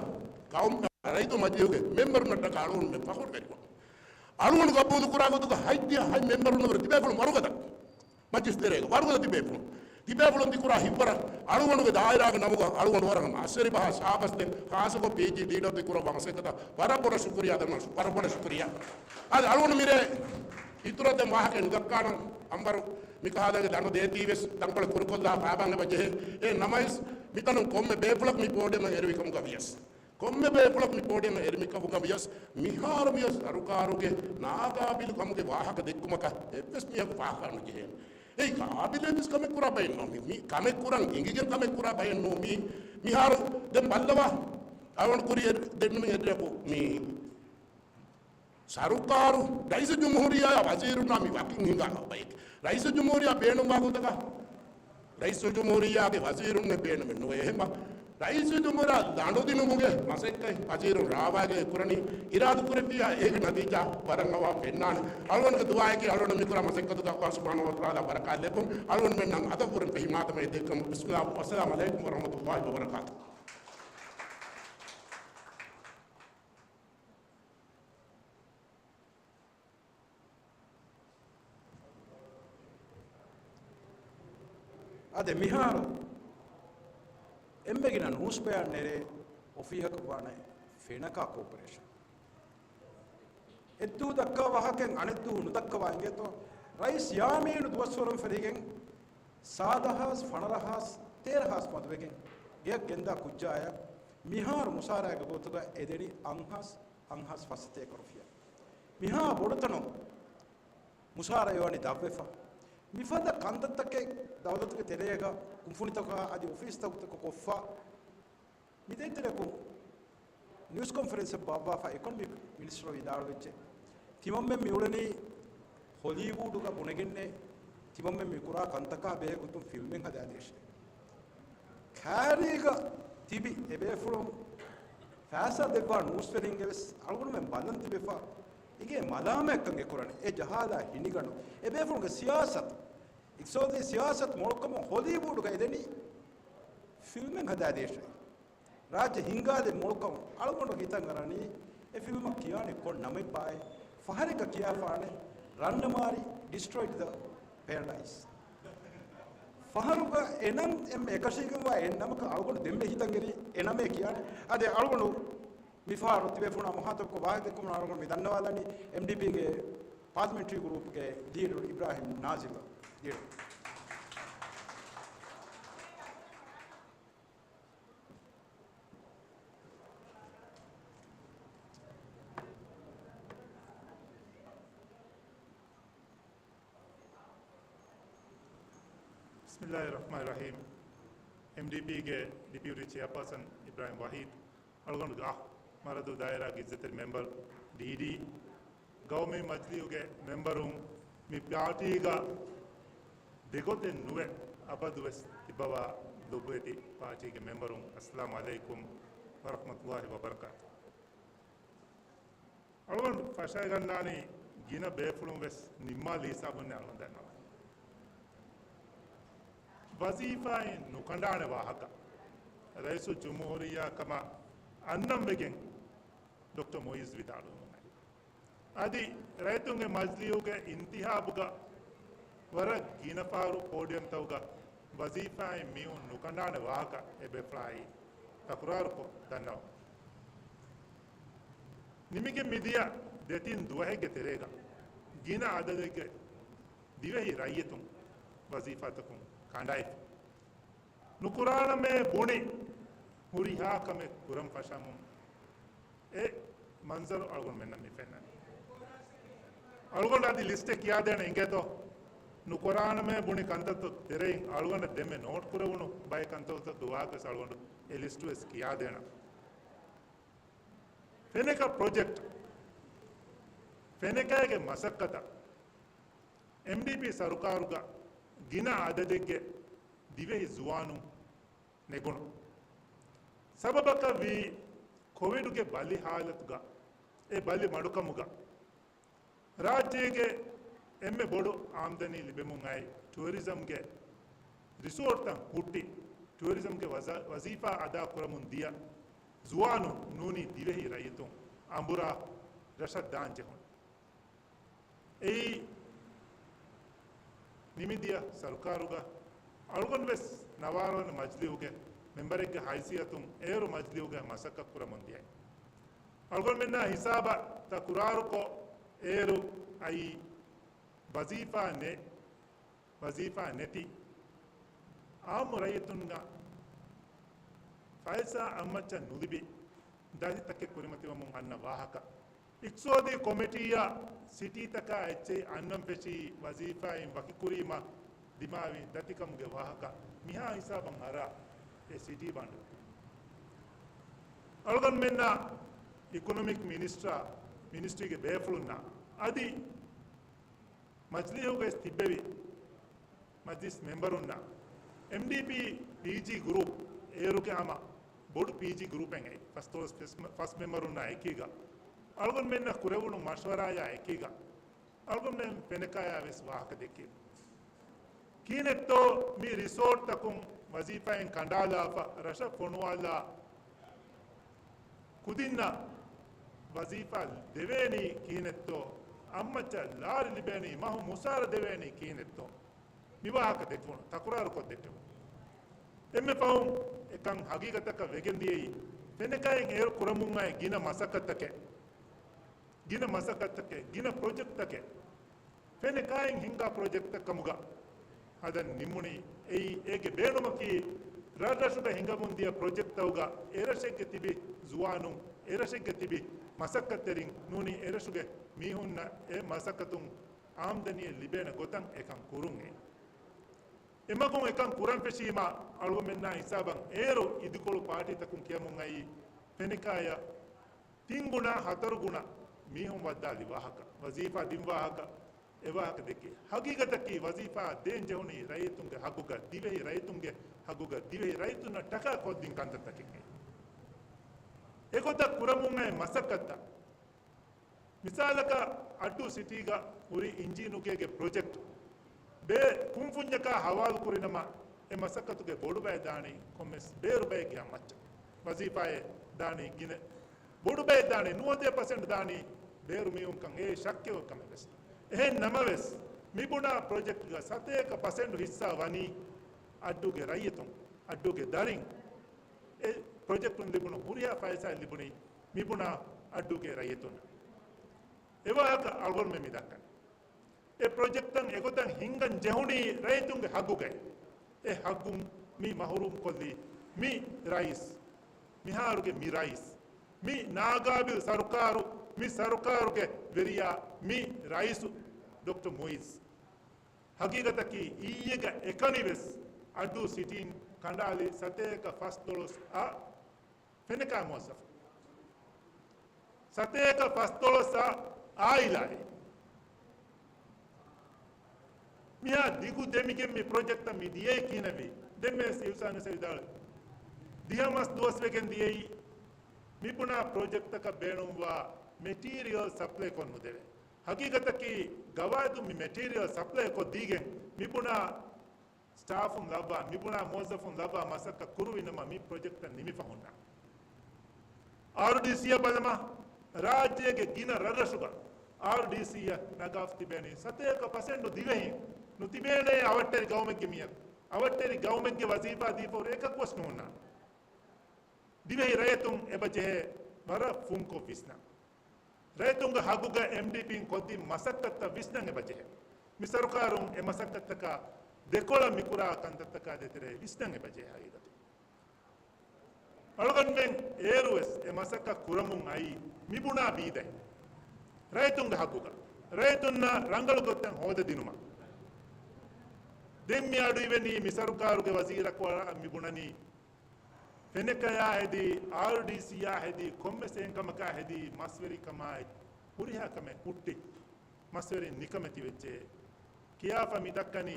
ގައުމު ރައްޔިތު މަޖިލީހުގެ މެމްބަރުންނަށްޓަކާ އަޅުގަނޑުމެން ފަޚުރުވެރިވަން. އަޅުގަނޑު ގަބޫލުކުރާ ގޮތުގަ ހަތްދިހަ ހަތް މެމްބަރުންނަށް ވަރަށް ތިބޭފުޅުން ވަރުގަދަ މަޖިލިސް ތެރޭގަ ވަރުގަދަ ތިބޭފުޅުން. ތިބޭފުޅުން ތިކުރާ ހިތްވަރަށް އަޅުގަނޑުގެ ދާއިރާގެ ނަމުގަ އަޅުގަނޑު ވަރަށް ހަމަ އައްސެރިބަހާ ޝާބަސްދެން ޚާއްޞަކޮށް ޕީޖީ ލީޑަރު ތިކުރައްވާ މަސައްކަތަށް ވަރަށް ބޮޑަށް ޝުކުރިއްޔާ ދަންނަވަން. ވަރަށް ބޮޑަށް ޝުކުރިއްޔާ. އަދި އަޅުގަނޑު މިރޭ އިތުރަށް ދެން ވާހަކައެއް ނުދައްކާނަން. އަންވަރު މިކަހަލަގެ ދަނޑު ދޭތީވެސް ތަންކޮޅެއް ކުރުކޮށްލާ ފާބާން އެބަ ޖެހޭ. އެ ނަމަވެސް މިތަނުން ކޮންމެ ބޭފުޅަކު މި ޕޯޑިއަމަށް އެރުވި ކަމުގަ ވިޔަސް، ކޮންމެ ބޭފުޅަކު މި ޕޯޑިއަމަށް އެރުވި ކަމުގަ ވިޔަސް، މިހާރު ވިޔަސް ސަރުކާރުގެ ނާގާބިލު ކަމުގެ ވާހަކަ ދެއްކުމަކަށް އެއްވެސް މީހަކު ފާހަގަ ނުޖެހޭނެ. އެއީ ގާބިލެއްވެސް ކަމެއް ކުރާ ބައެއް ނޫން. މި، މި ކަމެއް ކުރަން އެނގިގެން ކަމެއް ކުރާ ބައެއް ނޫން. މީ، މިހާރު ދެން ބައްލަވާ، އަޅުގަނޑު ކުރިއަށް ދެންނެވި އެއްރެއަކު މި ސަރުކާރު، ރައީސުލްޖުމްހޫރިއްޔާއާ ވަޒީރުންނާ މި ވަކިން ހިނގާ ބައެއް. ރައީސުލްޖުމްހޫރިއްޔާ ބޭނުންވާ ގޮތަކަށް ރައީސުލްޖުމްހޫރިއްޔާގެ ވަޒީރުންނެއް ބޭނުމެއް ނުވޭ. އެހެންމަ ރައީސުލްޖުމްހޫރިއްޔާ ދަނޑުދިނުމުގެ މަސައްކަތް ވަޒީރުން ރާވާގެ ކުރަނީ، އިރާދަކުރެއްވިއްޔާ އޭގެ ނަތީޖާ ވަރަށް އަވަހަށް ފެންނާނެ. އަޅުގަނޑުގެ ދުޢާއަކީ އަޅުގަނޑު މިކުރާ މަސައްކަތުގަ ﷲ ސުބްޙާނަހޫ ވަތަޢާލާ ބަރަކާތް ލެއްވުން. އަޅުގަނޑުމެންނަށް އަދަބު ކުރިން ފެހި މާދަމާ އެދެއްކަމު. ވައްސަލާމު ޢަލައިކުމް ވަރަޙްމަތުﷲ ވަބަރަކާތުހު. އާދެ، މިހާރު އެންމެ ގިނަ ނޫސް ބަޔާން ނެރޭ އޮފީހަކަށް ވާނެ ފެނަކާ ކޯޕަރޭޝަން. އެއްދުވަހު ދައްކާ ވާހަކައެއް އަނެއްދުވަހު ނުދައްކަވާ އިނގޭތޯ؟ ރައީސް ޔާމީނު ދުވަސްވަރުން ފެށިގެން ސާދަ ހާސް، ފަނަރަ ހާސް، ތޭރަ ހާސް މަދުވެގެން ގެއަށް ގެންދާ ކުއްޖާއަށް މިހާރު މުސާރައިގެ ގޮތުގަ އެދެނީ އަށްހާސް، އަށްހާސް ފަސްސަތޭކަ ރުފިޔާ. މިހާ ބޮޑުތަނުން މުސާރަ އެވަނީ ދަށްވެފަ. މިފަދަ ކަންތައްތަކެއް ދައުލަތުގެ ތެރޭގަ ކުންފުނިތަކާ އަދި އޮފީސްތަކުގަ ކޮށްފަ. މިދޭތެރެކު ނިއުސް ކޮންފަރެންސެއް ބާއްވާފަ އިކޮނޮމިކް މިނިސްޓަރު ވިދާޅުވެއްޖެ. ތިމަންމެން މިއުޅެނީ ހޮލީވޫޑުގަ ބުނެގެންނޭ، ތިމަންމެން މިކުރާ ކަންތަކާ ބެހޭ ގޮތުން ފިލްމެއް ހަދާދޭށޭ. ކާރީގަ ތިބި އެބޭފުޅުން ފައިސާ ދެއްވާ ނޫސްވެރިންގެ ވެސް އަޅުގަނޑުމެން ބަލަން ތިބެފަ. އިގޭ މަލާމާތްކަން އެކުރަނީ އެ ޖަހާލާ ހިނިގަނޑު. އެބޭފުޅުންގެ ސިޔާސަތު، އިޤްތިޞާދީ ސިޔާސަތު މޮޅުކަމުން ހޮލީވޫޑުގަ އެދެނީ ފިލްމެއް ހަދާދޭށޭ. ރާއްޖެ ހިންގާލެއް މޮޅުކަމުން އަޅުގަނޑު ހިތަށް އަރަނީ އެ ފިލްމަށް ކިޔާނެ ކޮން ނަމެއްބާއޭ؟ ފަހަރެއްގަ ކިޔާފާނެ ރަންނަމާރި ޑިސްޓްރޮއިޑް ދަ ޕެރަޑައިސް. ފަހަރުގަ އެ ނަން އެންމެ އެކަށީގެންވާ އެއް ނަމަކަށް އަޅުގަނޑު ދެންމެ ހިތަށް އެރީ އެ ނަމޭ ކިޔާނެ. އަދި އަޅުގަނޑު މިފަހަރު ތިބޭފުޅުންނާ މުޚާތަބްކޮށް ވާހަކަދެއްކުމުން އަޅުގަނޑު މި ދަންނަވާލަނީ އެމްޑީޕީގެ ޕާލަމެންޓްރީ ގްރޫޕްގެ ލީޑަރު އިބްރާހިމް ނާޒިލްއަށް. ލީޑަރު. ބިސްމިއްލާހި ރަޙްމާނި ރަޙީމް. އެމްޑީޕީގެ ޑެޕިއުޓީ ޗެއާޕާސަން އިބްރާހިމް ވަހީދު، އަޅުގަނޑުގެ އާ މަރަދޫ ދާއިރާގެ އިއްޒަތްތެރި މެމްބަރު ޑީޑީ، ގައުމީ މަޖިލީހުގެ މެމްބަރުން، މި ޕާޓީގަ ދެގޮތެއް ނުވެ އަބަދުވެސް ތިއްބަވާ ލޮބުވެތި ޕާޓީގެ މެމްބަރުން، އައްސަލާމު ޢަލައިކުމް ވަރަޙްމަތުﷲި ވަބަރަކާތު. އަޅުގަނޑު ފަށައިގަންނާނީ ގިނަ ބޭފުޅުން ވެސް ނިންމާލި ހިސާބުން އަޅުގަނޑު ދަންނަވަނީ. ވަޒީފާއިން ނުކަނޑާނެ ވާހަކަ ރައީސުލްޖުމްހޫރިއްޔާ ކަމަށް އަންނަން ވެގެން ޑޮކްޓަރ މުޢިއްޒު ވިދާޅުވެމުން އައި. އަދި ރައްޔިތުންގެ މަޖިލީހުގެ އިންތިހާބުގަ ވަރަށް ގިނަ ފަހަރު ޕޯޑިއަމްތަކުގަ ވަޒީފާއިން މީހުން ނުކަނޑާނެ ވާހަކަ އެބޭފުޅާއި ތަކުރާރުކޮށް ދަންނަވަމުން. ނިމިގެން މިދިޔަ ދެތިން ދުވަހެއްގެ ތެރޭގަ ގިނަ އަދަދެއްގެ ދިވެހި ރައްޔިތުން ވަޒީފާތަކުން ކަނޑައިފި. ނުކުރާނަމޭ ބުނި ހުރިހާ ކަމެއް ކުރަން ފަށަމުން އެ މަންޒަރު އަޅުގަނޑުމެންނަށް މި ފެންނަނީ. އަޅުގަނޑު އަދި ލިސްޓެއް ކިޔާދޭނެ އިނގޭތޯ؟ ނުކުރާނަމޭ ބުނި ކަންތައްތައް ތެރެއިން އަޅުގަނޑަށް ދެންމެ ނޯޓް ކުރެވުނު ބައެއް ކަންތައްތައް ދުވާކަސް އަޅުގަނޑު އެ ލިސްޓު ވެސް ކިޔާދޭނަން. ފެނަކަ ޕްރޮޖެކްޓް، ފެނަކައިގެ މަސައްކަތަށް އެމްޑީޕީ ސަރުކާރުގަ ގިނަ އަދަދެއްގެ ދިވެހި ޒުވާނުން ނެގުނު. ސަބަބަކަށް ވީ ކޮވިޑުގެ ބަލި ހާލަތުގަ، އެ ބަލި މަޑުކަމުގަ ރާއްޖޭގެ އެންމެ ބޮޑު އާމްދަނީ ލިބެމުން އައި ޓުއަރިޒަމްގެ ރިސޯޓްތައް ހުއްޓި، ޓުއަރިޒަމްގެ ވަޒާ-، ވަޒީފާ އަދާކުރަމުން ދިޔަ ޒުވާނުން ނޫނީ ދިވެހި ރައްޔިތުން އަނބުރާ ރަށަށް ދާން ޖެހުނު. އެއީ ނިމިދިޔަ ސަރުކާރުގަ އަޅުގަނޑު ވެސް ނަވާރަ ވަނަ މަޖިލީހުގެ މެމްބަރެއްގެ ހައިސިއްޔަތުން އޭރު މަޖިލީހުގައި މަސައްކަތް ކުރަމުން ދިޔައީ. އަޅުގަނޑުމެންނާ ހިސާބަށް ތަކުރާރުކޮށް އޭރު އައީ ވަޒީފާ ނެ-، ވަޒީފާ ނެތި އާއްމު ރައްޔިތުންނަށް ފައިސާ އަތްމައްޗަށް ނުލިބި ދަތިތަކެއް ކުރިމަތިވަމުން އަންނަ ވާހަކަ. އިޤްތިޞާދީ ކޮމިޓީއަށް ސިޓީތަކާ އެއްޗެހި އަންނަން ފެށީ ވަޒީފާއިން ވަކިކުރީމަ ދިމާވި ދަތިކަމުގެ ވާހަކަ މިހާ ހިސާބަށް އަރާ އެ ސިޓީ ބަންޑު. އަޅުގަނޑުމެންނާ އިކޮނޮމިކް މިނިސްޓަރ، މިނިސްޓްރީގެ ބޭފުޅުންނާ އަދި މަޖިލީހުގައި ތިއްބެވި މަޖިލިސް މެމްބަރުންނާ އެމްޑީޕީ ޕީޖީ ގްރޫޕް އޭރުގެ ހަމަ ބޮޑު ޕީޖީ ގްރޫޕެއް އެއީ. ފަސްދޮޅަސް ފަސް، ފަސް މެމްބަރުންނާ އެކީގަ އަޅުގަނޑުމެންނަށް ކުރެވުނު މަޝްވަރާޔާ އެކީގަ އަޅުގަނޑުމެން ފެނަކާޔާ ވެސް ވާހަކަ ދެއްކި. ކިހިނެއްތޯ މި ރިސޯޓްތަކުން ވަޒީފާއިން ކަނޑާލާފަ ރަށަށް ފޮނުވާލާ ކުދިންނަށް ވަޒީފާ ދެވޭނީ ކިހިނެއްތޯ؟ އަތްމައްޗަށް ލާރި ލިބޭނީ، މަހު މުސާރަ ދެވޭނީ ކިހިނެއްތޯ؟ މި ވާހަކަ ދެއްކުނު، ތަކުރާރުކޮށް ދެއްކެވުނު. އެންމެ ފަހުން އެކަން ހަގީގަތަކަށް ވެގެން ދިޔައީ، ފެނަކައިން އޭރު ކުރަމުން އައި ގިނަ މަސައްކަތްތަކެއް، ގިނަ މަސައްކަތްތަކެއް، ގިނަ ޕްރޮޖެކްޓްތަކެއް، ފެނަކައިން ހިންގާ ޕްރޮޖެކްޓްތައް ކަމުގަ ހަދަން ނިންމުނީ. އެއީ، އޭގެ ބޭނުމަކީ، ރަށްރަށުގަ ހިނގަމުން ދިޔަ ޕްރޮޖެކްޓްތަކުގަ އެރަށެއްގެ ތިބި ޒުވާނުން، އެރަށެއްގެ ތިބި މަސައްކަތްތެރިން ނޫނީ، އެރަށުގެ މީހުންނަށް އެ މަސައްކަތުން އާމްދަނީއެއް ލިބޭނެ ގޮތަށް އެކަން ކުރުން އެ. އެމަގުން އެކަން ކުރަން ފެށީމާ، އަޅުގަނޑުމެންނާ ހިސާބަށް އޭރު އިދިކޮޅު ޕާޓީތަކުން ކިޔަމުން އައީ ފެނިކާޔަށް ތިން ގުނަ ހަތަރު ގުނަ މީހުން ވައްދާލި ވާހަކަ، ވަޒީފާ ދިން ވާހަކަ، އެ ވާހަކަ ދެއްކި. ހަގީގަތަކީ ވަޒީފާ ދޭން ޖެހުނީ ރައްޔިތުންގެ ހައްގުގަ، ދިވެހި ރައްޔިތުންގެ ހައްގުގަ، ދިވެހި ރައްޔިތުންނަށް ޓަކާ ކޮށްދިން ކަންތައްތަކެއް. އެގޮތަށް ކުރަމުން އައި މަސައްކަތްތައް. މިސާލަކަށް، އައްޑޫ ސިޓީގަ ހުރި އިންޖީނުގޭގެ ޕްރޮޖެކްޓް ބޭ ކުންފުންޏަކާ ހަވާލު ކުރިނަމަ، އެ މަސައްކަތުގެ ބޮޑު ބައެއް ދާނީ ކޮންމެސް ބޭރު ބައެއްގެ އަށް މައްޗަށް. ވަޒީފާއެއް ދާނީ ގިނަ ބޮޑު ބައެއް ދާނީ، ނުވަދިހަ ޕަސެންޓް ދާނީ ބޭރު މީހުންކަން އެ ޝައްކެއް އޮތް ކަމެއް ވެސް. އެހެން ނަމަވެސް، މިބުނާ ޕްރޮޖެކްޓްގަ ސަތޭކަ ޕަސެންޓް ހިއްސާ ވަނީ އައްޑޫގެ ރައްޔިތުން، އައްޑޫގެ ދަރިން. އެ ޕްރޮޖެކްޓުން ލިބުނު ހުރިހާ ފައިސާ ލިބުނީ މިބުނާ އައްޑޫގެ ރައްޔިތުން. އެވާހަކަ އަޅުގަނޑުމެން މި ދައްކަނީ. އެ ޕްރޮޖެކްޓްތައް އެގޮތަށް ހިންގަން ޖެހުނީ ރައްޔިތުންގެ ހައްގުގައި. އެ ހައްގުން މި މަހުރޫމް ކޮށްލީ މި ރައީސް، މިހާރުގެ މި ރައީސް، މި ނާގާބިލް ސަރުކާރު، މި ސަރުކާރުގެ ވެރިޔާ މި ރައީސު ޑޮކްޓަރ މުއިއްޒު. ހަގީގަތަކީ އިއްޔެގަ އެކަނިވެސް އައްޑޫ ސިޓީން ކަނޑާލި ސަތޭކަ ފަސްދޮޅަސް އަށް ފެނަކާ މުވައްޒަފު. ސަތޭކަ ފަސްދޮޅަސް އަށް އާއިލާއެއް. މިހާ ދިގު ދެމިގެން މި ޕްރޮޖެކްޓަށް މި ދިޔައީ ކިހިނެއްވީ؟ ދެންމެ ސީ ހުސައިން ވެސް ވިދާޅުވި. ދިހަ މަސް ދުވަސް ވެގެން ދިޔައީ މިބުނާ ޕްރޮޖެކްޓަކަށް ބޭނުންވާ މެޓީރިއަލް ސަޕްލައި ކޮށް ނުދެވޭ. ހަގީގަތަކީ ގަވާއިދުން މި މެޓީރިއަލް ސަޕްލައި ކޮށްދީގެން މިބުނާ ސްޓާފުން ލައްވާ، މިބުނާ މުވައްޒަފުން ލައްވާ މަސައްކަތް ކުރުވިނަމަ މި ޕްރޮޖެކްޓަށް ނިމިފަ ހުންނަ. އާރްޑީސީއަށް ބަލަމާ، ރާއްޖޭގެ ގިނަ ރަށްރަށުގަ އާރްޑީސީއަށް ނަގާފަ ތިބޭނީ ސަތޭކަ ޕަސެންޓު ދިވެހިން. ނުތިބޭނެ އަވަށްޓެރި ގައުމެއްގެ މީހަކު. އަވަށްޓެރި ގައުމެއްގެ ވަޒީފާ ދީފަ ހުރި އެކަކުވެސް ނޫންނާނެ. ދިވެހި ރައްޔިތުން އެބަ ޖެހޭ ވަރަށް ފުންކޮށް ވިސްނަން. ރައްޔިތުންގެ ހައްގުގަ އެމްޑީޕީން ކޮށްދިން މަސައްކަތްތައް ވިސްނަން އެބަ ޖެހޭ. މި ސަރުކާރުން އެ މަސައްކަތްތަކާ ދެކޮޅަށް މިކުރާ ކަންތައްތަކާ ދޭތެރޭ ވިސްނަން އެބަ ޖެހޭ ހަގީގަތު. އަޅުގަނޑުމެން އޭރުވެސް އެ މަސައްކަތް ކުރަމުން އައީ މިބުނާ ބީދައި. ރައްޔިތުންގެ ހައްގުގަ، ރައްޔިތުންނަށް ރަނގަޅު ގޮތަށް ހޯދަދިނުމަށް. ދެން މި އަޑު އިވެނީ މި ސަރުކާރުގެ ވަޒީރަކު އަޅާ މި ބުނަނީ، ފެނަކަޔާ ހެދީ، އާރްޑީސީއާ ހެދީ، ކޮންމެސް އެހެން ކަމަކާ ހެދީ، މަސްވެރިކަމާއި ހުރިހާ ކަމެއް ހުއްޓި، މަސްވެރިން ނިކަމެތި ވެއްޖެ ކިޔާފަ މި ދައްކަނީ،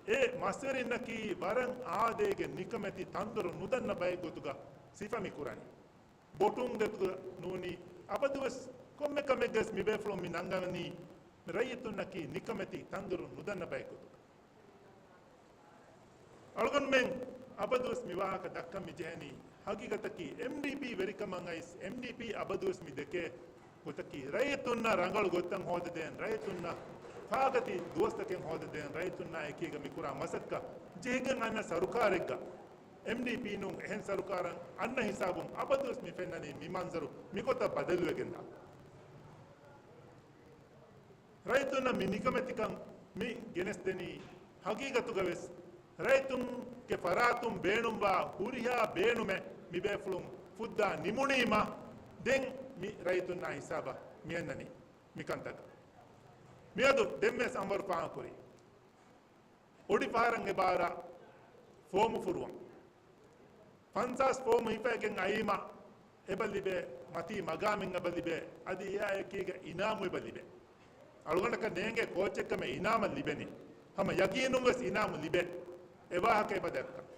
އެ މަސްވެރިންނަކީ ވަރަށް އާދައިގެ ނިކަމެތި ތަންދޮރު ނުދަންނަ ބައެއް ގޮތުގަ ސިފަ މި ކުރަނީ. ބޮޓުން ގޮތުގަ ނޫނީ، އަބަދުވެސް ކޮންމެ ކަމެއްގަސް މި ބޭފުޅުން މި ނަންގަނީ، ރައްޔިތުންނަކީ ނިކަމެތި ތަންދޮރު ނުދަންނަ ބައެއް ގޮތުގަ. އަޅުގަނޑުމެން އަބަދުވެސް މި ވާހަކަ ދައްކަން މި ޖެހެނީ، ހަގީގަތަކީ އެމްޑީޕީ ވެރިކަމަށް އައިސް، އެމްޑީޕީ އަބަދުވެސް މި ދެކޭ ގޮތަކީ، ރައްޔިތުންނަށް ރަނގަޅު ގޮތްތައް ހޯދަދޭން، ރައްޔިތުންނަށް ފާގަތި ދުވަސްތަކެއް ހޯދަދޭން، ރައްޔިތުންނާ އެކީގަ މިކުރާ މަސައްކަތް ޖެހިގެން އަންނަ ސަރުކާރެއްގަ، އެމްޑީޕީ ނޫން އެހެން ސަރުކާރެއް އަންނަ ހިސާބުން އަބަދުވެސް މި ފެންނަނީ މި މަންޒަރު މިގޮތަށް ބަދަލުވެގެންދާ. ރައްޔިތުންނަށް މި ނިކަމެތިކަން މި ގެނެސްދެނީ ހަގީގަތުގަވެސް ރައްޔިތުންގެ ފަރާތުން ބޭނުންވާ ހުރިހާ ބޭނުމެއް މި ބޭފުޅުން ފުއްދާ ނިމުނީމަ ދެން މި ރައްޔިތުންނާ ހިސާބަށް މިއަންނަނީ މިކަންތަކަށް. މިއަދު ދެންވެސް އަންވަރު ފާހަގަކުރީ. އޮޑިފަހަރަށް އެބައަރާ ފޯމު ފުރުވަން. ފަންސާސް ފޯމު ހިފައިގެން އައީމަ އެބަ ލިބޭ، މަތީ މަގާމެއް އެބަ ލިބޭ، އަދި އެއާއެކީގަ އިނާމު އެބަ ލިބޭ. އަޅުގަނޑަކަށް ނޭނގޭ ކޯޗެއްކަމެއް އިނާމަށް ލިބެނީ. ހަމަ ޔަގީނުން ވެސް އިނާމު ލިބޭ. އެ ވާހަކަ އެބަ ދައްކަން.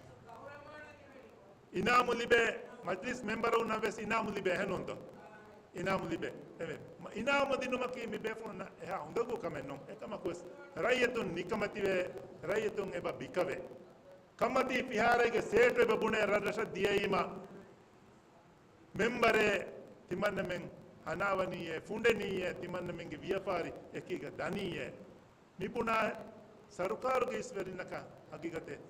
އިނާމު ލިބޭ، މަޖްލިސް މެމްބަރުންނަށް ވެސް އިނާމު ލިބޭ، އެހެންނޫންތޯ؟ އިނާމު ލިބޭ. އެވެ، އިނާމު ދިނުމަކީ މި ބޭފުޅުންނަށް އެހާ އުނދަގޫ ކަމެއް ނޫން. އެކަމަކުވެސް ރައްޔިތުން ނިކަމެތިވޭ، ރައްޔިތުން އެބަ ބިކަވޭ. ކަމަތީ ފިހާރައިގެ ސޭޓު އެބަ ބުނޭ ރަށްރަށަށް ދިޔައީމަ، މެމްބަރޭ ތިމަންނަމެން ހަނާވަނީއޭ، ފުނޑެނީއޭ، ތިމަންނަމެންގެ ވިޔަފާރި އެކީގަ ދަނީއޭ. މިބުނާ ސަރުކާރުގެ އިސްވެރިންނަކަށް ހަގީގަތެއް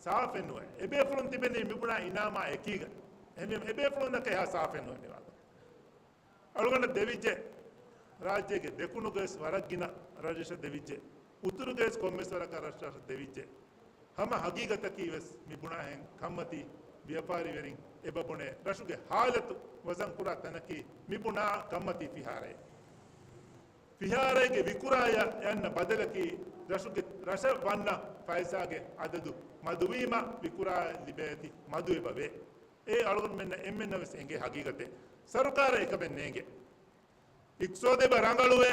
ސާފެއް ނުވޭ. އެބޭފުޅުން ތިބެނީ މިބުނާ އިނާމާ އެކީގަ. އެހެންވީމަ އެބޭފުޅުންނަކަށް އެހާ ސާފެއް ނުވޭ މިވާގޮތް. އަޅުގަނޑަށް ދެވިއްޖެ. ރާއްޖޭގެ ދެކުނުގައިސް ވަރަށް ގިނަ ރަށްރަށަށް ދެވިއްޖެ. އުތުރުގައިސް ކޮންމެސް ވަރަކަށް ރަށްރަށަށް ދެވިއްޖެ. ހަމަ ހަގީގަތަކީ ވެސް މި ބުނާހެން ކަންމަތީ ވިޔަފާރިވެރިން އެބަ ބުނޭ ރަށުގެ ހާލަތު ވަޒަންކުރާ ތަނަކީ މި ބުނާ ކަންމަތީ ފިހާރައެއް. ފިހާރައިގެ ވިކުރާޔަށް އަންނަ ބަދަލަކީ ރަށުގެ، ރަށަށް ވަންނަ ފައިސާގެ އަދަދު މަދުވީމަ ވިކުރާ ލިބޭތި މަދު އެބަވޭ. އެ އަޅުގަނޑުމެންނަށް އެންމެންނަށް ވެސް އެނގޭ ހަގީގަތެއް. ސަރުކާރަށް އެކަމެއް ނޭނގެ. އިޤްތިޞާދު އެބަ ރަނގަޅުވޭ.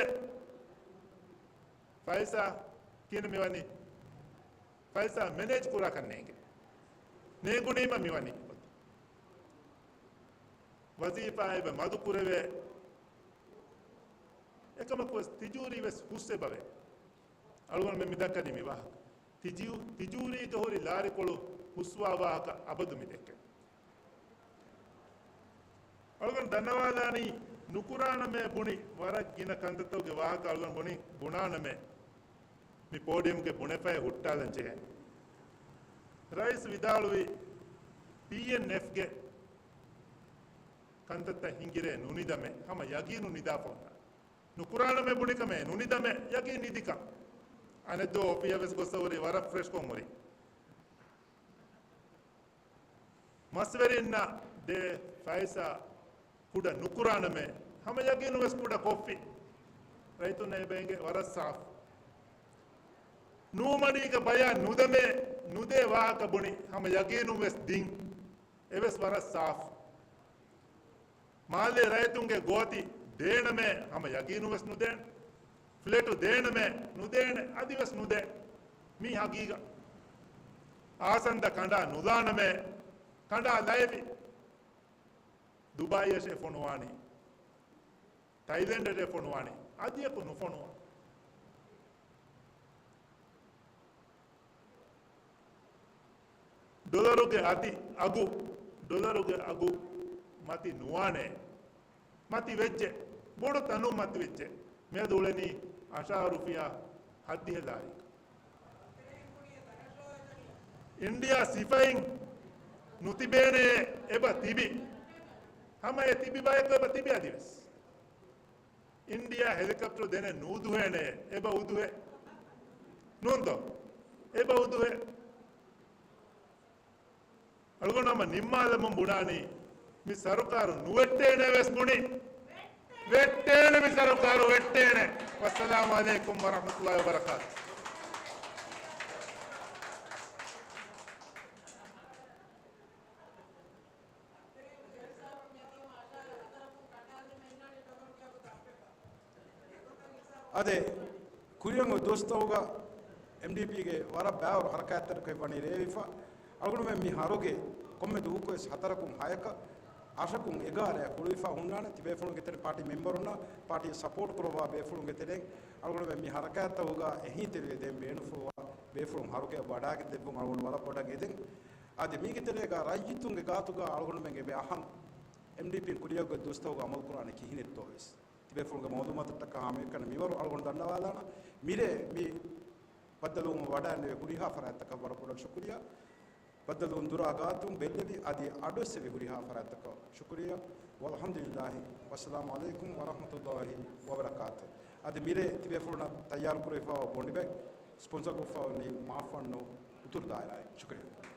ފައިސާ ކިހިނެއް މިވަނީ؟ ފައިސާ މެނޭޖް ކުރާކަށް ނޭނގެ. ނޭނގުނީމަ މިވަނީ އޮތީ. ވަޒީފާ އެބަ މަދު ކުރެވޭ. އެކަމަކުވެސް ތިޖޫރީ ވެސް ހުސް އެބަވޭ. އަޅުގަނޑުމެން މި ދައްކަނީ މި ވާހަކަ. ތިޖޫ-، ތިޖޫރީގަ ހުރި ލާރިކޮޅު ހުސްވާ ވާހަކަ އަބަދު މި ދެއްކެން. އަޅުގަނޑު ދަންނަވާލާނީ ނުކުރާނަމޭ ބުނި ވަރަށް ގިނަ ކަންތައްތަކުގެ ވާހަކަ އަޅުގަނޑު ބުނި ބުނާނަމޭ. މި ޕޯޑިއަމްގެ ބުނެފައި ހުއްޓާލަން ޖެހޭ. ރައީސް ވިދާޅުވި ޕީއެންއެފްގެ ކަންތައްތައް ހިނގިރޭ ނުނިދަމޭ ހަމަ ޔަގީނު ނިދާފަ ހުންނާނެ. ނުކުރާނަމޭ ބުނިކަމޭ ނުނިދަމޭ ޔަގީން ނިދިކަން. އަނެއްދުވަހު އޮފީހަށް ވެސް ގޮއްސަ ހުރީ ވަރަށް ފްރެޝްކޮށް ހުރީ. މަސްވެރިންނަށް ދޭ ފައިސާ ކުޑަ ނުކުރާނަމޭ، ހަމަ ޔަގީނު ވެސް ކުޑަ ކޮށްފި. ރައްޔިތުންނަށް އެބަ އެނގޭ ވަރަށް ސާފު. ނޫމަޑީގަ ބަޔާ ނުދަމޭ، ނުދޭ ވާހަކަ ބުނި، ހަމަ ޔަގީނުން ވެސް ދިން. އެވެސް ވަރަށް ސާފު. މާލޭ ރައްޔިތުންގެ ގޯތި ދޭނަމޭ، ހަމަ ޔަގީނުން ވެސް ނުދޭނެ. ފްލެޓު ދޭނަމޭ، ނުދޭނެ، އަދިވެސް ނުދޭ. މީ ހަގީގަ. އާސަންދަ ކަނޑާ ނުލާނަމޭ، ކަނޑާ ލައިފި. ދުބާއިއަށޭ ފޮނުވާނީ. ތައިލެންޑަށޭ ފޮނުވާނީ. އަދިއަކު ނުފޮނުވާ. ޑޮލަރުގެ އަދި އަގު، ޑޮލަރުގެ އަގު މަތި ނުވާނެ. މަތި ވެއްޖެ. ބޮޑު ތަނުން މަތި ވެއްޖެ. މިއަދު އުޅެނީ އަށާރަ ރުފިޔާ ހައްދިހަ ލާރި. އިންޑިއާ ސިފައިން ނުތިބޭނެ އެބަ ތިބި. ހަމަ އެ ތިބި ބަޔަކު އެބަ ތިބި އަދިވެސް. އިންޑިއާ ހެލިކޮޕްޓަރު ދެނެއް ނޫދުހޭނެ އެބަ އުދުހޭ. ނޫންތޯ؟ އެބަ އުދުހޭ. އަޅުގަނޑު ހަމަ ނިންމާލަމުން ބުނާނީ، މި ސަރުކާރު ނުވެއްޓޭނެ ވެސް ބުނި. ވެއްޓޭނެ މި ސަރުކާރު ވެއްޓޭނެ. ވައްސަލާމު ޢަލައިކުމް ވަރަޙްމަތުﷲި ވަބަރަކާތު. އަދި ކުރިއަށް ދުވަސްތަކުގަ އެމްޑީޕީގެ ވަރަށް ބައިވަރު ހަރަކާތްތަކެއް ވަނީ ރޭވިފަ. އަޅުގަނޑުމެން މި ހަރުގެ ކޮންމެ ދުވަހަކުވެސް ހަތަރަކުން ހަޔަކަށް އަށަކުން އެގާރައަށް ހުޅުވިފަ ހުންނާނެ. ތިބޭފުޅުންގެ ތެރެ ޕާޓީ މެމްބަރުންނާ ޕާޓީ ސަޕޯޓް ކުރައްވާ ބޭފުޅުންގެ ތެރެއިން އަޅުގަނޑުމެން މި ހަރަކާތްތަކުގަ އެހީތެރިވެ ދޭން ބޭނުންފުޅުވާ ބޭފުޅުން ހަރުގެ ވަޑައިގެން ދެއްވުން އަޅުގަނޑު ވަރަށް ބޮޑަށް އެދެން. އަދި މީގެ ތެރޭގަ ރައްޔިތުންގެ ގާތުގަ އަޅުގަނޑުމެން އެބަ އަހަން އެމްޑީޕީން ކުރިއަށް ގޮތް ދުވަސްތަކުގަ އަމަލު ކުރާނެ ކިހިނެއްތޯ ވެސް. ތިބޭފުޅުންގެ މައުލޫމާތުތައް ދައްކާ ހަމައެކަނި މިވަރު އަޅުގަނޑު ދަންނަވާލާނަ. މިރޭ މި ބައްދަލުވުމަށް ވަޑައިންނެވި ހުރިހާ ފަރާތްތަކަށް ވަރަށް ބޮޑަށް ޝުކުރިއްޔާ. ބައްދަލުވުން ދުރާ ގާތުން ބެއްލެވި އަދި އަޑުއެއްސެވި ހުރިހާ ފަރާތްތަކަށް ޝުކުރިއްޔާ. ވަލްޙަމްދުލިއްލާހި. ވައްސަލާމު ޢަލައިކުމް ވަރަޙްމަތުﷲި ވަބަރަކާތު. އަދި މިރޭ ތިބޭފުޅުންނަށް ތައްޔާރު ކުރެވިފައިވާ ބޮނޑި ބެގް ސްޕޮންސަރ ކޮށްފައި ވަނީ މާފަންނު އުތުރު ދާއިރާއިން. ޝުކުރިއްޔާ.